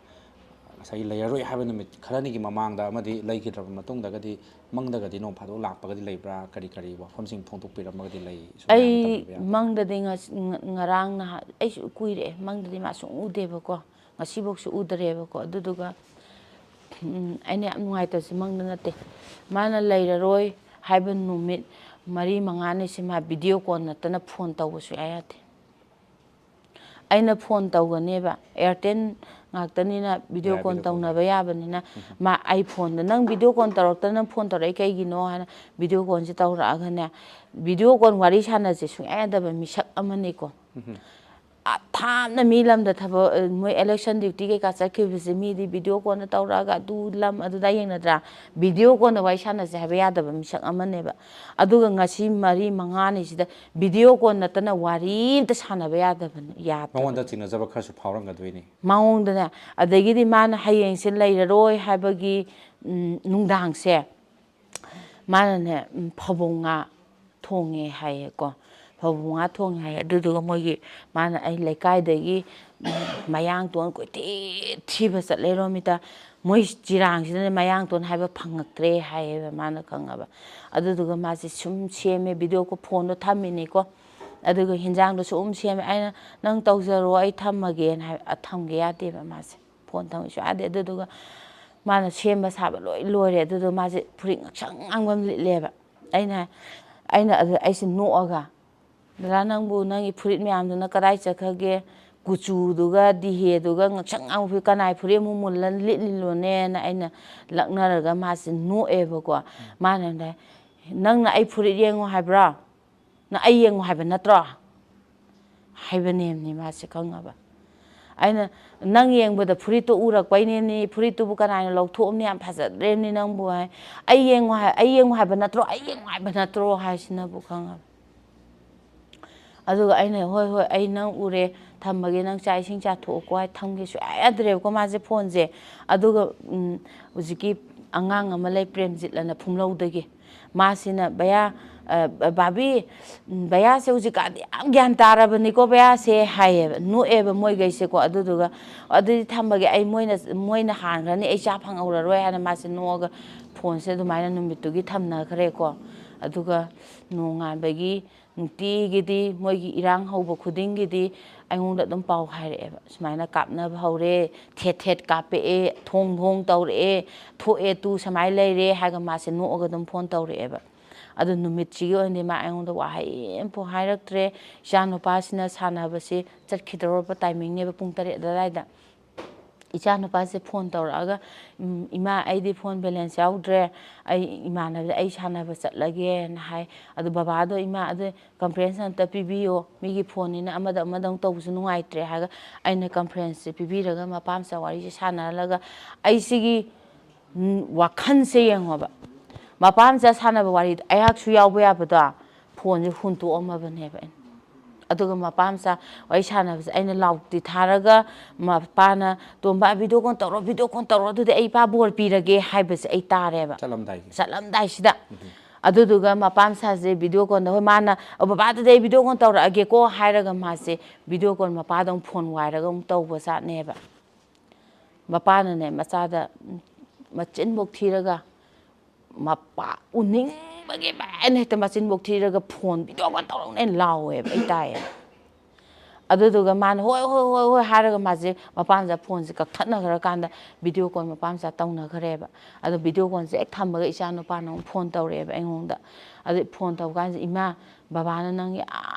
ꯉꯁꯥꯏꯒꯤ ꯂꯩꯔꯔꯣꯏ ꯍꯥꯏꯕ ꯅꯨꯃꯤꯠ ꯈꯔꯅꯤꯒꯤ ꯃꯃꯥꯡꯗ ꯑꯃꯗꯤ ꯂꯩꯈꯤꯗ꯭ꯔꯕ ꯃꯇꯨꯡꯗꯒꯗꯤ ꯃꯪꯗꯒꯗꯤ ꯅꯣꯡ ꯐꯥꯗꯣꯛ ꯂꯥꯛꯄꯒꯗꯤ ꯂꯩꯕ꯭ꯔꯥ? ꯀꯔꯤ ꯀꯔꯤ ꯋꯥꯐꯝꯁꯤꯡ ꯐꯣꯡꯗꯣꯛꯄꯤꯔꯝꯃꯒꯗꯤ ꯂꯩ? ꯁꯨꯝ ꯃꯌꯥꯝꯅ ꯑꯩ ꯇꯝꯕꯤꯕ ꯌꯥꯕ꯫ ꯃꯪꯗꯗꯤ ꯉꯁ-, ꯉ-, ꯉꯔꯥꯡ ꯅꯍꯥꯟ, ꯑꯩꯁꯨ ꯀꯨꯏꯔꯦ, ꯃꯪꯗꯗꯤ ꯃꯥ ꯁꯨꯡ ꯎꯗꯦꯕꯀꯣ, ꯉꯁꯤꯐꯧꯁꯨ ꯎꯗꯔꯦꯕꯀꯣ꯫ ꯑꯗꯨꯗꯨꯒ, ꯎꯝ, ꯑꯩꯅ ꯌꯥꯝ ꯅꯨꯡꯉꯥꯏꯇꯕꯁꯦ ꯃꯪꯗ ꯅꯠꯇꯦ, ꯃꯥꯅ ꯂꯩꯔꯔꯣꯏ ꯍꯥꯏꯕ ꯅꯨꯃꯤꯠ ꯃꯔꯤ ꯃꯉꯥꯅꯤꯁꯦ ꯃꯥ ꯚꯤꯗꯤꯑꯣ ꯀꯣꯜ ꯅꯠꯇꯅ ꯐꯣꯟ ꯇꯧꯕ ꯁꯨꯡꯌꯥ ꯌꯥꯗꯦ꯫ ꯑꯩꯅ ꯐꯣꯟ ꯇꯧꯒꯅꯦꯕ, ꯑꯦꯌꯥꯔꯇꯦꯜ ꯉꯥꯛꯇꯅꯤꯅ ꯚꯤꯗꯤꯑꯣ ꯌꯥꯏ, ꯀꯣꯜ ꯚꯤꯗꯤꯑꯣ ꯀꯣꯜ ꯇꯧꯅꯕ ꯌꯥꯏ꯫ ꯌꯥꯕꯅꯤꯅ꯫ ꯎꯝ꯫ ꯃꯥ ꯑꯩ ꯐꯣꯟꯗ, "ꯅꯪ ꯚꯤꯗꯤꯑꯣ ꯀꯣꯜ ꯇꯧꯔꯛꯇꯅ ꯅꯪ ꯐꯣꯟ ꯇꯧꯔꯛꯏ ꯀꯩꯒꯤꯅꯣ?" ꯍꯥꯏꯅ ꯚꯤꯗꯤꯑꯣ ꯀꯣꯜꯁꯦ ꯇꯧꯔꯛꯑꯒꯅꯦ, ꯚꯤꯗꯤꯑꯣ ꯀꯣꯜ ꯋꯥꯔꯤ ꯁꯥꯟꯅꯁꯦ ꯁꯨꯡꯌꯥ ꯌꯥꯗꯕ ꯃꯤꯁꯛ ꯑꯃꯅꯤꯀꯣ꯫ ꯎꯝ꯫ ꯊꯥꯞꯅ ꯃꯤ ꯂꯝꯗ ꯊꯕꯛ, ꯃꯣꯏ election duty ꯀꯩꯀꯥ ꯆꯠꯈꯤꯕꯁꯦ, ꯃꯤꯗꯤ video callꯗ ꯇꯧꯔꯛꯑꯒ ꯑꯗꯨ ꯂꯝ ꯑꯗꯨꯗ ꯌꯦꯡꯅꯗ꯭ꯔꯥ? Video callꯗ ꯋꯥꯔꯤ ꯁꯥꯟꯅꯁꯦ ꯍꯥꯏꯕ ꯌꯥꯗꯕ ꯃꯤꯁꯛ ꯑꯃꯅꯦꯕ꯫ ꯑꯗꯨꯒ ꯉꯁꯤ ꯃꯔꯤ ꯃꯉꯥꯅꯤꯁꯤꯗ video call ꯅꯠꯇꯅ ꯋꯥꯔꯤ ꯑꯝꯇ ꯁꯥꯟꯅꯕ ꯌꯥꯗꯕꯅꯤ, ꯌꯥꯗꯕꯅꯤ꯫ ꯃꯉꯣꯟꯗ ꯆꯤꯡꯅꯖꯕ ꯈꯔꯁꯨ ꯐꯥꯎꯔꯝꯒꯗꯣꯏꯅꯤ꯫ ꯃꯉꯣꯟꯗꯅꯦ, ꯑꯗꯒꯤꯗꯤ ꯃꯥꯅ ꯍꯌꯦꯡꯁꯦ ꯂꯩꯔꯔꯣꯏ ꯍꯥꯏꯕꯒꯤ, ꯎꯝ, ꯅꯨꯡꯗꯥꯡꯁꯦ ꯃꯥꯅꯅꯦ, ꯎꯝ, ꯐꯕꯧ ꯉꯥ ꯊꯣꯡꯉꯦ ꯍꯥꯏꯌꯦꯀꯣ꯫ ꯐꯕꯧ ꯉꯥ ꯊꯣꯡꯉꯦ ꯍꯥꯏꯌꯦ꯫ ꯑꯗꯨꯗꯨꯒ ꯃꯣꯏꯒꯤ, ꯃꯥꯅ ꯑꯩ ꯂꯩꯀꯥꯏꯗꯒꯤ, ꯎꯝ, ꯃꯌꯥꯡꯇꯣꯟ ꯀꯣꯏꯊꯤ ꯊꯤꯕ ꯆꯠꯂꯦ ꯔꯣꯃꯤꯇꯥ꯫ ꯃꯣꯏ ꯆꯤꯔꯥꯡꯁꯤꯗꯅꯦ ꯃꯌꯥꯡꯇꯣꯟ ꯍꯥꯏꯕ ꯐꯪꯉꯛꯇ꯭ꯔꯦ ꯍꯥꯏꯌꯦꯕ, ꯃꯥꯅ ꯈꯪꯉꯕ꯫ ꯑꯗꯨꯗꯨꯒ ꯃꯥꯁꯦ ꯁꯨꯝ ꯁꯦꯝꯃꯦ, video call, phoneꯗꯣ ꯊꯝꯃꯤꯅꯤꯀꯣ꯫ ꯑꯗꯨꯒ ꯍꯤꯟꯖꯥꯡꯗꯣ ꯁꯨꯝ ꯁꯦꯝꯃꯦ꯫ ꯑꯩꯅ, "ꯅꯪ ꯇꯧꯖꯔꯣ, ꯑꯩ ꯊꯝꯃꯒꯦꯅ" ꯍꯥꯏ, ꯑ, ꯊꯝꯒꯦ ꯌꯥꯗꯦꯕ ꯃꯥꯁꯦ꯫ Phone ꯊꯝꯒꯦ ꯁꯨꯡꯌꯥ ꯌꯥꯗꯦ꯫ ꯑꯗꯨꯗꯨꯒ ꯃꯥꯅ ꯁꯦꯝꯕ ꯁꯥꯕ ꯂꯣꯏ ꯂꯣꯏꯔꯦ꯫ ꯑꯗꯨꯗꯨꯒ ꯃꯥꯁꯦ ꯐꯨꯔꯤꯠ ꯉꯛꯁꯪ ꯉꯥꯡꯕ ꯑꯃ ꯂꯤꯠꯂꯦꯕ꯫ ꯑꯩꯅ, ꯑꯩꯅ ꯑꯗꯨ, ꯑꯩꯁꯦ ꯅꯣꯛꯑꯒ, "ꯗꯗꯥ, ꯅꯪꯕꯨ ꯅꯪꯒꯤ ꯐꯨꯔꯤꯠ ꯃꯌꯥꯝꯗꯨꯅ ꯀꯗꯥꯏ ꯆꯠꯈ꯭ꯔꯒꯦ? ꯀꯨꯆꯨꯗꯨꯒ ꯗꯤꯍꯦꯗꯨꯒ ꯉꯛꯁꯪ ꯉꯥꯡꯕ ꯐꯨꯔꯤꯠ, ꯀꯅꯥꯏ ꯐꯨꯔꯤꯠ ꯑꯃꯨꯛ ꯃꯨꯜꯂ ꯂꯤꯠꯂꯤꯅꯣꯅꯦꯅ?" ꯑꯩꯅ ꯂꯛꯅꯔꯒ ꯃꯥꯁꯦ ꯅꯣꯛꯑꯦꯕꯀꯣ꯫ ꯃꯥꯅ ꯍꯥꯏ, "ꯅꯪꯅ ꯑꯩ ꯐꯨꯔꯤꯠ ꯌꯦꯡꯉꯣ ꯍꯥꯏꯕ꯭ꯔꯣ? ꯅꯪ ꯑꯩ ꯌꯦꯡꯉꯣ ꯍꯥꯏꯕ ꯅꯠꯇ꯭ꯔꯣ?" ꯍꯥꯏꯕꯅꯦꯝꯅꯤ ꯃꯥꯁꯦ, ꯈꯪꯉꯕ? ꯑꯩꯅ, "ꯅꯪ ꯌꯦꯡꯕꯗ ꯐꯨꯔꯤꯠꯇꯣ ꯎꯔꯛꯄꯩꯅꯦꯝꯅꯤ, ꯐꯨꯔꯤꯠꯇꯨꯕꯨ ꯀꯅꯥꯅ ꯂꯧꯊꯣꯛꯑꯝꯅꯤ, ꯌꯥꯝ ꯐꯖꯗ꯭ꯔꯦꯝꯅꯤ ꯅꯪꯕꯨ" ꯍꯥꯏ꯫ "ꯑꯩ ꯌꯦꯡꯉꯣ ꯍꯥꯏ, ꯑꯩ ꯌꯦꯡꯉꯣ ꯍꯥꯏꯕ ꯅꯠꯇ꯭ꯔꯣ, ꯑꯩ ꯌꯦꯡꯉꯣ ꯍꯥꯏꯕ ꯅꯠꯇ꯭ꯔꯣ?" ꯍꯥꯏꯁꯤꯅꯕꯨ, ꯈꯪꯉꯕ? ꯑꯗꯨꯒ ꯑꯩꯅ, "ꯍꯣꯏ, ꯍꯣꯏ, ꯑꯩ ꯅꯪ ꯎꯔꯦ, ꯊꯝꯃꯒꯦ, ꯅꯪ ꯆꯥꯛ ꯏꯁꯤꯡ ꯆꯥꯊꯣꯛꯑꯣꯀꯣ" ꯍꯥꯏ, ꯊꯝꯒꯦ ꯁꯨꯡꯌꯥ ꯌꯥꯗ꯭ꯔꯦꯕꯀꯣ ꯃꯥꯁꯦ phoneꯁꯦ꯫ ꯑꯗꯨꯒ, ꯎꯝ, ꯍꯧꯖꯤꯛꯀꯤ ꯑꯉꯥꯡ ꯑꯃ ꯂꯩ, ꯄ꯭ꯔꯦꯝꯖꯤꯠ ꯑꯅ, ꯐꯨꯝꯂꯧꯗꯒꯤ꯫ ꯃꯥꯁꯤꯅ, "ꯚꯩꯌꯥ, ꯑ, ꯚꯥꯕꯤ, ꯎꯝ, ꯚꯩꯌꯥꯁꯦ ꯍꯧꯖꯤꯛꯀꯥꯟꯗꯤ ꯌꯥꯝ ꯒ꯭ꯌꯥꯟ ꯇꯥꯔꯕꯅꯤꯀꯣ ꯚꯩꯌꯥꯁꯦ" ꯍꯥꯏꯌꯦꯕ, ꯅꯣꯛꯑꯦꯕ ꯃꯣꯏꯈꯩꯁꯦꯀꯣ꯫ ꯑꯗꯨꯗꯨꯒ, "ꯑꯗꯨꯗꯤ ꯊꯝꯃꯒꯦ, ꯑꯩ ꯃꯣꯏꯅ, ꯃꯣꯏꯅ ꯍꯥꯟꯈ꯭ꯔꯅꯤ, ꯑꯩ ꯆꯥ ꯐꯪꯍꯧꯔꯔꯣꯏ" ꯍꯥꯏꯅ ꯃꯥꯁꯦ ꯅꯣꯛꯑꯒ phoneꯁꯦ ꯑꯗꯨꯃꯥꯏꯅ ꯅꯨꯃꯤꯠꯇꯨꯒꯤ ꯊꯝꯅꯈ꯭ꯔꯦꯀꯣ꯫ ꯑꯗꯨꯒ ꯅꯣꯡꯉꯥꯟꯕꯒꯤ ꯅꯨꯡꯇꯤꯒꯤꯗꯤ ꯃꯣꯏꯒꯤ ꯏꯔꯥꯡ ꯍꯧꯕ ꯈꯨꯗꯤꯡꯒꯤꯗꯤ ꯑꯩꯉꯣꯟꯗ ꯑꯗꯨꯝ ꯄꯥꯎ ꯍꯥꯏꯔꯛꯑꯦꯕ, "ꯁꯨꯃꯥꯏꯅ ꯀꯥꯞꯅꯕ ꯍꯧꯔꯦ, ꯊꯦꯠ ꯊꯦꯠ ꯀꯥꯞꯄꯛꯑꯦ, ꯊꯣꯡ ꯊꯣꯡ ꯇꯧꯔꯛꯑꯦ, ꯊꯣꯛꯑꯦ ꯇꯨ, ꯁꯨꯃꯥꯏꯅ ꯂꯩꯔꯦ" ꯍꯥꯏꯔꯒ ꯃꯥꯁꯦ ꯅꯣꯛꯑꯒ ꯑꯗꯨꯝ phone ꯇꯧꯔꯛꯑꯦꯕ꯫ ꯑꯗꯨ ꯅꯨꯃꯤꯠꯁꯤꯒꯤ ꯑꯣꯏꯅꯗꯤ ꯃꯥ ꯑꯩꯉꯣꯟꯗ ꯋꯥꯍꯩ ꯑꯃꯐꯥꯎ ꯍꯥꯏꯔꯛꯇ꯭ꯔꯦ꯫ ꯏꯆꯥ ꯅꯨꯄꯥꯁꯤꯅ ꯁꯥꯟꯅꯕꯁꯤ ꯆꯠꯈꯤꯗꯧꯔꯕ timingꯅꯦꯕ, ꯄꯨꯡ ꯇꯔꯦꯠ ꯑꯗꯨꯋꯥꯏꯗ꯫ ꯏꯆꯥ ꯅꯨꯄꯥꯁꯦ ꯐꯣꯟ ꯇꯧꯔꯛꯑꯒ, "ꯎꯝ, ꯏꯃꯥ, ꯑꯩꯗꯤ ꯐꯣꯟ ꯕꯦꯂꯦꯟꯁ ꯌꯥꯎꯗ꯭ꯔꯦ, ꯑꯩ ꯏꯃꯥꯟꯅꯕꯗ ꯑꯩ ꯁꯥꯟꯅꯕ ꯆꯠꯂꯒꯦꯅ" ꯍꯥꯏ꯫ ꯑꯗꯨ ꯕꯕꯥꯗꯣ, "ꯏꯃꯥ, ꯑꯗꯨ ꯀꯟꯐ꯭ꯔꯦꯟꯁ ꯑꯝꯇ ꯄꯤꯕꯤꯌꯣ, ꯃꯤꯒꯤ ꯐꯣꯟꯅꯤꯅ ꯑꯃꯗ ꯑꯃꯗ ꯑꯃꯨꯛ ꯇꯧꯕꯁꯨ ꯅꯨꯡꯉꯥꯏꯇ꯭ꯔꯦ" ꯍꯥꯏꯔꯒ ꯑꯩꯅ ꯀꯟꯐ꯭ꯔꯦꯟꯁꯁꯦ ꯄꯤꯕꯤꯔꯒ ꯃꯄꯥ ꯃꯆꯥ ꯋꯥꯔꯤꯁꯦ ꯁꯥꯟꯅꯍꯜꯂꯒ, ꯑꯩ ꯁꯤꯒꯤ ꯎꯝ, ꯋꯥꯈꯜꯁꯦ ꯌꯦꯡꯉꯣꯕ꯫ ꯃꯄꯥ ꯃꯆꯥ ꯁꯥꯟꯅꯕ ꯋꯥꯔꯤꯗꯣ ꯑꯩꯍꯥꯛꯁꯨ ꯌꯥꯎꯕ ꯌꯥꯕꯗꯣ, ꯐꯣꯟꯁꯦ ꯍꯨꯟꯇꯣꯛꯑꯝꯃꯕꯅꯦꯕ ꯑꯩꯅ꯫ ꯑꯗꯨꯒ ꯃꯄꯥ ꯃꯆꯥ ꯋꯥꯔꯤ ꯁꯥꯟꯅꯕꯁꯦ ꯑꯩꯅ ꯂꯥꯎꯗꯤ ꯊꯥꯔꯒ, ꯃꯄꯥꯅ, "ꯇꯣꯝꯕ, ꯚꯤꯗꯤꯑꯣ ꯀꯣꯜ ꯇꯧꯔꯣ, ꯚꯤꯗꯤꯑꯣ ꯀꯣꯜ ꯇꯧꯔꯣ, ꯑꯗꯨꯗꯤ ꯑꯩ ꯏꯄꯥ ꯕꯣꯔ ꯄꯤꯔꯒꯦ" ꯍꯥꯏꯕꯁꯦ ꯑꯩ ꯇꯥꯔꯦꯕ꯫ ꯆꯠꯂꯝꯗꯥꯏꯒꯤ꯫ ꯆꯠꯂꯝꯗꯥꯏꯁꯤꯗ꯫ ꯑꯗꯨꯗꯨꯒ ꯃꯄꯥ ꯃꯆꯥꯁꯦ ꯚꯤꯗꯤꯑꯣ ꯀꯣꯜꯗ, ꯍꯣꯏ, ꯃꯥꯅ, "ꯑꯣ, ꯕꯕꯥ, ꯑꯗꯨꯗꯤ ꯑꯩ ꯚꯤꯗꯤꯑꯣ ꯀꯣꯜ ꯇꯧꯔꯛꯑꯒꯦꯀꯣ" ꯍꯥꯏꯔꯒ ꯃꯥꯁꯦ ꯚꯤꯗꯤꯑꯣ ꯀꯣꯜ ꯃꯄꯥꯗ ꯑꯃꯨꯛ ꯐꯣꯟ ꯋꯥꯏꯔꯒ ꯑꯃꯨꯛ ꯇꯧꯕ ꯖꯥꯠꯅꯦꯕ꯫ ꯃꯄꯥꯅꯅꯦ, ꯃꯆꯥꯗ, ꯎꯝ, ꯃꯆꯤꯟꯕꯣꯛ ꯊꯤꯔꯒ, ꯃꯄꯥ ꯎꯅꯤꯡꯕꯒꯤ ꯃꯥꯏꯅ ꯍꯦꯛꯇ ꯃꯆꯤꯟꯕꯣꯛ ꯊꯤꯔꯒ, "ꯐꯣꯟ ꯚꯤꯗꯤꯑꯣ ꯀꯣꯜ ꯇꯧꯔꯛꯎꯅꯦ" ꯂꯥꯎꯋꯦꯕ, ꯑꯩ ꯇꯥꯏꯌꯦꯕ꯫ ꯑꯗꯨꯗꯨꯒ ꯃꯥꯅ, "ꯍꯣꯏ, ꯍꯣꯏ, ꯍꯣꯏ, ꯍꯣꯏ" ꯍꯥꯏꯔꯒ ꯃꯥꯁꯦ ꯃꯄꯥꯝꯁꯤꯗ ꯐꯣꯟꯁꯦ ꯀꯛꯊꯠꯅꯈ꯭ꯔꯀꯥꯟꯗ ꯚꯤꯗꯤꯑꯣ ꯀꯣꯜ ꯃꯄꯥꯝꯁꯤꯗ ꯇꯧꯅꯈ꯭ꯔꯦꯕ꯫ ꯑꯗꯣ ꯚꯤꯗꯤꯑꯣ ꯀꯣꯜꯁꯦ ꯍꯦꯛ ꯊꯝꯕꯒ ꯏꯆꯥ ꯅꯨꯄꯥꯅ ꯑꯃꯨꯛ ꯐꯣꯟ ꯇꯧꯔꯛꯑꯦꯕ ꯑꯩꯉꯣꯟꯗ꯫ ꯑꯗꯨ ꯐꯣꯟ ꯇꯧꯕ ꯀꯥꯟꯁꯤꯗ, "ꯏꯃꯥ, ꯕꯕꯥꯅ ꯅꯪ ꯌꯥꯝ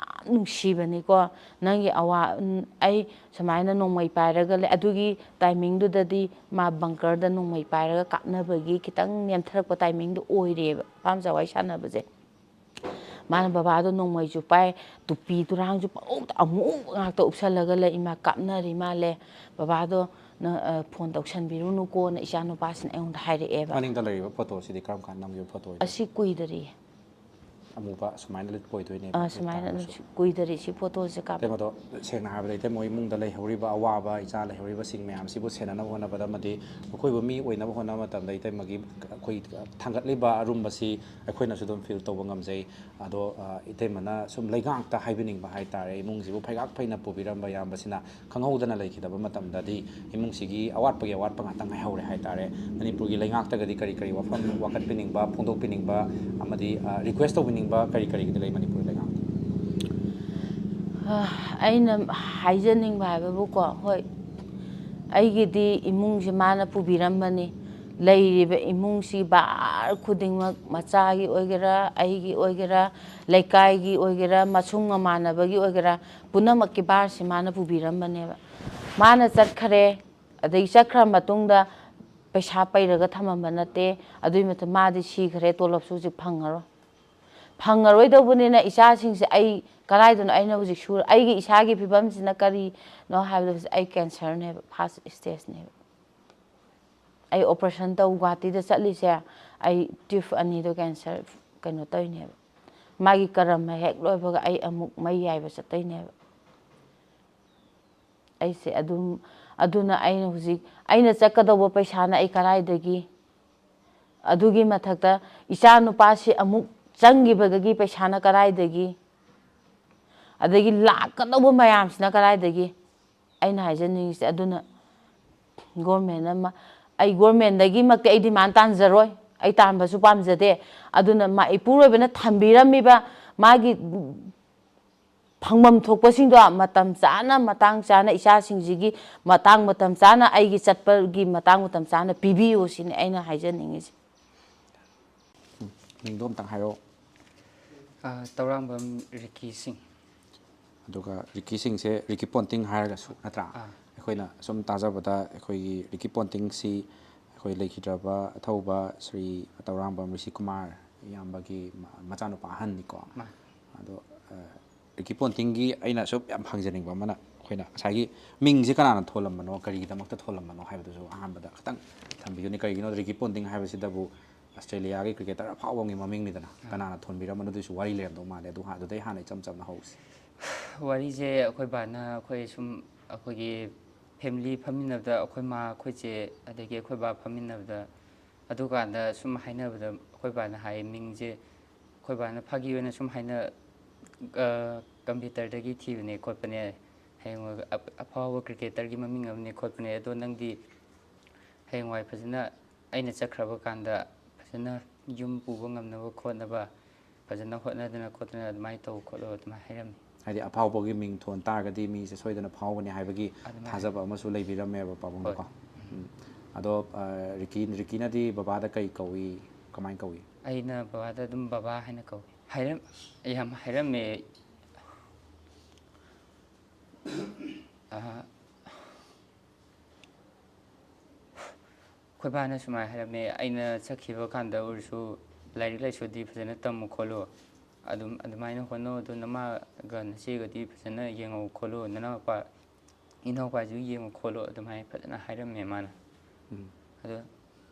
ꯅꯨꯡꯁꯤꯕꯅꯤꯀꯣ, ꯅꯪꯒꯤ ꯑꯋꯥ-, ꯑꯩ ꯁꯨꯃꯥꯏꯅ ꯅꯣꯡꯃꯩ ꯄꯥꯏꯔꯒ ꯂꯩ"꯫ ꯑꯗꯨꯒꯤ ꯇꯥꯏꯃꯤꯡꯗꯨꯗꯗꯤ ꯃꯥ ꯕꯪꯀꯔꯗ ꯅꯣꯡꯃꯩ ꯄꯥꯏꯔꯒ ꯀꯥꯞꯅꯕꯒꯤ ꯈꯤꯇꯪ ꯅꯦꯝꯊꯔꯛꯄ ꯇꯥꯏꯃꯤꯡꯗꯣ ꯑꯣꯏꯔꯦꯕ, ꯃꯄꯥꯝꯆꯥ ꯋꯥꯔꯤ ꯁꯥꯟꯅꯕꯁꯦ꯫ ꯃꯥꯅ ꯕꯕꯥꯗꯣ ꯅꯣꯡꯃꯩꯁꯨ ꯄꯥꯏ, ꯇꯨꯄꯤ ꯇꯨꯔꯥꯡꯁꯨ ꯄꯪꯎꯞꯇ ꯑꯃꯨꯕ ꯉꯥꯛꯇ ꯎꯞꯁꯜꯂꯒ ꯂꯩ꯫ "ꯏꯃꯥ, ꯀꯥꯞꯅꯔꯤ ꯃꯥꯜꯂꯦ, ꯕꯕꯥꯗꯣ ꯅ-, ꯑ, ꯐꯣꯟ ꯇꯧꯁꯟꯕꯤꯔꯨꯅꯨꯀꯣꯅ" ꯏꯆꯥ ꯅꯨꯄꯥꯁꯤꯅ ꯑꯩꯉꯣꯟꯗ ꯍꯥꯏꯔꯛꯑꯦꯕ꯫ ꯃꯅꯤꯡꯗ ꯂꯩꯔꯤꯕ ꯐꯣꯇꯣꯁꯤꯗꯤ ꯀꯔꯝ ꯀꯥꯟꯗ ꯅꯝꯈꯤꯕ ꯐꯣꯇꯣ ꯑꯣꯏꯗꯣꯏꯅꯣ? ꯑꯁꯤ ꯀꯨꯏꯗꯔꯤꯌꯦ꯫ ꯑꯃꯨꯕ ꯁꯨꯃꯥꯏꯅ ꯂꯤꯠꯄ ꯑꯣꯏꯗꯣꯏꯅꯦꯕ, ꯑꯥ, ꯁꯨꯃꯥꯏꯅ ꯑꯗꯨꯝ ꯂꯤꯞꯁꯇꯥꯏꯜꯗꯨꯁꯨ꯫ ꯀꯨꯏꯗꯔꯤ ꯁꯤ ꯐꯣꯇꯣꯁꯦ ꯀꯥꯞꯄ꯫ ꯏꯇꯩꯃꯗꯣ, ꯁꯦꯡꯅ ꯍꯥꯏꯔꯕꯗ, ꯏꯇꯩꯃ ꯏꯃꯨꯡꯗ ꯂꯩꯍꯧꯔꯤꯕ ꯑꯋꯥꯕ, ꯏꯆꯥ ꯂꯩꯍꯧꯔꯤꯕꯁꯤꯡ ꯃꯌꯥꯝꯁꯤꯕꯨ ꯁꯦꯟꯅꯅꯕ ꯍꯣꯠꯅꯕꯗ ꯑꯃꯗꯤ ꯃꯈꯣꯏꯕꯨ ꯃꯤ ꯑꯣꯏꯅꯕ ꯍꯣꯠꯅꯕ ꯃꯇꯝꯗ ꯏꯇꯩꯃꯒꯤ ꯑꯩꯈꯣꯏ ꯊꯥꯡꯒꯠꯂꯤꯕ ꯑꯔꯨꯝꯕꯁꯤ ꯑꯩꯈꯣꯏꯅꯁꯨ ꯑꯗꯨꯝ ꯐꯤꯜ ꯇꯧꯕ ꯉꯝꯖꯩ꯫ ꯑꯗꯣ, ꯑ, ꯏꯇꯩꯃꯅ ꯁꯨꯝ ꯂꯩꯉꯥꯛꯇ ꯍꯥꯏꯕꯤꯅꯤꯡꯕ ꯍꯥꯏꯇꯥꯔꯦ, ꯏꯃꯨꯡꯁꯤꯕꯨ ꯐꯩꯒꯥꯛ ꯐꯩꯅ ꯄꯨꯕꯤꯔꯝꯕ ꯏꯌꯥꯝꯕꯁꯤꯅ ꯈꯪꯍꯧꯗꯅ ꯂꯩꯈꯤꯗꯕ ꯃꯇꯝꯗꯗꯤ ꯏꯃꯨꯡꯁꯤꯒꯤ ꯑꯋꯥꯠꯄꯒꯤ ꯑꯋꯥꯠꯄ ꯉꯥꯛꯇ ꯉꯥꯏꯍꯧꯔꯦ ꯍꯥꯏꯇꯥꯔꯦ꯫ ꯃꯅꯤꯄꯨꯔꯒꯤ ꯂꯩꯉꯥꯛꯇꯒꯗꯤ ꯀꯔꯤ ꯀꯔꯤ ꯋꯥꯐꯝ ꯋꯥꯀꯠꯄꯤꯅꯤꯡꯕ, ꯐꯣꯡꯗꯣꯛꯄꯤꯅꯤꯡꯕ ꯑꯃꯗꯤ, ꯑ, ꯔꯤꯀ꯭ꯋꯦꯁ ꯇꯧꯕꯤꯅꯤꯡꯕ ꯀꯔꯤ ꯀꯔꯤꯒꯗꯤ ꯂꯩ ꯃꯅꯤꯄꯨꯔꯒꯤ ꯂꯩꯉꯥꯛꯇ? ꯑ, ꯑꯩꯅ ꯍꯥꯏꯖꯅꯤꯡꯕ ꯍꯥꯏꯕꯕꯨꯀꯣ, ꯍꯣꯏ, ꯑꯩꯒꯤꯗꯤ ꯏꯃꯨꯡꯁꯦ ꯃꯥꯅ ꯄꯨꯕꯤꯔꯝꯕꯅꯤ꯫ ꯂꯩꯔꯤꯕ ꯏꯃꯨꯡꯁꯤ ꯕꯥꯔ ꯈꯨꯗꯤꯡꯃꯛ, ꯃꯆꯥꯒꯤ ꯑꯣꯏꯒꯦꯔꯥ, ꯑꯩꯒꯤ ꯑꯣꯏꯒꯦꯔꯥ, ꯂꯩꯀꯥꯏꯒꯤ ꯑꯣꯏꯒꯦꯔꯥ, ꯃꯁꯨꯡ ꯃꯃꯥꯟꯅꯕꯒꯤ ꯑꯣꯏꯒꯦꯔꯥ, ꯄꯨꯝꯅꯃꯛꯀꯤ ꯕꯥꯔꯁꯤ ꯃꯥꯅ ꯄꯨꯕꯤꯔꯝꯕꯅꯦꯕ꯫ ꯃꯥꯅ ꯆꯠꯈꯔꯦ, ꯑꯗꯩ ꯆꯠꯈ꯭ꯔ ꯃꯇꯨꯡꯗ ꯄꯩꯁꯥ ꯄꯩꯔꯒ ꯊꯝꯃꯝꯕ ꯅꯠꯇꯦ꯫ ꯑꯗꯨꯒꯤ ꯃꯇꯨꯡ ꯃꯥꯗꯤ ꯁꯤꯈ꯭ꯔꯦ, ꯇꯣꯂꯣꯞꯁꯨ ꯍꯧꯖꯤꯛ ꯐꯪꯉꯔꯣꯏ꯫ ꯐꯪꯉꯔꯣꯏꯗꯧꯕꯅꯤꯅ ꯏꯆꯥꯁꯤꯡꯁꯦ ꯑꯩ ꯀꯗꯥꯏꯗꯅꯣ ꯑꯩꯅ ꯍꯧꯖꯤꯛ ꯁꯨꯔ-, ꯑꯩꯒꯤ ꯏꯁꯥꯒꯤ ꯐꯤꯕꯝꯁꯤꯅ ꯀꯔꯤꯅꯣ ꯍꯥꯏꯕꯗ ꯍꯧꯖꯤꯛ ꯑꯩ ꯀꯦꯟꯁꯔꯅꯦꯕ, ꯐꯥꯔꯁ ꯁ꯭ꯇꯦꯖꯅꯦꯕ꯫ ꯑꯩ ꯑꯣꯄꯔꯦꯁꯟ ꯇꯧ ꯒꯨꯍꯥꯇꯤꯗ ꯆꯠꯂꯤꯁꯦ, ꯑꯩ ꯇ꯭ꯌꯨꯕ ꯑꯅꯤꯗꯣ ꯀꯦꯟꯁꯔ ꯀꯩꯅꯣ ꯇꯧꯔꯤꯅꯦꯕ꯫ ꯃꯥꯒꯤ ꯀꯔꯝ ꯍꯦꯛ ꯂꯣꯏꯕꯒ ꯑꯩ ꯑꯃꯨꯛ ꯃꯩ ꯌꯥꯏꯕ ꯆꯠꯇꯣꯏꯅꯦꯕ꯫ ꯑꯩꯁꯦ ꯑꯗꯨꯝ, ꯑꯗꯨꯅ ꯑꯩꯅ ꯍꯧꯖꯤꯛ, ꯑꯩꯅ ꯆꯠꯀꯗꯧꯕ ꯄꯩꯁꯥꯅ ꯑꯩ ꯀꯗꯥꯏꯗꯒꯤ? ꯑꯗꯨꯒꯤ ꯃꯊꯛꯇ ꯏꯆꯥ ꯅꯨꯄꯥꯁꯤ ꯑꯃꯨꯛ ꯆꯪꯈꯤꯕꯗꯒꯤ ꯄꯩꯁꯥꯅ ꯀꯗꯥꯏꯗꯒꯤ? ꯑꯗꯒꯤ ꯂꯥꯛꯀꯗꯧꯕ ꯃꯌꯥꯝꯁꯤꯅ ꯀꯗꯥꯏꯗꯒꯤ? ꯑꯩꯅ ꯍꯥꯏꯖꯅꯤꯡꯉꯤꯁꯦ ꯑꯗꯨꯅ ꯒꯣꯔꯃꯦꯟ ꯑꯃ, ꯑꯩ ꯒꯣꯔꯃꯦꯟꯗꯒꯤꯃꯛꯇꯤ ꯑꯩ ꯗꯤꯃꯥꯟ ꯇꯥꯟꯖꯔꯣꯏ, ꯑꯩ ꯇꯥꯟꯕꯁꯨ ꯄꯥꯝꯖꯗꯦ꯫ ꯑꯗꯨꯅ ꯃꯥ ꯏꯄꯨꯔꯣꯏꯕꯅ ꯊꯝꯕꯤꯔꯝꯃꯤꯕ ꯃꯥꯒꯤ ꯐꯪꯐꯝ ꯊꯣꯛꯄꯁꯤꯡꯗꯣ ꯃꯇꯝ ꯆꯥꯅ, ꯃꯇꯥꯡ ꯆꯥꯅ ꯏꯆꯥꯁꯤꯡꯁꯤꯒꯤ ꯃꯇꯥꯡ ꯃꯇꯝ ꯆꯥꯅ, ꯑꯩꯒꯤ ꯆꯠꯄꯒꯤ ꯃꯇꯥꯡ ꯃꯇꯝ ꯆꯥꯅ ꯄꯤꯕꯤꯌꯨ ꯁꯤꯅꯤ ꯑꯩꯅ ꯍꯥꯏꯖꯅꯤꯡꯉꯤꯁꯦ꯫ ꯃꯤꯡꯗꯣ ꯑꯝꯇꯪ ꯍꯥꯏꯔꯛꯑꯣ꯫ ꯑ, ꯇꯧꯔꯥꯡꯕꯝ ꯔꯤꯀꯤ ꯁꯤꯡ꯫ ꯑꯗꯨꯒ ꯔꯤꯀꯤ ꯁꯤꯡꯁꯦ ꯔꯤꯀꯤ ꯄꯣꯟꯇꯤꯡ ꯍꯥꯏꯔꯒꯁꯨ ꯅꯠꯇ꯭ꯔꯥ? ꯑꯥ꯫ ꯑꯩꯈꯣꯏꯅ ꯁꯨꯝ ꯇꯥꯖꯕꯗ ꯑꯩꯈꯣꯏꯒꯤ ꯔꯤꯀꯤ ꯄꯣꯟꯇꯤꯡꯁꯤ ꯑꯩꯈꯣꯏ ꯂꯩꯈꯤꯗ꯭ꯔꯕ ꯑꯊꯧꯕ ꯁ꯭ꯔꯤ ꯇꯧꯔꯥꯡꯕꯝ ꯔꯤꯁꯤ ꯀꯨꯃꯥꯔ ꯏꯌꯥꯝꯕꯒꯤ ꯃ- ꯃꯆꯥꯅꯨꯄꯥ ꯑꯍꯟꯅꯤꯀꯣ꯫ ꯃꯥꯅꯤ꯫ ꯑꯗꯣ ꯑ, ꯔꯤꯀꯤ ꯄꯣꯟꯇꯤꯡꯒꯤ ꯑꯩꯅ ꯁꯨꯝ ꯌꯥꯝ ꯍꯪꯖꯅꯤꯡꯕ ꯑꯃꯅ, ꯑꯩꯈꯣꯏꯅ ꯉꯁꯥꯏꯒꯤ ꯃꯤꯡꯁꯦ ꯀꯅꯥꯅ ꯊꯣꯜꯂꯝꯕꯅꯣ, ꯀꯔꯤꯒꯤꯗꯃꯛꯇ ꯊꯣꯜꯂꯝꯕꯅꯣ ꯍꯥꯏꯕꯗꯨꯁꯨ ꯑꯍꯥꯟꯕꯗ ꯈꯤꯇꯪ ꯊꯝꯕꯤꯌꯨꯅꯦ꯫ ꯀꯔꯤꯒꯤꯅꯣꯗ ꯔꯤꯀꯤ ꯄꯣꯟꯇꯤꯡ ꯍꯥꯏꯕꯁꯤꯗꯕꯨ ꯑꯁꯇ꯭ꯔꯦꯂꯤꯌꯥꯒꯤ ꯀ꯭ꯔꯤꯀꯦꯇꯔ ꯑꯐꯥꯎꯕ ꯑꯃꯒꯤ ꯃꯃꯤꯡꯅꯤꯗꯅ, ꯀꯅꯥꯅ ꯊꯣꯟꯕꯤꯔꯝꯕꯅꯣ ꯑꯗꯨꯏꯁꯨ ꯋꯥꯔꯤ ꯂꯩꯔꯝꯗꯧ ꯃꯥꯜꯂꯦ꯫ ꯑꯗꯨ ꯍꯥ- ꯑꯗꯨꯗꯩ ꯍꯥꯟꯅ ꯏꯆꯝ ꯆꯝꯅ ꯍꯧꯁꯤ꯫ ꯋꯥꯔꯤꯁꯦ ꯑꯩꯈꯣꯏ ꯕꯥꯅ, ꯑꯩꯈꯣꯏ ꯁꯨꯝ, ꯑꯩꯈꯣꯏꯒꯤ ꯐꯦꯃꯤꯂꯤ ꯐꯝꯃꯤꯟꯅꯕꯗ, ꯑꯩꯈꯣꯏ ꯃꯥ, ꯑꯩꯈꯣꯏ ꯆꯦ, ꯑꯗꯒꯤ ꯑꯩꯈꯣꯏ ꯕꯥ ꯐꯝꯃꯤꯟꯅꯕꯗ, ꯑꯗꯨꯀꯥꯟꯗ ꯁꯨꯝ ꯍꯥꯏꯅꯕꯗ ꯑꯩꯈꯣꯏ ꯕꯥꯅ ꯍꯥꯏ, ꯃꯤꯡꯁꯦ ꯑꯩꯈꯣꯏ ꯕꯥꯅ ꯐꯥꯒꯤ ꯑꯣꯏꯅ ꯁꯨꯝ ꯍꯥꯏꯅ, ꯑ, ꯀꯝꯄ꯭ꯌꯨꯇꯔꯗꯒꯤ ꯊꯤꯕꯅꯦ ꯈꯣꯠꯄꯅꯦ, ꯍꯌꯦꯡ ꯑꯐ- ꯑꯐꯥꯎꯕ ꯀ꯭ꯔꯤꯀꯦꯇꯔꯒꯤ ꯃꯃꯤꯡ ꯑꯃꯅꯦ ꯈꯣꯠꯄꯅꯦ, ꯑꯗꯣ ꯅꯪꯗꯤ ꯍꯌꯦꯡꯋꯥꯏ ꯐꯖꯅ ꯑꯩꯅ ꯆꯠꯈ꯭ꯔꯕ ꯀꯥꯟꯗ ꯐꯖꯅ ꯌꯨꯝ ꯄꯨꯕ ꯉꯝꯅꯕ ꯈꯣꯠꯅꯕ ꯐꯖꯅ ꯍꯣꯠꯅꯗꯅ ꯈꯣꯠꯇꯅ ꯑꯗꯨꯃꯥꯏꯅ ꯇꯧ ꯈꯣꯠꯂꯣ ꯑꯗꯨꯃꯥꯏꯅ ꯍꯥꯏꯔꯝꯃꯤ꯫ ꯍꯥꯏꯗꯤ ꯑꯐꯥꯎꯕꯒꯤ ꯃꯤꯡ ꯊꯣꯟ ꯇꯥꯔꯒꯗꯤ ꯃꯤꯁꯦ ꯁꯣꯏꯗꯅ ꯐꯥꯎꯒꯅꯤ ꯍꯥꯏꯕꯒꯤ ꯑꯗꯨꯃꯥꯏꯅ ꯊꯥꯖꯕ ꯑꯃꯁꯨ ꯂꯩꯕꯤꯔꯝꯃꯦꯕ ꯄꯥꯕꯨꯡꯅꯀꯣ꯫ ꯍꯣꯏ꯫ ꯎꯝ꯫ ꯑꯗꯣ ꯑ, ꯔꯤꯀꯤ ꯔꯤꯀꯤꯅꯗꯤ ꯕꯕꯥꯗ ꯀꯩ ꯀꯧꯏ, ꯀꯃꯥꯏꯅ ꯀꯧꯏ? ꯑꯩꯅ ꯕꯕꯥꯗ ꯑꯗꯨꯝ ꯕꯕꯥ ꯍꯥꯏꯅ ꯀꯧꯏ꯫ ꯍꯥꯏꯔꯝ-, ꯌꯥꯝ ꯍꯥꯏꯔꯝꯃꯦ꯫ ꯑ, ꯑꯩꯈꯣꯏ ꯕꯥꯅ ꯁꯨꯃꯥꯏꯅ ꯍꯥꯏꯔꯝꯃꯦ, ꯑꯩꯅ ꯆꯠꯈꯤꯕ ꯀꯥꯟꯗ ꯑꯣꯏꯔꯁꯨ ꯂꯥꯏꯔꯤꯛ ꯂꯥꯏꯁꯨꯗꯤ ꯐꯖꯅ ꯇꯝꯃꯨ ꯈꯣꯠꯂꯨ, ꯑꯗꯨꯝ ꯑꯗꯨꯃꯥꯏꯅ ꯍꯣꯠꯅꯧ, ꯑꯗꯨ ꯅꯃꯥꯒ ꯅꯆꯦꯒꯗꯤ ꯐꯖꯅ ꯌꯦꯡꯉꯧ ꯈꯣꯠꯂꯨ, ꯅꯅꯥꯎꯄꯥ ꯏꯅꯥꯎꯄꯥꯁꯨ ꯌꯦꯡꯉꯨ ꯈꯣꯠꯂꯨ, ꯑꯗꯨꯃꯥꯏꯅ ꯐꯖꯅ ꯍꯥꯏꯔꯝꯃꯦ ꯃꯥꯅ꯫ ꯎꯝ. ꯑꯗꯣ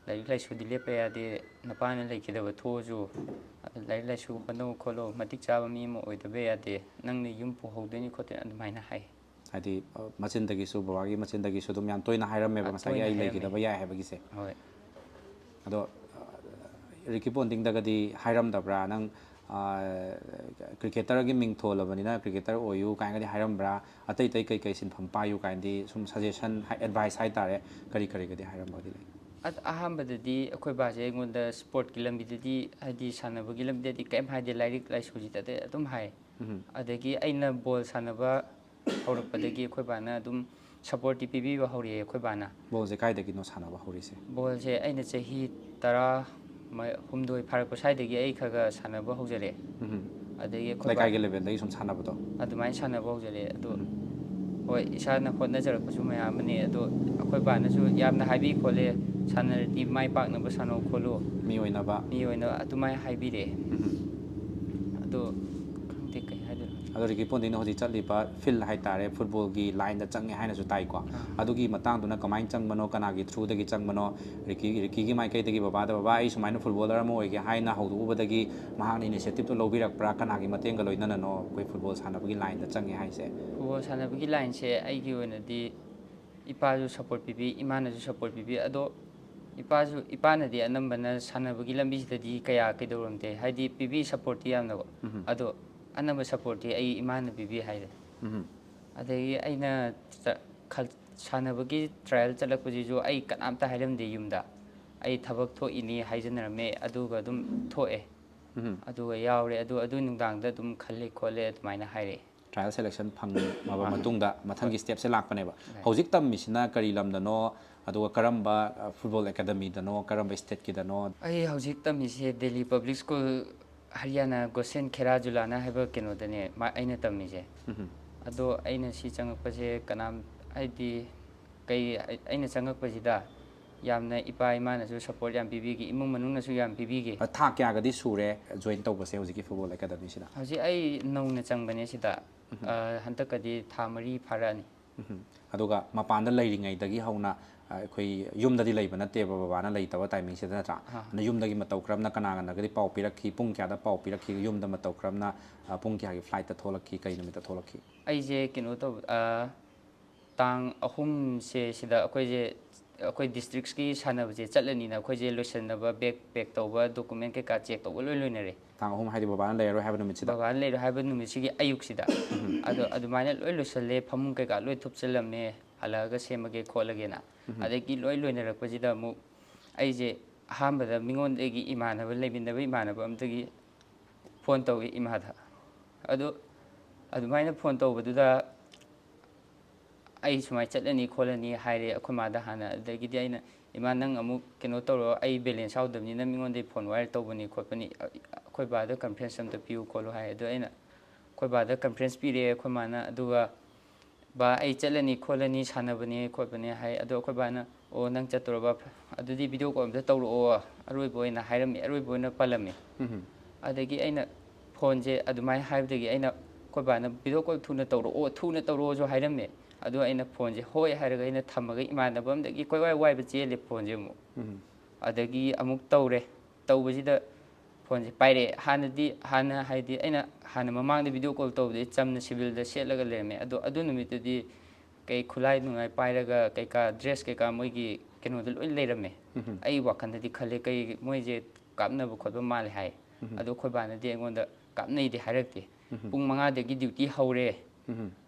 ꯂꯥꯏꯔꯤꯛ ꯂꯥꯏꯁꯨꯗꯤ ꯂꯦꯞꯄ ꯌꯥꯗꯦ, ꯅꯄꯥꯅ ꯂꯩꯈꯤꯗꯕ ꯊꯣꯛꯑꯁꯨ, ꯑꯗꯨ ꯂꯥꯏꯔꯤꯛ ꯂꯥꯏꯁꯨ ꯍꯣꯠꯅꯧ ꯈꯣꯠꯂꯧ, ꯃꯇꯤꯛ ꯆꯥꯕ ꯃꯤ ꯑꯃ ꯑꯣꯏꯗꯕ ꯌꯥꯗꯦ, ꯅꯪꯅ ꯌꯨꯝ ꯄꯨꯍꯧꯗꯣꯏꯅꯤ ꯈꯣꯠꯇꯣꯏꯅꯤ, ꯑꯗꯨꯃꯥꯏꯅ ꯍꯥꯏ꯫ ꯍꯥꯏꯗꯤ, ꯑ, ꯃꯆꯤꯟꯗꯒꯤꯁꯨ, ꯕꯕꯥꯒꯤ ꯃꯆꯤꯟꯗꯒꯤꯁꯨ ꯑꯗꯨꯝ ꯌꯥꯝ ꯇꯣꯏꯅ ꯍꯥꯏꯔꯝꯃꯦꯕ, ꯑ, ꯉꯁꯥꯏꯒꯤ ꯇꯣꯏꯅ "ꯑꯩ ꯍꯥꯏꯔꯝꯃꯦ꯫ ꯂꯩꯈꯤꯗꯕ ꯌꯥꯏ" ꯍꯥꯏꯕꯒꯤꯁꯦ꯫ ꯍꯣꯏ꯫ ꯑꯗꯣ, ꯑ, ꯔꯤꯀꯤ ꯄꯣꯟꯇꯤꯡꯗꯒꯗꯤ ꯍꯥꯏꯔꯝꯗꯕ꯭ꯔꯥ? "ꯅꯪ, ꯑ, ꯀ꯭ꯔꯤꯀꯦꯇꯔꯒꯤ ꯃꯤꯡ ꯊꯣꯜꯂꯕꯅꯤꯅ ꯀ꯭ꯔꯤꯀꯦꯇꯔ ꯑꯣꯏꯌꯨ" ꯀꯥꯏꯅꯒꯗꯤ ꯍꯥꯏꯔꯝꯕ꯭ꯔꯥ? "ꯑꯇꯩ ꯑꯇꯩ ꯀꯩ ꯀꯩ ꯁꯤꯟꯐꯝ ꯄꯥꯏꯌꯨ" ꯀꯥꯏꯅꯗꯤ ꯁꯨꯝ ꯁꯖꯦꯁꯟ, ꯑꯦꯗꯚꯥꯏꯁ ꯍꯥꯏꯇꯥꯔꯦ, ꯀꯔꯤ ꯀꯔꯤꯒꯗꯤ ꯍꯥꯏꯔꯝꯕꯒꯗꯤ ꯂꯩ? ꯑ-, ꯑꯍꯥꯟꯕꯗꯗꯤ ꯑꯩꯈꯣꯏ ꯕꯥꯁꯦ ꯑꯩꯉꯣꯟꯗ ꯁ꯭ꯄꯣꯔꯠꯀꯤ ꯂꯝꯕꯤꯗꯗꯤ, ꯍꯥꯏꯗꯤ ꯁꯥꯟꯅꯕꯒꯤ ꯂꯝꯕꯤꯗꯗꯤ ꯀꯔꯤꯝ ꯍꯥꯏꯗꯦ, ꯂꯥꯏꯔꯤꯛ ꯂꯥꯏꯁꯨꯁꯤꯗ ꯑꯗꯨꯝ ꯍꯥꯏ꯫ ꯎꯝ. ꯑꯗꯒꯤ ꯑꯩꯅ ꯕꯣꯜ ꯁꯥꯟꯅꯕ ꯍꯧꯔꯛꯄꯗꯒꯤ ꯑꯩꯈꯣꯏ ꯕꯥꯅ ꯑꯗꯨꯝ ꯁꯞꯄꯣꯔꯠꯇꯤ ꯄꯤꯕꯤꯕ ꯍꯧꯔꯛꯑꯦ ꯑꯩꯈꯣꯏ ꯕꯥꯅ꯫ ꯕꯣꯜꯁꯦ ꯀꯥꯏꯗꯒꯤꯅꯣ ꯁꯥꯟꯅꯕ ꯍꯧꯔꯤꯁꯦ? ꯕꯣꯜꯁꯦ ꯑꯩꯅ ꯆꯍꯤ ꯇꯔꯥ ꯃ-, ꯍꯨꯝꯗꯣꯏ ꯐꯥꯔꯛꯄ ꯁ꯭ꯋꯥꯏꯗꯒꯤ ꯑꯩ ꯈꯔ ꯈꯔ ꯁꯥꯟꯅꯕ ꯍꯧꯖꯔꯛꯑꯦ꯫ ꯎꯝ. ꯑꯗꯒꯤ ꯑꯩꯈꯣꯏ ꯕꯥ- ꯂꯩꯀꯥꯏꯒꯤ ꯂꯦꯚꯦꯜꯗꯒꯤ ꯁꯨꯝ ꯁꯥꯟꯅꯕꯗꯣ? ꯑꯗꯨꯃꯥꯏꯅ ꯁꯥꯟꯅꯕ ꯍꯧꯖꯔꯛꯑꯦ꯫ ꯑꯗꯣ ꯎꯝ. ꯍꯣꯏ, ꯏꯁꯥꯅ ꯍꯣꯠꯅꯖꯔꯛꯄꯁꯨ ꯃꯌꯥꯝ ꯑꯃꯅꯤ꯫ ꯑꯗꯣ ꯑꯩꯈꯣꯏ ꯕꯥꯅꯁꯨ ꯌꯥꯝꯅ ꯍꯥꯏꯕꯤ ꯈꯣꯠꯂꯦ, "ꯁꯥꯟꯅꯔꯗꯤ ꯃꯥꯏ ꯄꯥꯛꯅꯕ ꯁꯥꯟꯅꯧ ꯈꯣꯠꯂꯨ", ꯃꯤ ꯑꯣꯏꯅꯕ? ꯃꯤ ꯑꯣꯏꯅ ꯑꯗꯨꯃꯥꯏꯅ ꯍꯥꯏꯕꯤꯔꯛꯑꯦ꯫ ꯎꯝ. ꯑꯗꯣ ꯈꯪꯗꯦ ꯀꯩ ꯍꯥꯏꯗꯣꯏꯅꯣ꯫ ꯑꯗꯣ ꯔꯤꯀꯤ ꯄꯣꯟꯇꯤꯡꯅ ꯍꯧꯖꯤꯛ ꯆꯠꯂꯤꯕ ꯐꯤꯜ ꯍꯥꯏꯇꯥꯔꯦ, ꯐꯨꯠꯕꯣꯜꯒꯤ ꯂꯥꯏꯟꯗ ꯆꯪꯉꯦ ꯍꯥꯏꯅꯁꯨ ꯇꯥꯏꯀꯣ꯫ ꯑꯥ. ꯑꯗꯨꯒꯤ ꯃꯇꯥꯡꯗꯨꯅ ꯀꯃꯥꯏꯅ ꯆꯪꯕꯅꯣ, ꯀꯅꯥꯒꯤ ꯊ꯭ꯔꯨꯗꯒꯤ ꯆꯪꯕꯅꯣ? ꯔꯤꯀꯤ, ꯔꯤꯀꯤꯒꯤ ꯃꯥꯏꯀꯩꯗꯒꯤ ꯕꯕꯥꯗ, "ꯕꯕꯥ, ꯑꯩ ꯁꯨꯃꯥꯏꯅ ꯐꯨꯠꯕꯣꯂꯔ ꯑꯃ ꯑꯣꯏꯒꯦ" ꯍꯥꯏꯅ ꯍꯧꯗꯣꯛꯎꯕꯗꯒꯤ ꯃꯍꯥꯛꯅ ꯏꯅꯤꯁꯤꯌꯦꯇꯤꯞꯇꯣ ꯂꯧꯕꯤꯔꯛꯄ꯭ꯔꯥ? ꯀꯅꯥꯒꯤ ꯃꯇꯦꯡꯒ ꯂꯣꯏꯅꯅꯅꯣ ꯑꯩꯈꯣꯏ ꯐꯨꯠꯕꯣꯜ ꯁꯥꯟꯅꯕꯒꯤ ꯂꯥꯏꯟꯗ ꯆꯪꯉꯦ ꯍꯥꯏꯁꯦ? ꯐꯨꯠꯕꯣꯜ ꯁꯥꯟꯅꯕꯒꯤ ꯂꯥꯏꯟꯁꯦ ꯑꯩꯒꯤ ꯑꯣꯏꯅꯗꯤ ꯏꯄꯥꯁꯨ ꯁꯞꯄꯣꯔꯠ ꯄꯤꯕꯤ, ꯏꯃꯥꯅꯁꯨ ꯁꯞꯄꯣꯔꯠ ꯄꯤꯕꯤ꯫ ꯑꯗꯣ ꯏꯄꯥꯁꯨ, ꯏꯄꯥꯅꯗꯤ ꯑꯅꯝꯕꯅ ꯁꯥꯟꯅꯕꯒꯤ ꯂꯝꯕꯤꯁꯤꯗꯗꯤ ꯀꯌꯥ ꯀꯩꯗꯧꯔꯝꯗꯦ, ꯍꯥꯏꯗꯤ ꯄꯤꯕꯤ ꯁꯞꯄꯣꯔꯠꯇꯤ ꯌꯥꯝꯅꯀꯣ꯫ ꯎꯝ. ꯑꯗꯣ ꯑꯅꯝꯕ ꯁꯞꯄꯣꯔꯠꯇꯤ ꯑꯩ ꯏꯃꯥꯅ ꯄꯤꯕꯤ ꯍꯥꯏꯔꯦ꯫ ꯎꯝ. ꯑꯗꯒꯤ ꯑꯩꯅ ꯆ-, ꯈꯜ-, ꯁꯥꯟꯅꯕꯒꯤ ꯇ꯭ꯔꯥꯏꯌꯦꯜ ꯆꯠꯂꯛꯄꯁꯤꯁꯨ ꯑꯩ ꯀꯅꯥꯝꯇ ꯍꯥꯏꯔꯝꯗꯦ ꯌꯨꯝꯗ꯫ ꯑꯩ ꯊꯕꯛ ꯊꯣꯛꯏꯅꯤ ꯍꯥꯏꯖꯟꯅꯔꯝꯃꯦ, ꯑꯗꯨꯒ ꯑꯗꯨꯝ ꯊꯣꯛꯑꯦ꯫ ꯎꯝ. ꯑꯗꯨꯒ ꯌꯥꯎꯔꯦ꯫ ꯑꯗꯨ, ꯑꯗꯨ ꯅꯨꯡꯗꯥꯡꯗ ꯑꯗꯨꯝ ꯈꯜꯂꯦ ꯈꯣꯠꯂꯦ ꯑꯗꯨꯃꯥꯏꯅ ꯍꯥꯏꯔꯛꯑꯦ꯫ ꯇ꯭ꯔꯥꯏꯌꯦꯜ ꯁꯦꯂꯦꯛꯁꯟ ꯐꯪꯉꯕ ꯑꯥ. ꯃꯇꯨꯡꯗ ꯃꯊꯪꯒꯤ ꯁ꯭ꯇꯦꯞꯁꯦ ꯂꯥꯛꯄꯅꯦꯕ꯫ ꯍꯣꯏ. ꯍꯧꯖꯤꯛ ꯇꯝꯃꯤꯁꯤꯅ ꯀꯔꯤ ꯂꯝꯗꯅꯣ? ꯑꯗꯨꯒ ꯀꯔꯝꯕ, ꯑ, ꯐꯨꯠꯕꯣꯜ ꯑꯦꯀꯥꯗꯃꯤꯗꯅꯣ? ꯀꯔꯝꯕ ꯁ꯭ꯇꯦꯠꯀꯤꯗꯅꯣ? ꯑꯩ ꯍꯧꯖꯤꯛ ꯇꯝꯃꯤꯁꯦ ꯗꯦꯜꯂꯤ ꯄꯕ꯭ꯂꯤꯛ ꯁ꯭ꯀꯨꯜ, ꯍꯔꯤꯌꯥꯅꯥ ꯒꯣꯁꯦꯟ ꯈꯦꯔꯥ ꯖꯨꯂꯥꯅꯥ ꯍꯥꯏꯕ ꯀꯩꯅꯣꯗꯅꯦ ꯃꯥ-, ꯑꯩꯅ ꯇꯝꯃꯤꯁꯦ꯫ ꯎꯝ. ꯑꯗꯣ ꯑꯩꯅ ꯁꯤ ꯆꯪꯉꯛꯄꯁꯦ ꯀꯅꯥꯝ, ꯍꯥꯏꯗꯤ ꯀꯩ, ꯑꯩ-, ꯑꯩꯅ ꯆꯪꯉꯛꯄꯁꯤꯗ ꯌꯥꯝꯅ ꯏꯄꯥ ꯏꯃꯥꯅꯁꯨ ꯁꯞꯄꯣꯔꯠ ꯌꯥꯝ ꯄꯤꯕꯤꯈꯤ, ꯏꯃꯨꯡ ꯃꯅꯨꯡꯅꯁꯨ ꯌꯥꯝ ꯄꯤꯕꯤꯈꯤ꯫ ꯊꯥ ꯀꯌꯥꯒꯗꯤ ꯁꯨꯔꯦ ꯖꯣꯏꯟ ꯇꯧꯕꯁꯦ ꯍꯧꯖꯤꯛꯀꯤ ꯐꯨꯠꯕꯣꯜ ꯑꯦꯀꯥꯗꯃꯤꯁꯤꯗ? ꯍꯧꯖꯤꯛ ꯑꯩ ꯅꯧꯅ ꯆꯪꯕꯅꯦ ꯁꯤꯗ꯫ ꯑ, ꯍꯟꯗꯛꯀꯗꯤ ꯊꯥ ꯃꯔꯤ ꯐꯥꯔꯛꯑꯅꯤ꯫ ꯎꯝ꯫ ꯑꯗꯨꯒ ꯃꯄꯥꯟꯗ ꯂꯩꯔꯤꯉꯩꯗꯒꯤ ꯍꯧꯅ, ꯑ, ꯑꯩꯈꯣꯏ ꯌꯨꯝꯗꯗꯤ ꯂꯩꯕ ꯅꯠꯇꯦꯕ ꯕꯕꯥꯅ ꯂꯩꯇꯕ ꯇꯥꯏꯃꯤꯡꯁꯤꯗ, ꯅꯠꯇ꯭ꯔꯥ? ꯑꯥ꯫ ꯑꯗꯨꯅ ꯌꯨꯝꯗꯒꯤ ꯃꯇꯧ ꯀꯔꯝꯅ, ꯀꯅꯥ ꯀꯅꯥꯒꯗꯤ ꯄꯥꯎ ꯄꯤꯔꯛꯈꯤ, ꯄꯨꯡ ꯀꯌꯥꯗ ꯄꯥꯎ ꯄꯤꯔꯛꯈꯤ, ꯌꯨꯝꯗ ꯃꯇꯧ ꯀꯔꯝꯅ, ꯑ, ꯄꯨꯡ ꯀꯌꯥꯒꯤ ꯐ꯭ꯂꯥꯏꯠꯇ ꯊꯣꯛꯂꯛꯈꯤ, ꯀꯩ ꯅꯨꯃꯤꯠꯇ ꯊꯣꯛꯂꯛꯈꯤ? ꯑꯩꯁꯦ ꯀꯩꯅꯣ ꯇꯧꯕ, ꯑ, ꯇꯥꯡ ꯑꯍꯨꯝꯁꯦ ꯁꯤꯗ ꯑꯩꯈꯣꯏꯁꯦ, ꯑꯩꯈꯣꯏ ꯗꯤꯁꯇ꯭ꯔꯤꯛꯀꯤ ꯁꯥꯟꯅꯕꯁꯦ ꯆꯠꯂꯅꯤꯅ ꯑꯩꯈꯣꯏꯁꯦ ꯂꯣꯏꯁꯤꯟꯅꯕ, ꯕꯦꯛ ꯄꯦꯛ ꯇꯧꯕ, ꯗꯣꯀꯨꯃꯦꯟ ꯀꯩꯀꯥ ꯆꯦꯛ ꯇꯧꯕ ꯂꯣꯏ ꯂꯣꯏꯅꯔꯦ꯫ ꯇꯥꯡ ꯑꯍꯨꯝ ꯍꯥꯏꯗꯤ ꯕꯕꯥꯅ ꯂꯩꯔꯔꯣꯏ ꯍꯥꯏꯕ ꯅꯨꯃꯤꯠꯁꯤꯗ? ꯕꯕꯥꯅ ꯂꯩꯔꯣꯏ ꯍꯥꯏꯕ ꯅꯨꯃꯤꯠꯁꯤꯒꯤ ꯑꯌꯨꯛꯁꯤꯗ꯫ ꯑꯗꯣ ꯑꯗꯨꯃꯥꯏꯅ ꯂꯣꯏ ꯂꯣꯏꯁꯤꯜꯂꯦ, ꯐꯃꯨꯡ ꯀꯩꯀꯥ ꯂꯣꯏ ꯊꯨꯞꯆꯜꯂꯝꯃꯦ, ꯍꯜꯂꯛꯑꯒ ꯁꯦꯝꯃꯒꯦ ꯈꯣꯠꯂꯒꯦꯅ꯫ ꯑꯗꯒꯤ ꯂꯣꯏ ꯂꯣꯏꯅꯔꯛꯄꯁꯤꯗ ꯑꯃꯨꯛ ꯑꯩꯁꯦ ꯑꯍꯥꯟꯕꯗ ꯃꯤꯉꯣꯟꯗꯒꯤ, ꯏꯃꯥꯟꯅꯕ, ꯂꯩꯃꯤꯟꯅꯕ ꯏꯃꯥꯟꯅꯕ ꯑꯝꯗꯒꯤ ꯐꯣꯟ ꯇꯧꯏ ꯏꯃꯥꯗ꯫ ꯑꯗꯣ ꯑꯗꯨꯃꯥꯏꯅ ꯐꯣꯟ ꯇꯧꯕꯗꯨꯗ ꯑꯩ ꯁꯨꯃꯥꯏꯅ ꯆꯠꯂꯅꯤ ꯈꯣꯠꯂꯅꯤ ꯍꯥꯏꯔꯦ ꯑꯩꯈꯣꯏ ꯃꯥꯗ ꯍꯥꯟꯅ꯫ ꯑꯗꯒꯤꯗꯤ ꯑꯩꯅ, "ꯏꯃꯥ, ꯅꯪ ꯑꯃꯨꯛ ꯀꯩꯅꯣ ꯇꯧꯔꯣ, ꯑꯩ ꯕꯦꯂꯦꯟꯁ ꯌꯥꯎꯗꯕꯅꯤꯅ ꯃꯤꯉꯣꯟꯗꯒꯤ ꯐꯣꯟ ꯋꯥꯏꯔ ꯇꯧꯕꯅꯤ ꯈꯣꯠꯄꯅꯤ, ꯑꯩꯈꯣꯏ ꯕꯥꯗ ꯀꯟꯐ꯭ꯔꯦꯟꯁ ꯑꯝꯇ ꯄꯤꯌꯨ ꯈꯣꯠꯂꯨ" ꯍꯥꯏ꯫ ꯑꯗꯣ ꯑꯩꯅ ꯑꯩꯈꯣꯏ ꯕꯥꯗ ꯀꯟꯐ꯭ꯔꯦꯟꯁ ꯄꯤꯔꯦ ꯑꯩꯈꯣꯏ ꯃꯥꯅ꯫ ꯑꯗꯨꯒ "ꯕꯥ, ꯑꯩ ꯆꯠꯂꯅꯤ ꯈꯣꯠꯂꯅꯤ, ꯁꯥꯟꯅꯕꯅꯦ ꯈꯣꯠꯄꯅꯦ" ꯍꯥꯏ꯫ ꯑꯗꯣ ꯑꯩꯈꯣꯏ ꯕꯥꯅ, "ꯑꯣ, ꯅꯪ ꯆꯠꯇꯣꯔꯕ? ꯑꯗꯨꯗꯤ ꯚꯤꯗꯤꯑꯣ ꯀꯣꯜ ꯑꯝꯇ ꯇꯧꯔꯛꯑꯣ, ꯑꯔꯣꯏꯕ ꯑꯣꯏꯅ" ꯍꯥꯏꯔꯝꯃꯤ, ꯑꯔꯣꯏꯕ ꯑꯣꯏꯅ ꯄꯜꯂꯝꯃꯤ꯫ ꯑꯗꯒꯤ ꯑꯩꯅ ꯐꯣꯟꯁꯦ ꯑꯗꯨꯃꯥꯏꯅ ꯍꯥꯏꯕꯗꯒꯤ ꯑꯩꯅ, ꯑꯩꯈꯣꯏ ꯕꯥꯅ, "ꯚꯤꯗꯤꯑꯣ ꯀꯣꯜ ꯊꯨꯅ ꯇꯧꯔꯛꯑꯣ, ꯊꯨꯅ ꯇꯧꯔꯛꯑꯣꯁꯨ" ꯍꯥꯏꯔꯝꯃꯦ꯫ ꯑꯗꯣ ꯑꯩꯅ ꯐꯣꯟꯁꯦ ꯍꯣꯏ ꯍꯥꯏꯔꯒ ꯑꯩꯅ ꯊꯝꯃꯒ ꯏꯃꯥꯟꯅꯕ ꯑꯝꯗꯒꯤ ꯀꯣꯏꯋꯥꯏ ꯋꯥꯏꯕ ꯆꯦꯜꯂꯦ ꯐꯣꯟꯁꯦ ꯑꯃꯨꯛ꯫ ꯑꯗꯒꯤ ꯑꯃꯨꯛ ꯇꯧꯔꯦ꯫ ꯇꯧꯕꯁꯤꯗ ꯐꯣꯟꯁꯦ ꯄꯥꯏꯔꯛꯑꯦ꯫ ꯍꯥꯟꯅꯗꯤ, ꯍꯥꯟꯅ ꯍꯥꯏꯗꯤ ꯑꯩꯅ ꯍꯥꯟꯅ ꯃꯃꯥꯡꯗ ꯚꯤꯗꯤꯑꯣ ꯀꯣꯜ ꯇꯧꯕꯗꯤ ꯆꯝꯅ ꯁꯤꯚꯤꯜꯗ ꯁꯦꯠꯂꯒ ꯂꯩꯔꯝꯃꯦ꯫ ꯑꯗꯣ ꯑꯗꯨ ꯅꯨꯃꯤꯠꯇꯨꯗꯤ ꯀꯩ ꯈꯨꯠꯂꯥꯏ ꯅꯨꯡꯂꯥꯏ ꯄꯥꯏꯔꯒ ꯀꯩꯀꯥ, ꯗ꯭ꯔꯦꯁ ꯀꯩꯀꯥ ꯃꯣꯏꯒꯤ ꯀꯩꯅꯣꯗ ꯂꯣꯏ ꯂꯩꯔꯝꯃꯦ꯫ ꯑꯩ ꯋꯥꯈꯜꯗꯗꯤ ꯈꯜꯂꯦ, "ꯀꯩ ꯃꯣꯏꯁꯦ ꯀꯥꯞꯅꯕ ꯈꯣꯠꯄ ꯃꯥꯜꯂꯦ" ꯍꯥꯏ꯫ ꯑꯗꯣ ꯑꯩꯈꯣꯏ ꯕꯥꯅꯗꯤ ꯑꯩꯉꯣꯟꯗ ꯀꯥꯞꯅꯩꯗꯤ ꯍꯥꯏꯔꯛꯇꯦ꯫ "ꯄꯨꯡ ꯃꯉꯥꯗꯒꯤ ꯗ꯭ꯌꯨꯇꯤ ꯍꯧꯔꯦ,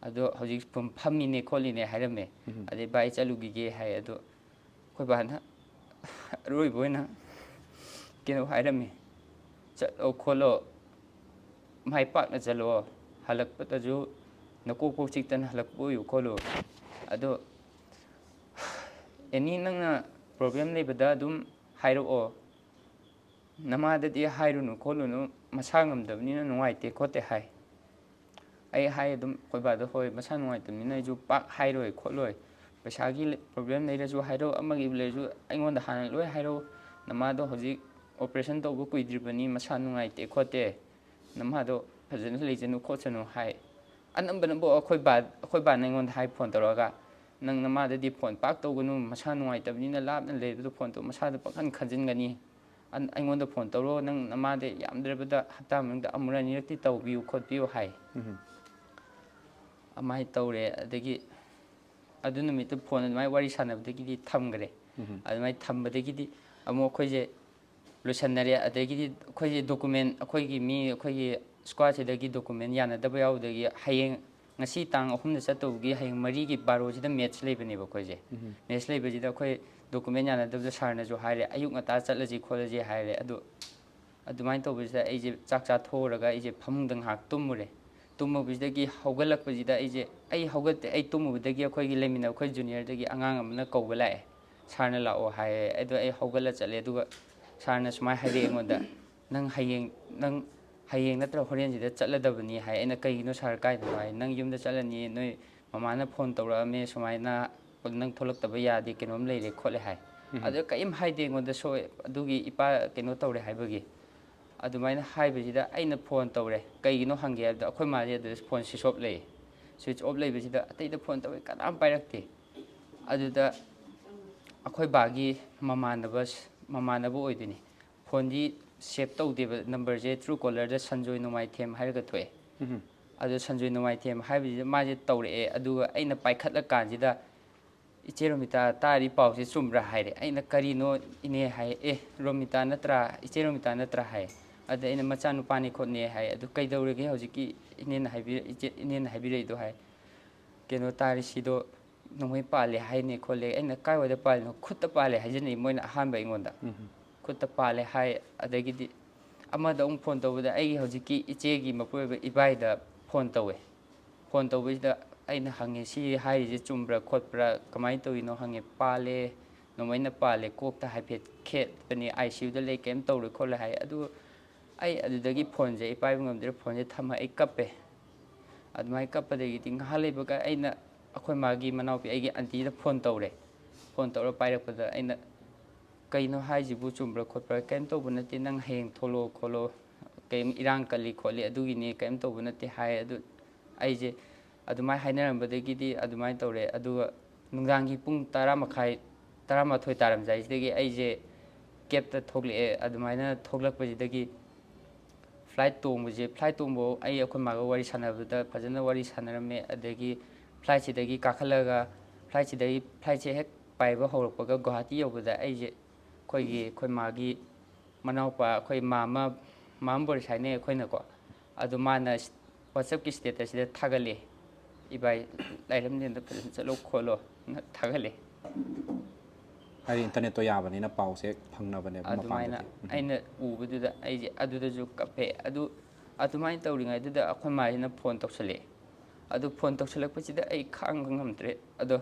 ꯑꯗꯣ ꯍꯧꯖꯤꯛ ꯐꯝ-, ꯐꯝꯃꯤꯅꯦ ꯈꯣꯠꯂꯤꯅꯦ" ꯍꯥꯏꯔꯝꯃꯦ꯫ ꯑꯗꯩ "ꯚꯥꯏ, ꯆꯠꯂꯨꯈꯤꯒꯦ" ꯍꯥꯏ꯫ ꯑꯗꯣ ꯑꯩꯈꯣꯏ ꯕꯥꯅ ꯑꯔꯣꯏꯕ ꯑꯣꯏꯅ ꯀꯩꯅꯣ ꯍꯥꯏꯔꯝꯃꯤ, "ꯆꯠꯂꯣ ꯈꯣꯠꯂꯣ, ꯃꯥꯏ ꯄꯥꯛꯅ ꯆꯠꯂꯣ, ꯍꯜꯂꯛꯄꯗꯁꯨ ꯅꯀꯣꯛ ꯄꯣꯛ ꯆꯤꯛꯇꯅ ꯍꯜꯂꯛꯄ ꯑꯣꯏꯌꯨ ꯈꯣꯠꯂꯨ꯫ ꯑꯗꯣ ꯑꯦꯅꯤ ꯅꯪꯅ ꯄ꯭ꯔꯣꯕ꯭ꯂꯦꯝ ꯂꯩꯕꯗ ꯑꯗꯨꯝ ꯍꯥꯏꯔꯛꯑꯣ, ꯅꯃꯥꯗꯗꯤ ꯍꯥꯏꯔꯨꯅꯨ ꯈꯣꯠꯂꯨꯅꯨ, ꯃꯁꯥ ꯉꯝꯗꯕꯅꯤꯅ ꯅꯨꯡꯉꯥꯏꯇꯦ ꯈꯣꯠꯇꯦ" ꯍꯥꯏ꯫ ꯑꯩ ꯍꯥꯏ ꯑꯗꯨꯝ ꯑꯩꯈꯣꯏ ꯕꯥꯗ, "ꯍꯣꯏ, ꯃꯁꯥ ꯅꯨꯡꯉꯥꯏꯇꯕꯅꯤꯅ ꯑꯩꯁꯨ ꯄꯥꯛ ꯍꯥꯏꯔꯣꯏ ꯈꯣꯠꯂꯣꯏ, ꯄꯩꯁꯥꯒꯤ ꯄ꯭ꯔꯣꯕ꯭ꯂꯦꯝ ꯂꯩꯔꯁꯨ ꯍꯥꯏꯔꯣ, ꯑꯃꯒꯤ ꯂꯩꯔꯁꯨ ꯑꯩꯉꯣꯟꯗ ꯍꯥꯟꯅ ꯂꯣꯏ ꯍꯥꯏꯔꯣ꯫ "ꯅꯃꯥꯗꯣ ꯍꯧꯖꯤꯛ ꯑꯣꯄꯔꯦꯁꯟ ꯇꯧꯕ ꯀꯨꯏꯗ꯭ꯔꯤꯕꯅꯤ, ꯃꯁꯥ ꯅꯨꯡꯉꯥꯏꯇꯦ ꯈꯣꯠꯇꯦ, ꯅꯃꯥꯗꯣ ꯐꯖꯅ ꯂꯩꯖꯅꯨ ꯈꯣꯠꯁꯅꯨ" ꯍꯥꯏ꯫ ꯑꯅꯝꯕꯅꯕꯨ ꯑꯩꯈꯣꯏ ꯕꯥ, ꯑꯩꯈꯣꯏ ꯕꯥꯅ ꯑꯩꯉꯣꯟꯗ ꯍꯥꯏ ꯐꯣꯟ ꯇꯧꯔꯛꯑꯒ, "ꯅꯪ ꯅꯃꯥꯗꯗꯤ ꯐꯣꯟ ꯄꯥꯛ ꯇꯧꯒꯅꯨ, ꯃꯁꯥ ꯅꯨꯡꯉꯥꯏꯇꯕꯅꯤꯅ ꯂꯥꯞꯅ ꯂꯩꯕꯗꯣ ꯐꯣꯟꯗꯣ ꯃꯁꯥꯗ ꯄꯪꯈꯟ ꯈꯟꯖꯤꯟꯒꯅꯤ, ꯑꯩꯉꯣꯟꯗ ꯐꯣꯟ ꯇꯧꯔꯣ, ꯅꯪ ꯅꯃꯥꯗ ꯌꯥꯝꯗ꯭ꯔꯕꯗ ꯍꯞꯇꯥ ꯃꯅꯨꯡꯗ ꯑꯃꯨꯔꯛ ꯑꯅꯤꯔꯛꯇꯤ ꯇꯧꯕꯤꯌꯨ ꯈꯣꯠꯄꯤꯌꯨ" ꯍꯥꯏ꯫ ꯑꯗꯨꯃꯥꯏꯅ ꯇꯧꯔꯦ꯫ ꯑꯗꯒꯤ ꯑꯗꯨ ꯅꯨꯃꯤꯠꯇꯨ ꯐꯣꯟ ꯑꯗꯨꯃꯥꯏꯅ ꯋꯥꯔꯤ ꯁꯥꯟꯅꯕꯗꯒꯤꯗꯤ ꯊꯝꯈ꯭ꯔꯦ꯫ ꯑꯗꯨꯃꯥꯏꯅ ꯊꯝꯕꯗꯒꯤꯗꯤ ꯑꯃꯨꯛ ꯑꯩꯈꯣꯏꯁꯦ ꯂꯣꯏꯁꯟꯅꯔꯦ꯫ ꯑꯗꯒꯤꯗꯤ ꯑꯩꯈꯣꯏꯁꯦ ꯗꯣꯀꯨꯃꯦꯟ, ꯑꯩꯈꯣꯏꯒꯤ ꯃꯤ, ꯑꯩꯈꯣꯏꯒꯤ ꯁ꯭ꯀ꯭ꯋꯥꯠꯁꯤꯗꯒꯤ ꯗꯣꯀꯨꯃꯦꯟ ꯌꯥꯅꯗꯕ ꯌꯥꯎꯕꯗꯒꯤ ꯍꯌꯦꯡ, ꯉꯁꯤ ꯇꯥꯡ ꯑꯍꯨꯝꯗ ꯆꯠꯇꯧꯕꯒꯤ ꯍꯌꯦꯡ ꯃꯔꯤꯒꯤ ꯕꯥꯔꯣꯁꯤꯗ ꯃꯦꯠꯁ ꯂꯩꯕꯅꯦꯕ ꯑꯩꯈꯣꯏꯁꯦ꯫ ꯃꯦꯠꯁ ꯂꯩꯕꯁꯤꯗ ꯑꯩꯈꯣꯏ ꯗꯣꯀꯨꯃꯦꯟ ꯌꯥꯅꯗꯕꯗꯣ ꯁꯥꯔꯅꯁꯨ ꯍꯥꯏꯔꯦ, "ꯑꯌꯨꯛ ꯉꯟꯇꯥ ꯆꯠꯂꯁꯤ ꯈꯣꯠꯂꯁꯤ" ꯍꯥꯏꯔꯦ꯫ ꯑꯗꯨ ꯑꯗꯨꯃꯥꯏꯅ ꯇꯧꯕꯁꯤꯗ ꯑꯩꯁꯦ ꯆꯥꯛ ꯆꯥꯊꯣꯛꯎꯔꯒ ꯑꯩꯁꯦ ꯐꯃꯨꯡꯗ ꯉꯥꯏꯍꯥꯛ ꯇꯨꯝꯃꯨꯔꯦ꯫ ꯇꯨꯝꯃꯨꯕꯁꯤꯗꯒꯤ ꯍꯧꯒꯠꯂꯛꯄꯁꯤꯗ ꯑꯩꯁꯦ, ꯑꯩ ꯍꯧꯒꯠꯇꯦ, ꯑꯩ ꯇꯨꯝꯃꯨꯕꯗꯒꯤ ꯑꯩꯈꯣꯏꯒꯤ ꯂꯩꯃꯤꯟꯅꯕ ꯑꯩꯈꯣꯏ ꯖꯨꯅꯤꯌꯔꯗꯒꯤ ꯑꯉꯥꯡ ꯑꯃꯅ ꯀꯧꯕ ꯂꯥꯛꯑꯦ, "ꯁꯥꯔꯅ ꯂꯥꯛꯑꯣ" ꯍꯥꯏꯌꯦ꯫ ꯑꯗꯣ ꯑꯩ ꯍꯧꯒꯠꯂ ꯆꯠꯂꯦ꯫ ꯑꯗꯨꯒ ꯁꯥꯔꯅ ꯁꯨꯃꯥꯏꯅ ꯍꯥꯏꯔꯛꯑꯦ ꯑꯩꯉꯣꯟꯗ, "ꯅꯪ ꯍꯌꯦꯡ, ꯅꯪ ꯍꯌꯦꯡ ꯅꯠꯇ꯭ꯔ ꯍꯣꯔꯦꯟꯁꯤꯗ ꯆꯠꯂꯗꯕꯅꯤ" ꯍꯥꯏ꯫ ꯑꯩꯅ, "ꯀꯩꯒꯤꯅꯣ ꯁꯥꯔ, ꯀꯥꯏꯗꯅꯣ?" ꯍꯥꯏ꯫ "ꯅꯪ ꯌꯨꯝꯗ ꯆꯠꯂꯅꯤ, ꯅꯣꯏ ꯃꯃꯥꯅ ꯐꯣꯟ ꯇꯧꯔꯛꯑꯝꯃꯦ, ꯁꯨꯃꯥꯏꯅ ꯅꯪ ꯊꯣꯛꯂꯛꯇꯕ ꯌꯥꯗꯦ, ꯀꯩꯅꯣꯝ ꯂꯩꯔꯦ ꯈꯣꯠꯂꯦ" ꯍꯥꯏ꯫ ꯑꯗꯨ ꯀꯔꯤꯝ ꯍꯥꯏꯗꯦ ꯑꯩꯉꯣꯟꯗ, ꯁꯣꯏ-, ꯑꯗꯨꯒꯤ ꯏꯄꯥ ꯀꯩꯅꯣ ꯇꯧꯔꯦ ꯍꯥꯏꯕꯒꯤ꯫ ꯑꯗꯨꯃꯥꯏꯅ ꯍꯥꯏꯕꯁꯤꯗ ꯑꯩꯅ ꯐꯣꯟ ꯇꯧꯔꯦ, ꯀꯩꯒꯤꯅꯣ ꯍꯪꯒꯦ ꯍꯥꯏꯕꯗ ꯑꯩꯈꯣꯏ ꯃꯥꯁꯦ ꯑꯗꯨꯗ ꯐꯣꯟ ꯁ꯭ꯋꯤꯆ ꯑꯣꯐ ꯂꯩ꯫ ꯁ꯭ꯋꯤꯆ ꯑꯣꯐ ꯂꯩꯕꯁꯤꯗ ꯑꯇꯩꯗ ꯐꯣꯟ ꯇꯧꯋꯦ, ꯀꯅꯥꯝ ꯄꯥꯏꯔꯛꯇꯦ꯫ ꯑꯗꯨꯗ ꯑꯩꯈꯣꯏ ꯕꯥꯒꯤ ꯃꯃꯥꯟꯅꯕ, ꯃꯃꯥꯟꯅꯕ ꯑꯣꯏꯗꯣꯏꯅꯤ꯫ ꯐꯣꯟꯗꯤ ꯁꯦꯞ ꯇꯧꯗꯦꯕ, ꯅꯝꯕꯔꯁꯦ ꯇ꯭ꯔꯨ ꯀꯣꯂꯔꯗ ꯁꯟꯖꯣꯏ ꯅꯣꯡꯃꯥꯏꯊꯦꯝ ꯍꯥꯏꯔꯒ ꯊꯣꯛꯑꯦ꯫ ꯑꯗꯣ ꯁꯟꯖꯣꯏ ꯅꯣꯡꯃꯥꯏꯊꯦꯝ ꯍꯥꯏꯕꯁꯤꯗ ꯃꯥꯁꯦ ꯇꯧꯔꯛꯑꯦ, ꯑꯗꯨꯒ ꯑꯩꯅ ꯄꯥꯏꯈꯠꯂꯀꯥꯟꯁꯤꯗ, "ꯏꯆꯦ ꯔꯣꯃꯤꯇꯥ, ꯇꯥꯔꯤ ꯄꯥꯎꯁꯦ ꯆꯨꯝꯕ꯭ꯔꯥ?" ꯍꯥꯏꯔꯦ꯫ ꯑꯩꯅ, "ꯀꯔꯤꯅꯣ ꯏꯅꯦ?" ꯍꯥꯏ꯫ "ꯑꯦ, ꯔꯣꯃꯤꯇꯥ ꯅꯠꯇ꯭ꯔꯥ? ꯏꯆꯦ ꯔꯣꯃꯤꯇꯥ ꯅꯠꯇ꯭ꯔꯥ?" ꯍꯥꯏ꯫ ꯑꯗ ꯑꯩꯅ, "ꯃꯆꯥꯅꯨꯄꯥꯅꯤ ꯈꯣꯠꯅꯤ" ꯍꯥꯏ꯫ "ꯑꯗꯨ ꯀꯩꯗꯧꯔꯒꯦ ꯍꯧꯖꯤꯛꯀꯤ ꯏꯅꯦꯅ ꯍꯥꯏꯕꯤ-, ꯏꯆꯦ, ꯏꯅꯦꯅ ꯍꯥꯏꯕꯤꯔꯛꯏꯗꯣ?" ꯍꯥꯏ꯫ "ꯀꯩꯅꯣ, ꯇꯥꯔꯤꯁꯤꯗꯣ ꯅꯣꯡꯃꯩ ꯄꯥꯜꯂꯦ ꯍꯥꯏꯅꯦ ꯈꯣꯠꯂꯦ"꯫ ꯑꯩꯅ, "ꯀꯥꯏꯋꯥꯏꯗ ꯄꯥꯜꯂꯤꯅꯣ?" "ꯈꯨꯠꯇ ꯄꯥꯜꯂꯦ" ꯍꯥꯏꯖꯤꯟꯅꯩ ꯃꯣꯏꯅ ꯑꯍꯥꯟꯕ ꯑꯩꯉꯣꯟꯗ꯫ "ꯈꯨꯠꯇ ꯄꯥꯜꯂꯦ" ꯍꯥꯏ꯫ ꯑꯗꯒꯤꯗꯤ ꯑꯃꯗ ꯑꯃꯨꯛ ꯐꯣꯟ ꯇꯧꯕꯗ ꯑꯩꯒꯤ ꯍꯧꯖꯤꯛꯀꯤ ꯏꯆꯦꯒꯤ ꯃꯄꯨꯔꯣꯏꯕ ꯏꯕꯥꯏꯗ ꯐꯣꯟ ꯇꯧꯋꯦ꯫ ꯐꯣꯟ ꯇꯧꯕꯁꯤꯗ ꯑꯩꯅ ꯍꯪꯉꯦ, "ꯁꯤ ꯍꯥꯏꯔꯤꯁꯦ ꯆꯨꯝꯕ꯭ꯔꯥ ꯈꯣꯠꯄ꯭ꯔꯥ, ꯀꯃꯥꯏꯅ ꯇꯧꯔꯤꯅꯣ?" ꯍꯪꯉꯦ꯫ "ꯄꯥꯜꯂꯦ, ꯅꯣꯡꯃꯩꯅ ꯄꯥꯜꯂꯦ, ꯀꯣꯛꯇ ꯍꯥꯏꯐꯦꯠ ꯈꯦꯠꯄꯅꯦ, ꯑꯥꯏ ꯁꯤ ꯌꯨꯗ ꯂꯩ, ꯀꯩꯝ ꯇꯧꯔꯣꯏ ꯈꯣꯠꯂꯣꯏ" ꯍꯥꯏ꯫ ꯑꯗꯨ ꯑꯩ ꯑꯗꯨꯗꯒꯤ ꯐꯣꯟꯁꯦ ꯑꯩ ꯄꯥꯏꯕ ꯉꯝꯗ꯭ꯔꯦ, ꯐꯣꯟꯁꯦ ꯊꯝꯃ ꯑꯩ ꯀꯞꯄꯦ꯫ ꯑꯗꯨꯃꯥꯏꯅ ꯀꯞꯄꯗꯒꯤꯗꯤ ꯉꯥꯏꯍꯥꯛ ꯂꯩꯕꯒ ꯑꯩꯅ ꯑꯩꯈꯣꯏ ꯃꯥꯒꯤ ꯃꯅꯥꯎꯄꯤ ꯑꯩꯒꯤ ꯑꯟꯇꯤꯗ ꯐꯣꯟ ꯇꯧꯔꯦ꯫ ꯐꯣꯟ ꯇꯧꯔ ꯄꯥꯏꯔꯛꯄꯗ ꯑꯩꯅ, "ꯀꯩꯅꯣ ꯍꯥꯏꯁꯤꯕꯨ, ꯆꯨꯝꯕ꯭ꯔꯥ ꯈꯣꯠꯄ꯭ꯔꯥ?" "ꯀꯩꯝ ꯇꯧꯕ ꯅꯠꯇꯦ, ꯅꯪ ꯍꯌꯦꯡ ꯊꯣꯛꯂꯛꯑꯣ ꯈꯣꯠꯂꯣ, ꯀꯩꯝ ꯏꯔꯥꯡ ꯀꯜꯂꯤ ꯈꯣꯠꯂꯤ ꯑꯗꯨꯒꯤꯅꯦ, ꯀꯩꯝ ꯇꯧꯕ ꯅꯠꯇꯦ" ꯍꯥꯏ꯫ ꯑꯗꯨ ꯑꯩꯁꯦ ꯑꯗꯨꯃꯥꯏꯅ ꯍꯥꯏꯅꯔꯝꯕꯗꯒꯤꯗꯤ ꯑꯗꯨꯃꯥꯏꯅ ꯇꯧꯔꯦ꯫ ꯑꯗꯨꯒ ꯅꯨꯡꯗꯥꯡꯒꯤ ꯄꯨꯡ ꯇꯔꯥ ꯃꯈꯥꯏ, ꯇꯔꯥꯃꯥꯊꯣꯏ ꯇꯥꯔꯝꯗꯥꯏꯁꯤꯗꯒꯤ ꯑꯩꯁꯦ ꯀꯦꯞꯇ ꯊꯣꯛꯂꯛꯑꯦ꯫ ꯑꯗꯨꯃꯥꯏꯅ ꯊꯣꯛꯂꯛꯄꯁꯤꯗꯒꯤ ꯐ꯭ꯂꯥꯏꯠ ꯇꯣꯡꯕꯁꯦ, ꯐ꯭ꯂꯥꯏꯠ ꯇꯣꯡꯕ ꯑꯩ ꯑꯩꯈꯣꯏ ꯃꯥꯒ ꯋꯥꯔꯤ ꯁꯥꯟꯅꯕꯗ ꯐꯖꯅ ꯋꯥꯔꯤ ꯁꯥꯟꯅꯔꯝꯃꯦ꯫ ꯑꯗꯒꯤ ꯐ꯭ꯂꯥꯏꯠꯁꯤꯗꯒꯤ ꯀꯥꯈꯠꯂꯒ, ꯐ꯭ꯂꯥꯏꯠꯁꯤꯗꯒꯤ, ꯐ꯭ꯂꯥꯏꯠꯁꯦ ꯍꯦꯛ ꯄꯥꯏꯕ ꯍꯧꯔꯛꯄꯒ ꯒꯨꯋꯥꯍꯥꯇꯤ ꯌꯧꯕꯗ ꯑꯩꯁꯦ ꯑꯩꯈꯣꯏꯒꯤ, ꯑꯩꯈꯣꯏ ꯃꯥꯒꯤ ꯃꯅꯥꯎꯄꯥ, ꯑꯩꯈꯣꯏ ꯃꯥꯃ, ꯃꯥꯃ ꯕꯣꯔꯤꯁ ꯍꯥꯏꯅꯩ ꯑꯩꯈꯣꯏꯅꯀꯣ꯫ ꯑꯗꯨ ꯃꯥꯅ ꯋꯥꯆꯞꯀꯤ ꯁ꯭ꯇꯦꯇꯁꯁꯤꯗ ꯊꯥꯒꯠꯂꯦ, "ꯏꯕꯥꯏ, ꯂꯥꯏꯔꯝꯂꯦꯟꯗ ꯐꯖꯅ ꯆꯠꯂꯣ ꯈꯣꯠꯂꯣꯅ" ꯊꯥꯒꯠꯂꯦ꯫ ꯍꯥꯏꯗꯤ ꯏꯟꯇꯔꯅꯦꯠꯇꯣ ꯌꯥꯕꯅꯤꯅ ꯄꯥꯎꯁꯦ ꯍꯦꯛ ꯐꯪꯅꯕꯅꯦꯕ ꯑꯗꯨꯃꯥꯏꯅ ꯃꯄꯥꯟꯗꯗꯤ꯫ ꯎꯝ꯫ ꯑꯩꯅ ꯎꯕꯗꯨꯗ ꯑꯩꯁꯦ ꯑꯗꯨꯗꯁꯨ ꯀꯞꯄꯦ꯫ ꯑꯗꯨ ꯑꯗꯨꯃꯥꯏꯅ ꯇꯧꯔꯤꯉꯩꯗꯨꯗ ꯑꯩꯈꯣꯏ ꯃꯥꯁꯤꯅ ꯐꯣꯟ ꯇꯧꯁꯜꯂꯛꯑꯦ꯫ ꯑꯗꯨ ꯐꯣꯟ ꯇꯧꯁꯜꯂꯛꯄꯁꯤꯗ ꯑꯩ ꯈꯥꯡꯕ ꯉꯝꯗ꯭ꯔꯦ꯫ ꯑꯗꯣ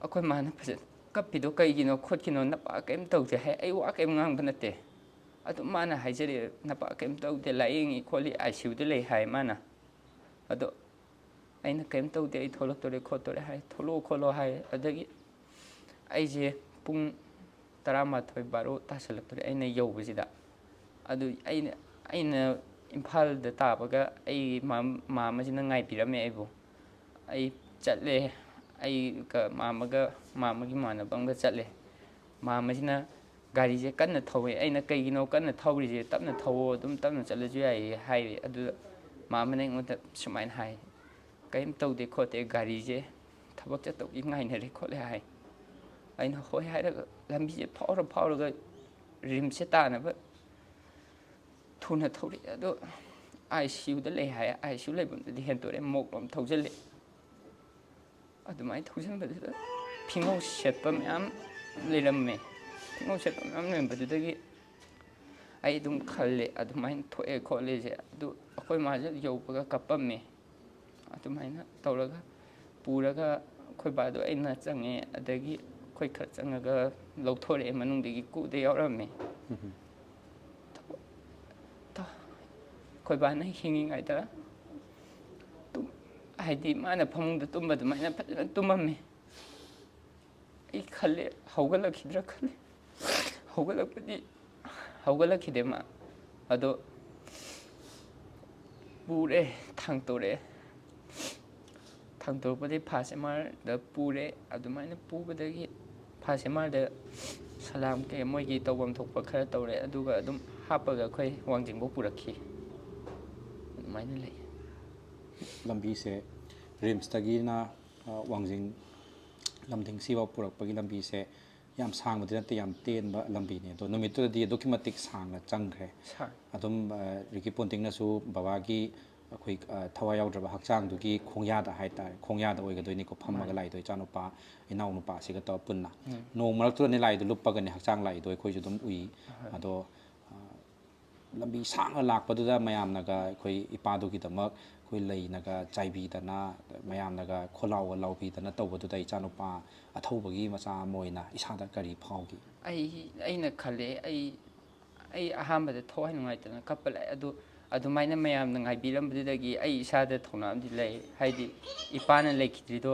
ꯑꯩꯈꯣꯏ ꯃꯥꯅ ꯐꯖꯅ, "ꯀꯞꯄꯤꯗꯣ ꯀꯩꯒꯤꯅꯣ ꯈꯣꯠꯀꯤꯅꯣ, ꯅꯄꯥ ꯀꯔꯤꯝ ꯇꯧꯗꯦ" ꯍꯥꯏ꯫ ꯑꯩ ꯋꯥ ꯀꯔꯤꯝ ꯉꯥꯡꯕ ꯅꯠꯇꯦ꯫ ꯑꯗꯨ ꯃꯥꯅ ꯍꯥꯏꯖꯔꯛꯑꯦ, "ꯅꯄꯥ ꯀꯔꯤꯝ ꯇꯧꯗꯦ, ꯂꯥꯏꯌꯦꯡꯉꯤ ꯈꯣꯠꯂꯤ, ꯑꯥꯏ ꯁꯤ ꯌꯨꯗ ꯂꯩ" ꯍꯥꯏ ꯃꯥꯅ꯫ ꯑꯗꯣ ꯑꯩꯅ, "ꯀꯔꯤꯝ ꯇꯧꯗꯦ, ꯑꯩ ꯊꯣꯛꯂꯛꯇꯣꯔꯦ ꯈꯣꯠꯇꯣꯔꯦ" ꯍꯥꯏ, "ꯊꯣꯛꯂꯛꯑꯣ ꯈꯣꯠꯂꯣ" ꯍꯥꯏ꯫ ꯑꯗꯒꯤ ꯑꯩꯁꯦ ꯄꯨꯡ ꯇꯔꯥꯃꯥꯊꯣꯏ, ꯕꯥꯔꯣ ꯇꯥꯁꯜꯂꯛꯇꯣꯔꯦ ꯑꯩꯅ ꯌꯧꯕꯁꯤꯗ꯫ ꯑꯗꯨ ꯑꯩꯅ, ꯑꯩꯅ ꯏꯝꯐꯥꯜꯗ ꯇꯥꯕꯒ ꯑꯩ ꯃꯥꯝ-, ꯃꯥꯝꯃꯁꯤꯅ ꯉꯥꯏꯕꯤꯔꯝꯃꯦ ꯑꯩꯕꯨ꯫ ꯑꯩ ꯆꯠꯂꯦ, ꯑꯩꯒ ꯃꯥꯝꯃꯒ, ꯃꯥꯝꯃꯒꯤ ꯃꯃꯥꯟꯅꯕ ꯑꯃꯒ ꯆꯠꯂꯦ꯫ ꯃꯥꯝꯃꯁꯤꯅ ꯒꯥꯔꯤꯁꯦ ꯀꯟꯅ ꯊꯧꯋꯦ꯫ ꯑꯩꯅ, "ꯀꯩꯒꯤꯅꯣ ꯀꯟꯅ ꯊꯧꯔꯤꯁꯦ? ꯇꯞꯅ ꯊꯧꯋꯣ, ꯑꯗꯨꯝ ꯇꯞꯅ ꯆꯠꯂꯁꯨ ꯌꯥꯏꯌꯦ" ꯍꯥꯏꯔꯦ꯫ ꯑꯗꯨꯗ ꯃꯥꯝꯃꯅ ꯑꯩꯉꯣꯟꯗ ꯁꯨꯃꯥꯏꯅ ꯍꯥꯏ, "ꯀꯔꯤꯝ ꯇꯧꯗꯦ ꯈꯣꯠꯇꯦ, ꯒꯥꯔꯤꯁꯦ ꯊꯕꯛ ꯆꯠꯇꯧꯒꯤ ꯉꯥꯏꯅꯔꯦ ꯈꯣꯠꯂꯦ" ꯍꯥꯏ꯫ ꯑꯩꯅ ꯍꯣꯏ ꯍꯥꯏꯔꯒ ꯂꯝꯕꯤꯁꯦ ꯐꯥꯎꯔ ꯐꯥꯎꯔꯒ ꯔꯤꯝꯁꯁꯦ ꯇꯥꯅꯕ ꯊꯨꯅ ꯊꯧꯔꯛꯑꯦ꯫ ꯑꯗꯣ ꯑꯥꯏ ꯁꯤ ꯌꯨꯗ ꯂꯩ ꯍꯥꯏ, ꯑꯥꯏ ꯁꯤ ꯌꯨ ꯂꯩꯐꯝꯗꯨꯗꯤ ꯍꯦꯟꯗꯣꯔꯛꯑꯦ, ꯃꯣꯛꯂꯣꯝ ꯊꯧꯖꯤꯜꯂꯦ꯫ ꯑꯗꯨꯃꯥꯏꯅ ꯊꯧꯖꯤꯟꯕꯗꯨꯗ ꯐꯤꯉꯧ ꯁꯦꯠꯄ ꯃꯌꯥꯝ ꯂꯩꯔꯝꯃꯦ꯫ ꯐꯤꯉꯧ ꯁꯦꯠꯄ ꯃꯌꯥꯝ ꯂꯩꯔꯝꯕꯗꯨꯗꯒꯤ ꯑꯩ ꯑꯗꯨꯝ ꯈꯜꯂꯦ, ꯑꯗꯨꯃꯥꯏꯅ ꯊꯣꯛꯑꯦ ꯈꯣꯠꯂꯦꯁꯦ꯫ ꯑꯗꯨ ꯑꯩꯈꯣꯏ ꯃꯥꯁꯨ ꯌꯧꯕꯒ ꯀꯞꯄꯝꯃꯦ꯫ ꯑꯗꯨꯃꯥꯏꯅ ꯇꯧꯔꯒ ꯄꯨꯔꯒ ꯑꯩꯈꯣꯏ ꯕꯥꯗꯣ ꯑꯩꯅ ꯆꯪꯉꯦ, ꯑꯗꯒꯤ ꯑꯩꯈꯣꯏ ꯈꯔ ꯆꯪꯉꯒ ꯂꯧꯊꯣꯔꯛꯑꯦ, ꯃꯅꯨꯡꯗꯒꯤ ꯀꯨꯗ ꯌꯥꯎꯔꯝꯃꯦ꯫ ꯑꯩꯈꯣꯏ ꯕꯥꯅ ꯍꯤꯡꯉꯤꯉꯩꯗ ꯇꯨꯝ-, ꯍꯥꯏꯗꯤ ꯃꯥꯅ ꯐꯃꯨꯡꯗ ꯇꯨꯝꯕ ꯑꯗꯨꯃꯥꯏꯅ ꯐꯖꯅ ꯇꯨꯝꯃꯝꯃꯤ꯫ ꯑꯩ ꯈꯜꯂꯦ, ꯍꯧꯒꯠꯂꯛꯈꯤꯗ꯭ꯔꯥ ꯈꯜꯂꯦ꯫ ꯍꯧꯒꯠꯂꯛꯄꯗꯤ ꯍꯧꯒꯠꯂꯛꯈꯤꯗꯦ ꯃꯥ꯫ ꯑꯗꯣ ꯄꯨꯔꯦ, ꯊꯥꯡꯇꯣꯔꯛꯑꯦ꯫ ꯊꯥꯡꯇꯣꯔꯛꯄꯗꯒꯤ ꯐꯥꯁ ꯑꯦꯝ ꯑꯥꯔꯗ ꯄꯨꯔꯦ꯫ ꯑꯗꯨꯃꯥꯏꯅ ꯄꯨꯕꯗꯒꯤ ꯐꯥꯁ ꯑꯦꯝ ꯑꯥꯔꯗ ꯁꯂꯥꯝ ꯀꯩ ꯃꯣꯏꯒꯤ ꯇꯧꯐꯝ ꯊꯣꯛꯄ ꯈꯔ ꯇꯧꯔꯦ꯫ ꯑꯗꯨꯒ ꯑꯗꯨꯝ ꯍꯥꯞꯄꯒ ꯑꯩꯈꯣꯏ ꯋꯥꯡꯖꯤꯡꯐꯥꯎ ꯄꯨꯔꯛꯈꯤ꯫ ꯑꯗꯨꯃꯥꯏꯅ ꯂꯩ꯫ ꯂꯝꯕꯤꯁꯦ ꯔꯤꯝꯁꯇꯒꯤꯅ ꯋꯥꯡꯖꯤꯡ ꯂꯝꯗꯤꯡ ꯁꯤꯐꯥꯎ ꯄꯨꯔꯛꯄꯒꯤ ꯂꯝꯕꯤꯁꯦ ꯌꯥꯝ ꯁꯥꯡꯕꯗꯤ ꯅꯠꯇꯦ, ꯌꯥꯝ ꯇꯦꯟꯕ ꯂꯝꯕꯤꯅꯤ꯫ ꯑꯗꯣ ꯅꯨꯃꯤꯠꯇꯨꯗꯗꯤ ꯑꯗꯨꯛꯀꯤ ꯃꯇꯤꯛ ꯁꯥꯡꯅ ꯆꯪꯈ꯭ꯔꯦ꯫ ꯁꯥꯡ- ꯑꯗꯨꯝ ꯔꯤꯀꯤ ꯄꯣꯟꯇꯤꯡꯅꯁꯨ ꯕꯕꯥꯒꯤ ꯑꯩꯈꯣꯏ ꯊꯋꯥꯏ ꯌꯥꯎꯗ꯭ꯔꯕ ꯍꯛꯆꯥꯡꯗꯨꯒꯤ ꯈꯣꯡꯌꯥꯗ ꯍꯥꯏꯇꯥꯔꯦ, ꯈꯣꯡꯌꯥꯗ ꯑꯣꯏꯒꯗꯣꯏꯅꯤꯀꯣ ꯐꯝꯃꯒ ꯂꯥꯛꯏꯗꯣ, ꯏꯆꯥꯅꯨꯄꯥ ꯏꯅꯥꯎꯅꯨꯄꯥꯁꯤꯒ ꯇꯧꯔ ꯄꯨꯟꯅ꯫ ꯅꯣꯡ ꯃꯔꯛꯇꯨꯗꯅꯦ ꯂꯥꯛꯏꯗꯣ, ꯂꯨꯞꯄꯒꯅꯦ ꯍꯛꯆꯥꯡ ꯂꯥꯛꯏꯗꯣ, ꯑꯩꯈꯣꯏꯁꯨ ꯑꯗꯨꯝ ꯎꯏ꯫ ꯑꯗꯣ ꯂꯝꯕꯤ ꯁꯥꯡꯅ ꯂꯥꯛꯄꯗꯨꯗ ꯃꯌꯥꯝꯅꯒ ꯑꯩꯈꯣꯏ ꯏꯄꯥꯗꯨꯒꯤꯗꯃꯛ ꯑꯩꯈꯣꯏ ꯂꯩꯅꯒ ꯆꯥꯏꯕꯤꯗꯅ, ꯃꯌꯥꯝꯅꯒ ꯈꯣꯜꯂꯥꯎꯒ ꯂꯥꯎꯕꯤꯗꯅ ꯇꯧꯕꯗꯨꯗ ꯏꯆꯥꯅꯨꯄꯥ ꯑꯊꯧꯕꯒꯤ ꯃꯆꯥ ꯑꯃ ꯑꯣꯏꯅ ꯏꯁꯥꯗ ꯀꯔꯤ ꯐꯥꯎꯈꯤ? ꯑꯩ ꯑꯩꯅ ꯈꯜꯂꯦ, ꯑꯩ ꯑꯩ ꯑꯍꯥꯟꯕꯗ ꯊꯋꯥꯏ ꯅꯨꯡꯉꯥꯏꯇꯅ ꯀꯞꯄ ꯂꯥꯛꯑꯦ꯫ ꯑꯗꯨ ꯑꯗꯨꯃꯥꯏꯅ ꯃꯌꯥꯝꯅ ꯉꯥꯏꯕꯤꯔꯝꯕꯗꯨꯗꯒꯤ ꯑꯩ ꯏꯁꯥꯗ ꯊꯧꯅꯥ ꯑꯃꯗꯤ ꯂꯩ꯫ ꯍꯥꯏꯗꯤ ꯏꯄꯥꯅ ꯂꯩꯈꯤꯗ꯭ꯔꯤꯗꯣ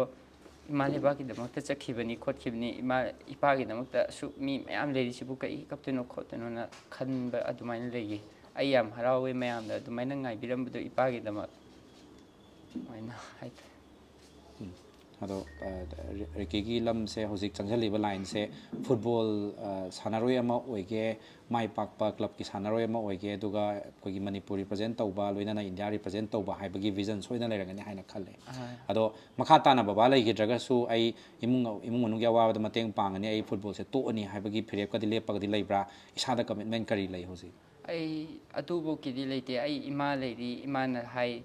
ꯏꯃꯥ ꯂꯩꯕꯥꯛꯀꯤꯗꯃꯛꯇ ꯆꯠꯈꯤꯕꯅꯤ ꯈꯣꯠꯈꯤꯕꯅꯤ, ꯏꯃꯥ ꯏꯄꯥꯒꯤꯗꯃꯛꯇ ꯑꯁꯨꯛ ꯃꯤ ꯃꯌꯥꯝ ꯂꯩꯔꯤꯁꯤꯕꯨ ꯀꯩ ꯀꯞꯇꯣꯏꯅꯣ ꯈꯣꯠꯇꯣꯏꯅꯣꯅ ꯈꯟꯕ ꯑꯗꯨꯃꯥꯏꯅ ꯂꯩꯌꯦ꯫ ꯑꯩ ꯌꯥꯝ ꯍꯔꯥꯎꯋꯦ ꯃꯌꯥꯝꯅ ꯑꯗꯨꯃꯥꯏꯅ ꯉꯥꯏꯕꯤꯔꯝꯕꯗꯣ ꯏꯄꯥꯒꯤꯗꯃꯛ꯫ ꯑꯗꯨꯃꯥꯏꯅ ꯍꯥꯏꯇꯥꯔꯦ꯫ ꯑꯗꯣ ꯔꯤꯀꯤꯒꯤ ꯂꯝꯁꯦ ꯍꯧꯖꯤꯛ ꯆꯪꯁꯤꯜꯂꯤꯕ ꯂꯥꯏꯟꯁꯦ ꯐꯨꯠꯕꯣꯜ ꯁꯥꯟꯅꯔꯣꯏ ꯑꯃ ꯑꯣꯏꯒꯦ, ꯃꯥꯏ ꯄꯥꯛꯄ ꯀ꯭ꯂꯕꯀꯤ ꯁꯥꯟꯅꯔꯣꯏ ꯑꯃ ꯑꯣꯏꯒꯦ, ꯑꯗꯨꯒ ꯑꯩꯈꯣꯏꯒꯤ ꯃꯅꯤꯄꯨꯔ ꯔꯤꯄ꯭ꯔꯖꯦꯟ ꯇꯧꯕ, ꯂꯣꯏꯅꯅ ꯏꯟꯗꯤꯌꯥ ꯔꯤꯄ꯭ꯔꯖꯦꯟ ꯇꯧꯕ ꯍꯥꯏꯕꯒꯤ ꯚꯤꯖꯟ ꯁꯣꯏꯗꯅ ꯂꯩꯔꯝꯒꯅꯤ ꯍꯥꯏꯅ ꯈꯜꯂꯦ꯫ ꯑꯗꯣ ꯃꯈꯥ ꯇꯥꯅ ꯕꯕꯥ ꯂꯩꯈꯤꯗ꯭ꯔꯒꯁꯨ ꯑꯩ ꯏꯃꯨꯡ ꯏꯃꯨꯡ ꯃꯅꯨꯡꯒꯤ ꯑꯋꯥꯕꯗ ꯃꯇꯦꯡ ꯄꯥꯡꯒꯅꯤ, ꯑꯩ ꯐꯨꯠꯕꯣꯜꯁꯦ ꯇꯣꯛꯑꯅꯤ ꯍꯥꯏꯕꯒꯤ ꯐꯤꯔꯦꯞꯀꯗꯤ ꯂꯦꯞꯄꯒꯗꯤ ꯂꯩꯕ꯭ꯔꯥ? ꯏꯁꯥꯗ ꯀꯃꯤꯠꯃꯦꯟ ꯀꯔꯤ ꯂꯩ ꯍꯧꯖꯤꯛ? ꯑꯩ ꯑꯗꯨꯐꯥꯎꯀꯤꯗꯤ ꯂꯩꯇꯦ꯫ ꯑꯩ ꯏꯃꯥ ꯂꯩꯔꯤ, ꯏꯃꯥꯅ ꯍꯥꯏ,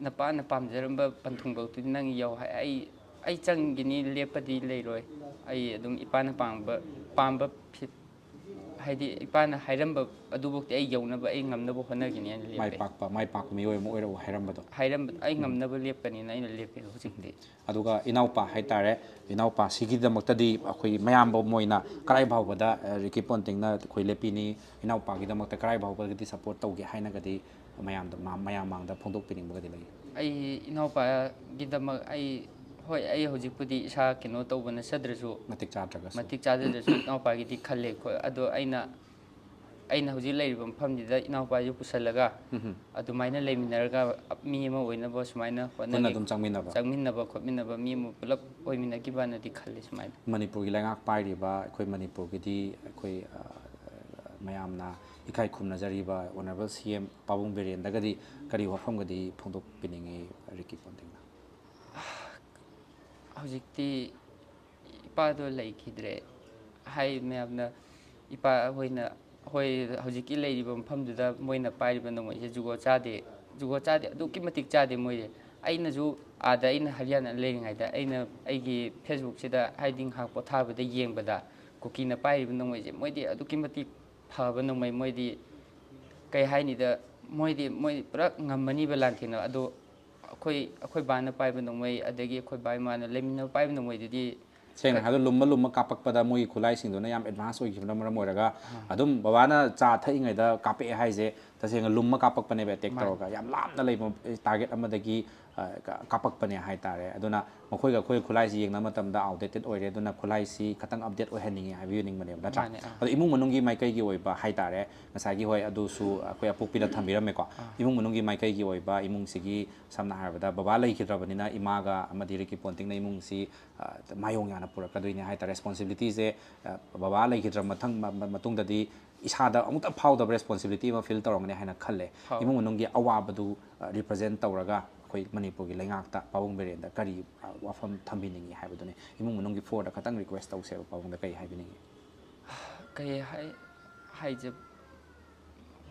"ꯅꯄꯥꯅ ꯄꯥꯝꯖꯔꯝꯕ ꯄꯟꯊꯨꯡꯐꯧꯗꯨꯗꯤ ꯅꯪ ꯌꯧ" ꯍꯥꯏ꯫ ꯑꯩ ꯑꯩ ꯆꯪꯒꯤꯅꯤ, ꯂꯦꯞꯄꯗꯤ ꯂꯩꯔꯣꯏ꯫ ꯑꯩ ꯑꯗꯨꯝ ꯏꯄꯥꯅ ꯄꯥꯝꯕ ꯄꯥꯝꯕ ꯐꯤꯠ ꯍꯥꯏꯗꯤ ꯏꯄꯥꯅ ꯍꯥꯏꯔꯝꯕ ꯑꯗꯨꯐꯥꯎꯗꯤ ꯑꯩ ꯌꯧꯅꯕ, ꯑꯩ ꯉꯝꯅꯕ ꯍꯣꯠꯅꯒꯤꯅꯤ ꯍꯥꯏꯅ ꯃꯥꯏ ꯂꯦꯞꯄꯦ꯫ ꯄꯥꯛꯄ ꯃꯥꯏ ꯄꯥꯛꯄ ꯃꯤꯑꯣꯏ ꯑꯃ ꯑꯣꯏꯔꯛꯎ ꯍꯥꯏꯔꯝꯕꯗꯣ꯫ ꯍꯥꯏꯔꯝꯕ ꯑꯩ ꯉꯝꯅꯕ ꯂꯦꯞꯀꯅꯤꯅ ꯑꯩꯅ ꯂꯦꯞꯄꯦ ꯍꯧꯖꯤꯛꯇꯤ꯫ ꯑꯗꯨꯒ ꯏꯅꯥꯎꯄꯥ ꯍꯥꯏꯇꯥꯔꯦ, ꯏꯅꯥꯎꯄꯥꯁꯤꯒꯤꯗꯃꯛꯇꯗꯤ ꯑꯩꯈꯣꯏꯒꯤ ꯃꯌꯥꯝꯕ ꯑꯃ ꯑꯣꯏꯅ ꯀꯔꯥꯏ ꯐꯥꯎꯕꯗ ꯔꯤꯀꯤ ꯄꯣꯟꯇꯤꯡꯅ ꯑꯩꯈꯣꯏ ꯂꯦꯞꯄꯤꯅꯤ, ꯏꯅꯥꯎꯄꯥꯒꯤꯗꯃꯛꯇ ꯀꯔꯥꯏ ꯐꯥꯎꯕꯒꯗꯤ ꯁꯞꯄꯣꯔꯠ ꯇꯧꯒꯦ ꯍꯥꯏꯅꯒꯗꯤ ꯃꯌꯥꯝꯗ ꯃꯌꯥꯝ ꯃꯥꯡꯗ ꯐꯣꯡꯗꯣꯛꯄꯤꯅꯤꯡꯕꯒꯗꯤ ꯂꯩ? ꯑꯩ ꯏꯅꯥꯎꯄꯥꯒꯤꯗꯃꯛ ꯑꯩ, ꯍꯣꯏ, ꯑꯩ ꯍꯧꯖꯤꯛꯄꯨꯗꯤ ꯏꯁꯥ ꯀꯩꯅꯣ ꯇꯧꯕ ꯅꯠꯆꯗ꯭ꯔꯁꯨ, ꯃꯇꯤꯛ ꯆꯥꯗ꯭ꯔꯒꯁꯨ ꯃꯇꯤꯛ ꯆꯥꯗ꯭ꯔꯁꯨ ꯏꯅꯥꯎꯄꯥꯒꯤꯗꯤ ꯈꯜꯂꯦ꯫ ꯈꯣ-, ꯑꯗꯣ ꯑꯩꯅ, ꯑꯩꯅ ꯍꯧꯖꯤꯛ ꯂꯩꯔꯤꯕ ꯃꯐꯝꯁꯤꯗ ꯏꯅꯥꯎꯄꯥꯁꯨ ꯄꯨꯁꯜꯂꯒ ꯎꯝ꯫ ꯑꯗꯨꯃꯥꯏꯅ ꯂꯩꯃꯤꯟꯅꯔꯒ ꯃꯤ ꯑꯃ ꯑꯣꯏꯅꯕ ꯁꯨꯃꯥꯏꯅ ꯄꯨꯟꯅ ꯍꯣꯠꯅꯒꯦ꯫ ꯑꯗꯨꯝ ꯆꯪꯃꯤꯟꯅꯕ꯫ ꯆꯪꯃꯤꯟꯅꯕ ꯈꯣꯠꯃꯤꯟꯅꯕ ꯃꯤ ꯑꯃ ꯄꯨꯂꯞ ꯑꯣꯏꯃꯤꯟꯅꯈꯤꯕꯅꯗꯤ ꯈꯜꯂꯤ ꯁꯨꯃꯥꯏꯅ꯫ ꯃꯅꯤꯄꯨꯔꯒꯤ ꯂꯩꯉꯥꯛ ꯄꯥꯏꯔꯤꯕ ꯑꯩꯈꯣꯏ ꯃꯅꯤꯄꯨꯔꯒꯤꯗꯤ ꯑꯩꯈꯣꯏ, ꯑ, ꯃꯌꯥꯝꯅ ꯏꯀꯥꯏ ꯈꯨꯝꯅꯖꯔꯤꯕ ꯑꯣꯅꯔꯦꯕꯜ ꯁꯤ ꯑꯦꯝ ꯄꯥꯕꯨꯡ ꯕꯤꯔꯦꯟꯗꯒꯗꯤ ꯀꯔꯤ ꯋꯥꯐꯝꯒꯗꯤ ꯐꯣꯡꯗꯣꯛꯄꯤꯅꯤꯡꯉꯤ ꯔꯤꯀꯤ ꯄꯣꯟꯇꯤꯡꯅ? ꯍꯧꯖꯤꯛꯇꯤ ꯏꯄꯥꯗꯣ ꯂꯩꯈꯤꯗ꯭ꯔꯦ꯫ ꯍꯥꯏ ꯃꯌꯥꯝꯅ ꯏꯄꯥ ꯍꯣꯏꯅ, ꯍꯣꯏ, ꯍꯧꯖꯤꯛꯀꯤ ꯂꯩꯔꯤꯕ ꯃꯐꯝꯗꯨꯗ ꯃꯣꯏꯅ ꯄꯥꯏꯔꯤꯕ ꯅꯣꯡꯃꯩꯁꯦ ꯖꯨꯒꯣꯠ ꯆꯥꯗꯦ, ꯖꯨꯒꯣꯠ ꯆꯥꯗꯦ, ꯑꯗꯨꯛꯀꯤ ꯃꯇꯤꯛ ꯆꯥꯗꯦ ꯃꯣꯏꯁꯦ꯫ ꯑꯩꯅꯁꯨ ꯑꯥꯗ ꯑꯩꯅ ꯍꯔꯤꯌꯥꯅꯥ ꯂꯩꯔꯤꯉꯩꯗ ꯑꯩꯅ ꯑꯩꯒꯤ ꯐꯦꯁꯕꯨꯛꯁꯤꯗ ꯍꯥꯏꯗꯤ ꯉꯥꯏꯍꯥꯛ ꯄꯣꯊꯥꯕꯗ ꯌꯦꯡꯕꯗ ꯀꯨꯀꯤꯅ ꯄꯥꯏꯔꯤꯕ ꯅꯣꯡꯃꯩꯁꯦ ꯃꯣꯏꯗꯤ ꯑꯗꯨꯛꯀꯤ ꯃꯇꯤꯛ ꯐꯕ ꯅꯣꯡꯃꯩ꯫ ꯃꯣꯏꯗꯤ ꯀꯩ ꯍꯥꯏꯅꯤꯗ, ꯃꯣꯏꯗꯤ, ꯃꯣꯏ ꯄꯨꯔꯥ ꯉꯝꯃꯅꯤꯕ ꯂꯥꯟꯊꯦꯡꯅꯕ꯫ ꯑꯗꯣ ꯑꯩꯈꯣꯏ, ꯑꯩꯈꯣꯏ ꯕꯥꯅ ꯄꯥꯏꯕ ꯅꯣꯡꯃꯩ, ꯑꯗꯒꯤ ꯑꯩꯈꯣꯏ ꯕꯥ ꯏꯃꯥꯅ ꯂꯩꯃꯤꯟꯅꯕ ꯄꯥꯏꯕ ꯅꯣꯡꯃꯩꯗꯨꯗꯤ ꯁꯦꯡꯅ ꯍꯥꯏꯔꯕꯗ ꯂꯨꯝꯃ ꯂꯨꯝꯃ ꯀꯥꯞꯄꯛꯄꯗ ꯃꯣꯏꯒꯤ ꯈꯨꯠꯂꯥꯏꯁꯤꯡꯗꯨꯅ ꯌꯥꯝ ꯑꯦꯗꯚꯥꯟꯁ ꯑꯣꯏꯈꯤꯕꯅ ꯃꯔꯝ ꯑꯣꯏꯔꯒ ꯑꯗꯨꯝ ꯕꯕꯥꯅ ꯆꯥ ꯊꯛꯏꯉꯩꯗ ꯀꯥꯞꯄꯛꯑꯦ ꯍꯥꯏꯁꯦ ꯇꯁꯦꯡꯅ ꯂꯨꯝꯃ ꯀꯥꯞꯄꯛꯄꯅꯦꯕ, ꯑꯦꯇꯦꯛ ꯃꯥꯅꯦ꯫ ꯇꯧꯔꯒ ꯌꯥꯝ ꯂꯥꯞꯅ ꯂꯩꯕ ꯇꯥꯔꯒꯦꯠ ꯑꯃꯗꯒꯤ, ꯑ, ꯀꯥ-, ꯀꯥꯞꯄꯛꯄꯅꯦ ꯍꯥꯏꯇꯥꯔꯦ꯫ ꯑꯗꯨꯅ ꯃꯈꯣꯏꯒ ꯑꯩꯈꯣꯏ ꯈꯨꯠꯂꯥꯏꯁꯤ ꯌꯦꯡꯅꯕ ꯃꯇꯝꯗ ꯑꯥꯎꯠꯗꯦꯇꯦꯠ ꯑꯣꯏꯔꯦ꯫ ꯑꯗꯨꯅ ꯈꯨꯠꯂꯥꯏꯁꯤ ꯈꯇꯪ ꯑꯞꯗꯦꯠ ꯑꯣꯏꯍꯟꯅꯤꯡꯉꯤ ꯍꯥꯏꯕꯤꯅꯤꯡꯕꯅꯦꯕ, ꯅꯠꯇ꯭ꯔꯥ? ꯃꯥꯅꯦ, ꯑꯥ꯫ ꯑꯗꯣ ꯏꯃꯨꯡ ꯃꯅꯨꯡꯒꯤ ꯃꯥꯏꯀꯩꯒꯤ ꯑꯣꯏꯕ ꯍꯥꯏꯇꯥꯔꯦ, ꯉꯁꯥꯏꯒꯤ, ꯍꯣꯏ, ꯑꯗꯨꯁꯨ ꯑꯩꯈꯣꯏ ꯑꯄꯣꯛꯄꯤꯅ ꯊꯝꯕꯤꯔꯝꯃꯦꯀꯣ꯫ ꯏꯃꯨꯡ ꯃꯅꯨꯡꯒꯤ ꯃꯥꯏꯀꯩꯒꯤ ꯑꯣꯏꯕ ꯏꯃꯨꯡꯁꯤꯒꯤ ꯁꯝꯅ ꯍꯥꯏꯔꯕꯗ ꯕꯕꯥ ꯂꯩꯈꯤꯗ꯭ꯔꯕꯅꯤꯅ ꯏꯃꯥꯒ ꯑꯃꯗꯤ ꯔꯤꯀꯤ ꯄꯣꯟꯇꯤꯡꯅ ꯏꯃꯨꯡꯁꯤ, ꯑ, ꯃꯥꯌꯣꯡ ꯌꯥꯅ ꯄꯨꯔꯛꯀꯗꯣꯏꯅꯦ ꯍꯥꯏꯇꯥꯔꯦ꯫ ꯔꯦꯁꯄꯣꯟꯁꯤꯕꯤꯂꯤꯇꯤꯁꯦ, ꯑ, ꯕꯕꯥ ꯂꯩꯈꯤꯗ꯭ꯔ ꯃꯊꯪ, ꯃ-, ꯃ-, ꯃꯇꯨꯡꯗꯗꯤ ꯏꯁꯥꯗ ꯑꯃꯨꯛꯇ ꯐꯥꯎꯗꯕ ꯔꯦꯁꯄꯣꯟꯁꯤꯕꯤꯂꯤꯇꯤ ꯑꯃ ꯐꯤꯜ ꯇꯧꯔꯝꯒꯅꯤ ꯍꯥꯏꯅ ꯈꯜꯂꯦ꯫ ꯐꯥꯎ- ꯏꯃꯨꯡ ꯃꯅꯨꯡꯒꯤ ꯑꯋꯥꯕꯗꯨ, ꯑ, ꯔꯤꯄ꯭ꯔꯖꯦꯟ ꯇꯧꯔꯒ ꯑꯩꯈꯣꯏ ꯃꯅꯤꯄꯨꯔꯒꯤ ꯂꯩꯉꯥꯛꯇ ꯄꯥꯕꯨꯡ ꯕꯤꯔꯦꯟꯗ ꯀꯔꯤ, ꯑ, ꯋꯥꯐꯝ ꯊꯝꯕꯤꯅꯤꯡꯉꯤ ꯍꯥꯏꯕꯗꯨꯅꯤ꯫ ꯏꯃꯨꯡ ꯃꯅꯨꯡꯒꯤ ꯐ꯭ꯂꯣꯔꯗ ꯈꯇꯪ ꯔꯤꯀ꯭ꯋꯦꯁ ꯇꯧꯁꯦꯕ, ꯄꯥꯕꯨꯡꯗ ꯀꯔꯤ ꯍꯥꯏꯕꯤꯅꯤꯡꯉꯤ? ꯀꯩ ꯍꯥꯏ-, ꯍꯥꯏꯖ-,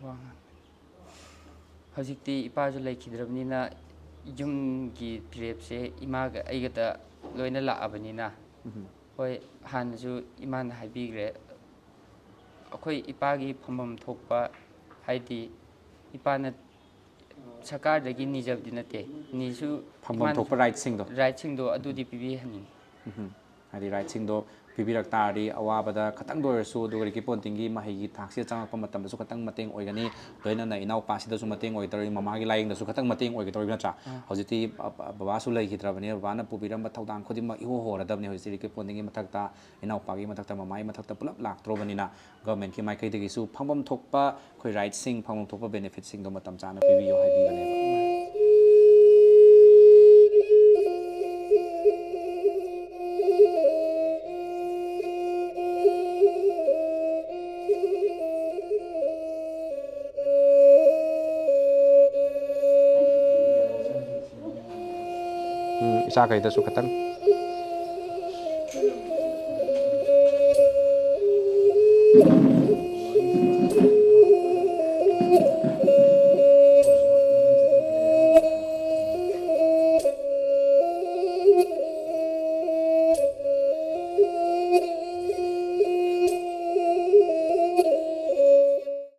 ꯋꯥ ꯉꯥꯡ-, ꯍꯧꯖꯤꯛꯇꯤ ꯏꯄꯥꯁꯨ ꯂꯩꯈꯤꯗ꯭ꯔꯕꯅꯤꯅ ꯌꯨꯝꯒꯤ ꯐꯤꯔꯦꯞꯁꯦ ꯏꯃꯥꯒ ꯑꯩꯒꯗ ꯂꯣꯏꯅ ꯂꯥꯛꯑꯕꯅꯤꯅ, ꯍꯣꯏ, ꯍꯥꯟꯅꯁꯨ ꯏꯃꯥꯅ ꯍꯥꯏꯕꯤꯈ꯭ꯔꯦ, ꯑꯩꯈꯣꯏ ꯏꯄꯥꯒꯤ ꯐꯝꯐꯝ ꯊꯣꯛꯄ, ꯍꯥꯏꯗꯤ ꯏꯄꯥꯅ ꯁꯔꯀꯥꯔꯗꯒꯤ ꯅꯤꯖꯕꯗꯤ ꯅꯠꯇꯦ, ꯅꯤꯁꯨ ꯐꯝꯐꯝ ꯏꯃꯥꯅ ꯊꯣꯛꯄ ꯔꯥꯏꯠꯁꯤꯡꯗꯣ꯫ ꯔꯥꯏꯠꯁꯤꯡꯗꯣ ꯑꯗꯨꯗꯤ ꯄꯤꯕꯤꯍꯟꯅꯤꯡꯉꯤ꯫ ꯎꯝ꯫ ꯍꯥꯏꯗꯤ ꯔꯥꯏꯠꯁꯤꯡꯗꯣ ꯄꯤꯕꯤꯔꯛ ꯇꯥꯔꯗꯤ ꯑꯋꯥꯕꯗ ꯈꯇꯪꯗ ꯑꯣꯏꯔꯁꯨ, ꯑꯗꯨꯒ ꯔꯤꯀꯤ ꯄꯣꯟꯇꯤꯡꯒꯤ ꯃꯍꯩꯒꯤ ꯊꯥꯛꯁꯤꯗ ꯆꯪꯉꯛꯄ ꯃꯇꯝꯗꯁꯨ ꯈꯇꯪ ꯃꯇꯦꯡ ꯑꯣꯏꯒꯅꯤ꯫ ꯂꯣꯏꯅꯅ ꯏꯅꯥꯎꯄꯥꯁꯤꯗꯁꯨ ꯃꯇꯦꯡ ꯑꯣꯏꯒꯗꯧꯔꯤ, ꯃꯃꯥꯒꯤ ꯂꯥꯏꯌꯦꯡꯗꯁꯨ ꯈꯇꯪ ꯃꯇꯦꯡ ꯑꯣꯏꯒꯗꯧꯔꯤ, ꯅꯠꯇ꯭ꯔꯥ? ꯑꯥ꯫ ꯍꯧꯖꯤꯛꯇꯤ ꯕ-, ꯕ-, ꯕꯕꯥꯁꯨ ꯂꯩꯈꯤꯗ꯭ꯔꯕꯅꯤꯅ, ꯕꯕꯥꯅ ꯄꯨꯕꯤꯔꯝꯕ ꯊꯧꯗꯥꯡ ꯈꯨꯗꯤꯡꯃꯛ ꯏꯍꯣ ꯍꯣꯔꯗꯕꯅꯤ ꯍꯧꯖꯤꯛꯇꯤ ꯔꯤꯀꯤ ꯄꯣꯟꯇꯤꯡꯒꯤ ꯃꯊꯛꯇ, ꯏꯅꯥꯎꯄꯥꯒꯤ ꯃꯊꯛꯇ, ꯃꯃꯥꯒꯤ ꯃꯊꯛꯇ ꯄꯨꯂꯞ ꯂꯥꯛꯇ꯭ꯔꯣꯕꯅꯤꯅ꯫ ꯒꯚꯔꯟꯃꯦꯟꯠꯀꯤ ꯃꯥꯏꯀꯩꯗꯒꯤꯁꯨ ꯐꯪꯐꯝ ꯊꯣꯛꯄ ꯑꯩꯈꯣꯏ ꯔꯥꯏꯠꯁꯤꯡ, ꯐꯪꯐꯝ ꯊꯣꯛꯄ ꯕꯦꯅꯤꯐꯤꯠꯁꯤꯡꯗꯣ ꯃꯇꯝ ꯆꯥꯅ ꯄꯤꯕꯤꯌꯣ ꯍꯥꯏꯕꯤꯕꯅꯦꯕ꯫ ꯎꯝ, ꯏꯆꯥꯈꯩꯗꯁꯨ ꯈꯇꯪ꯫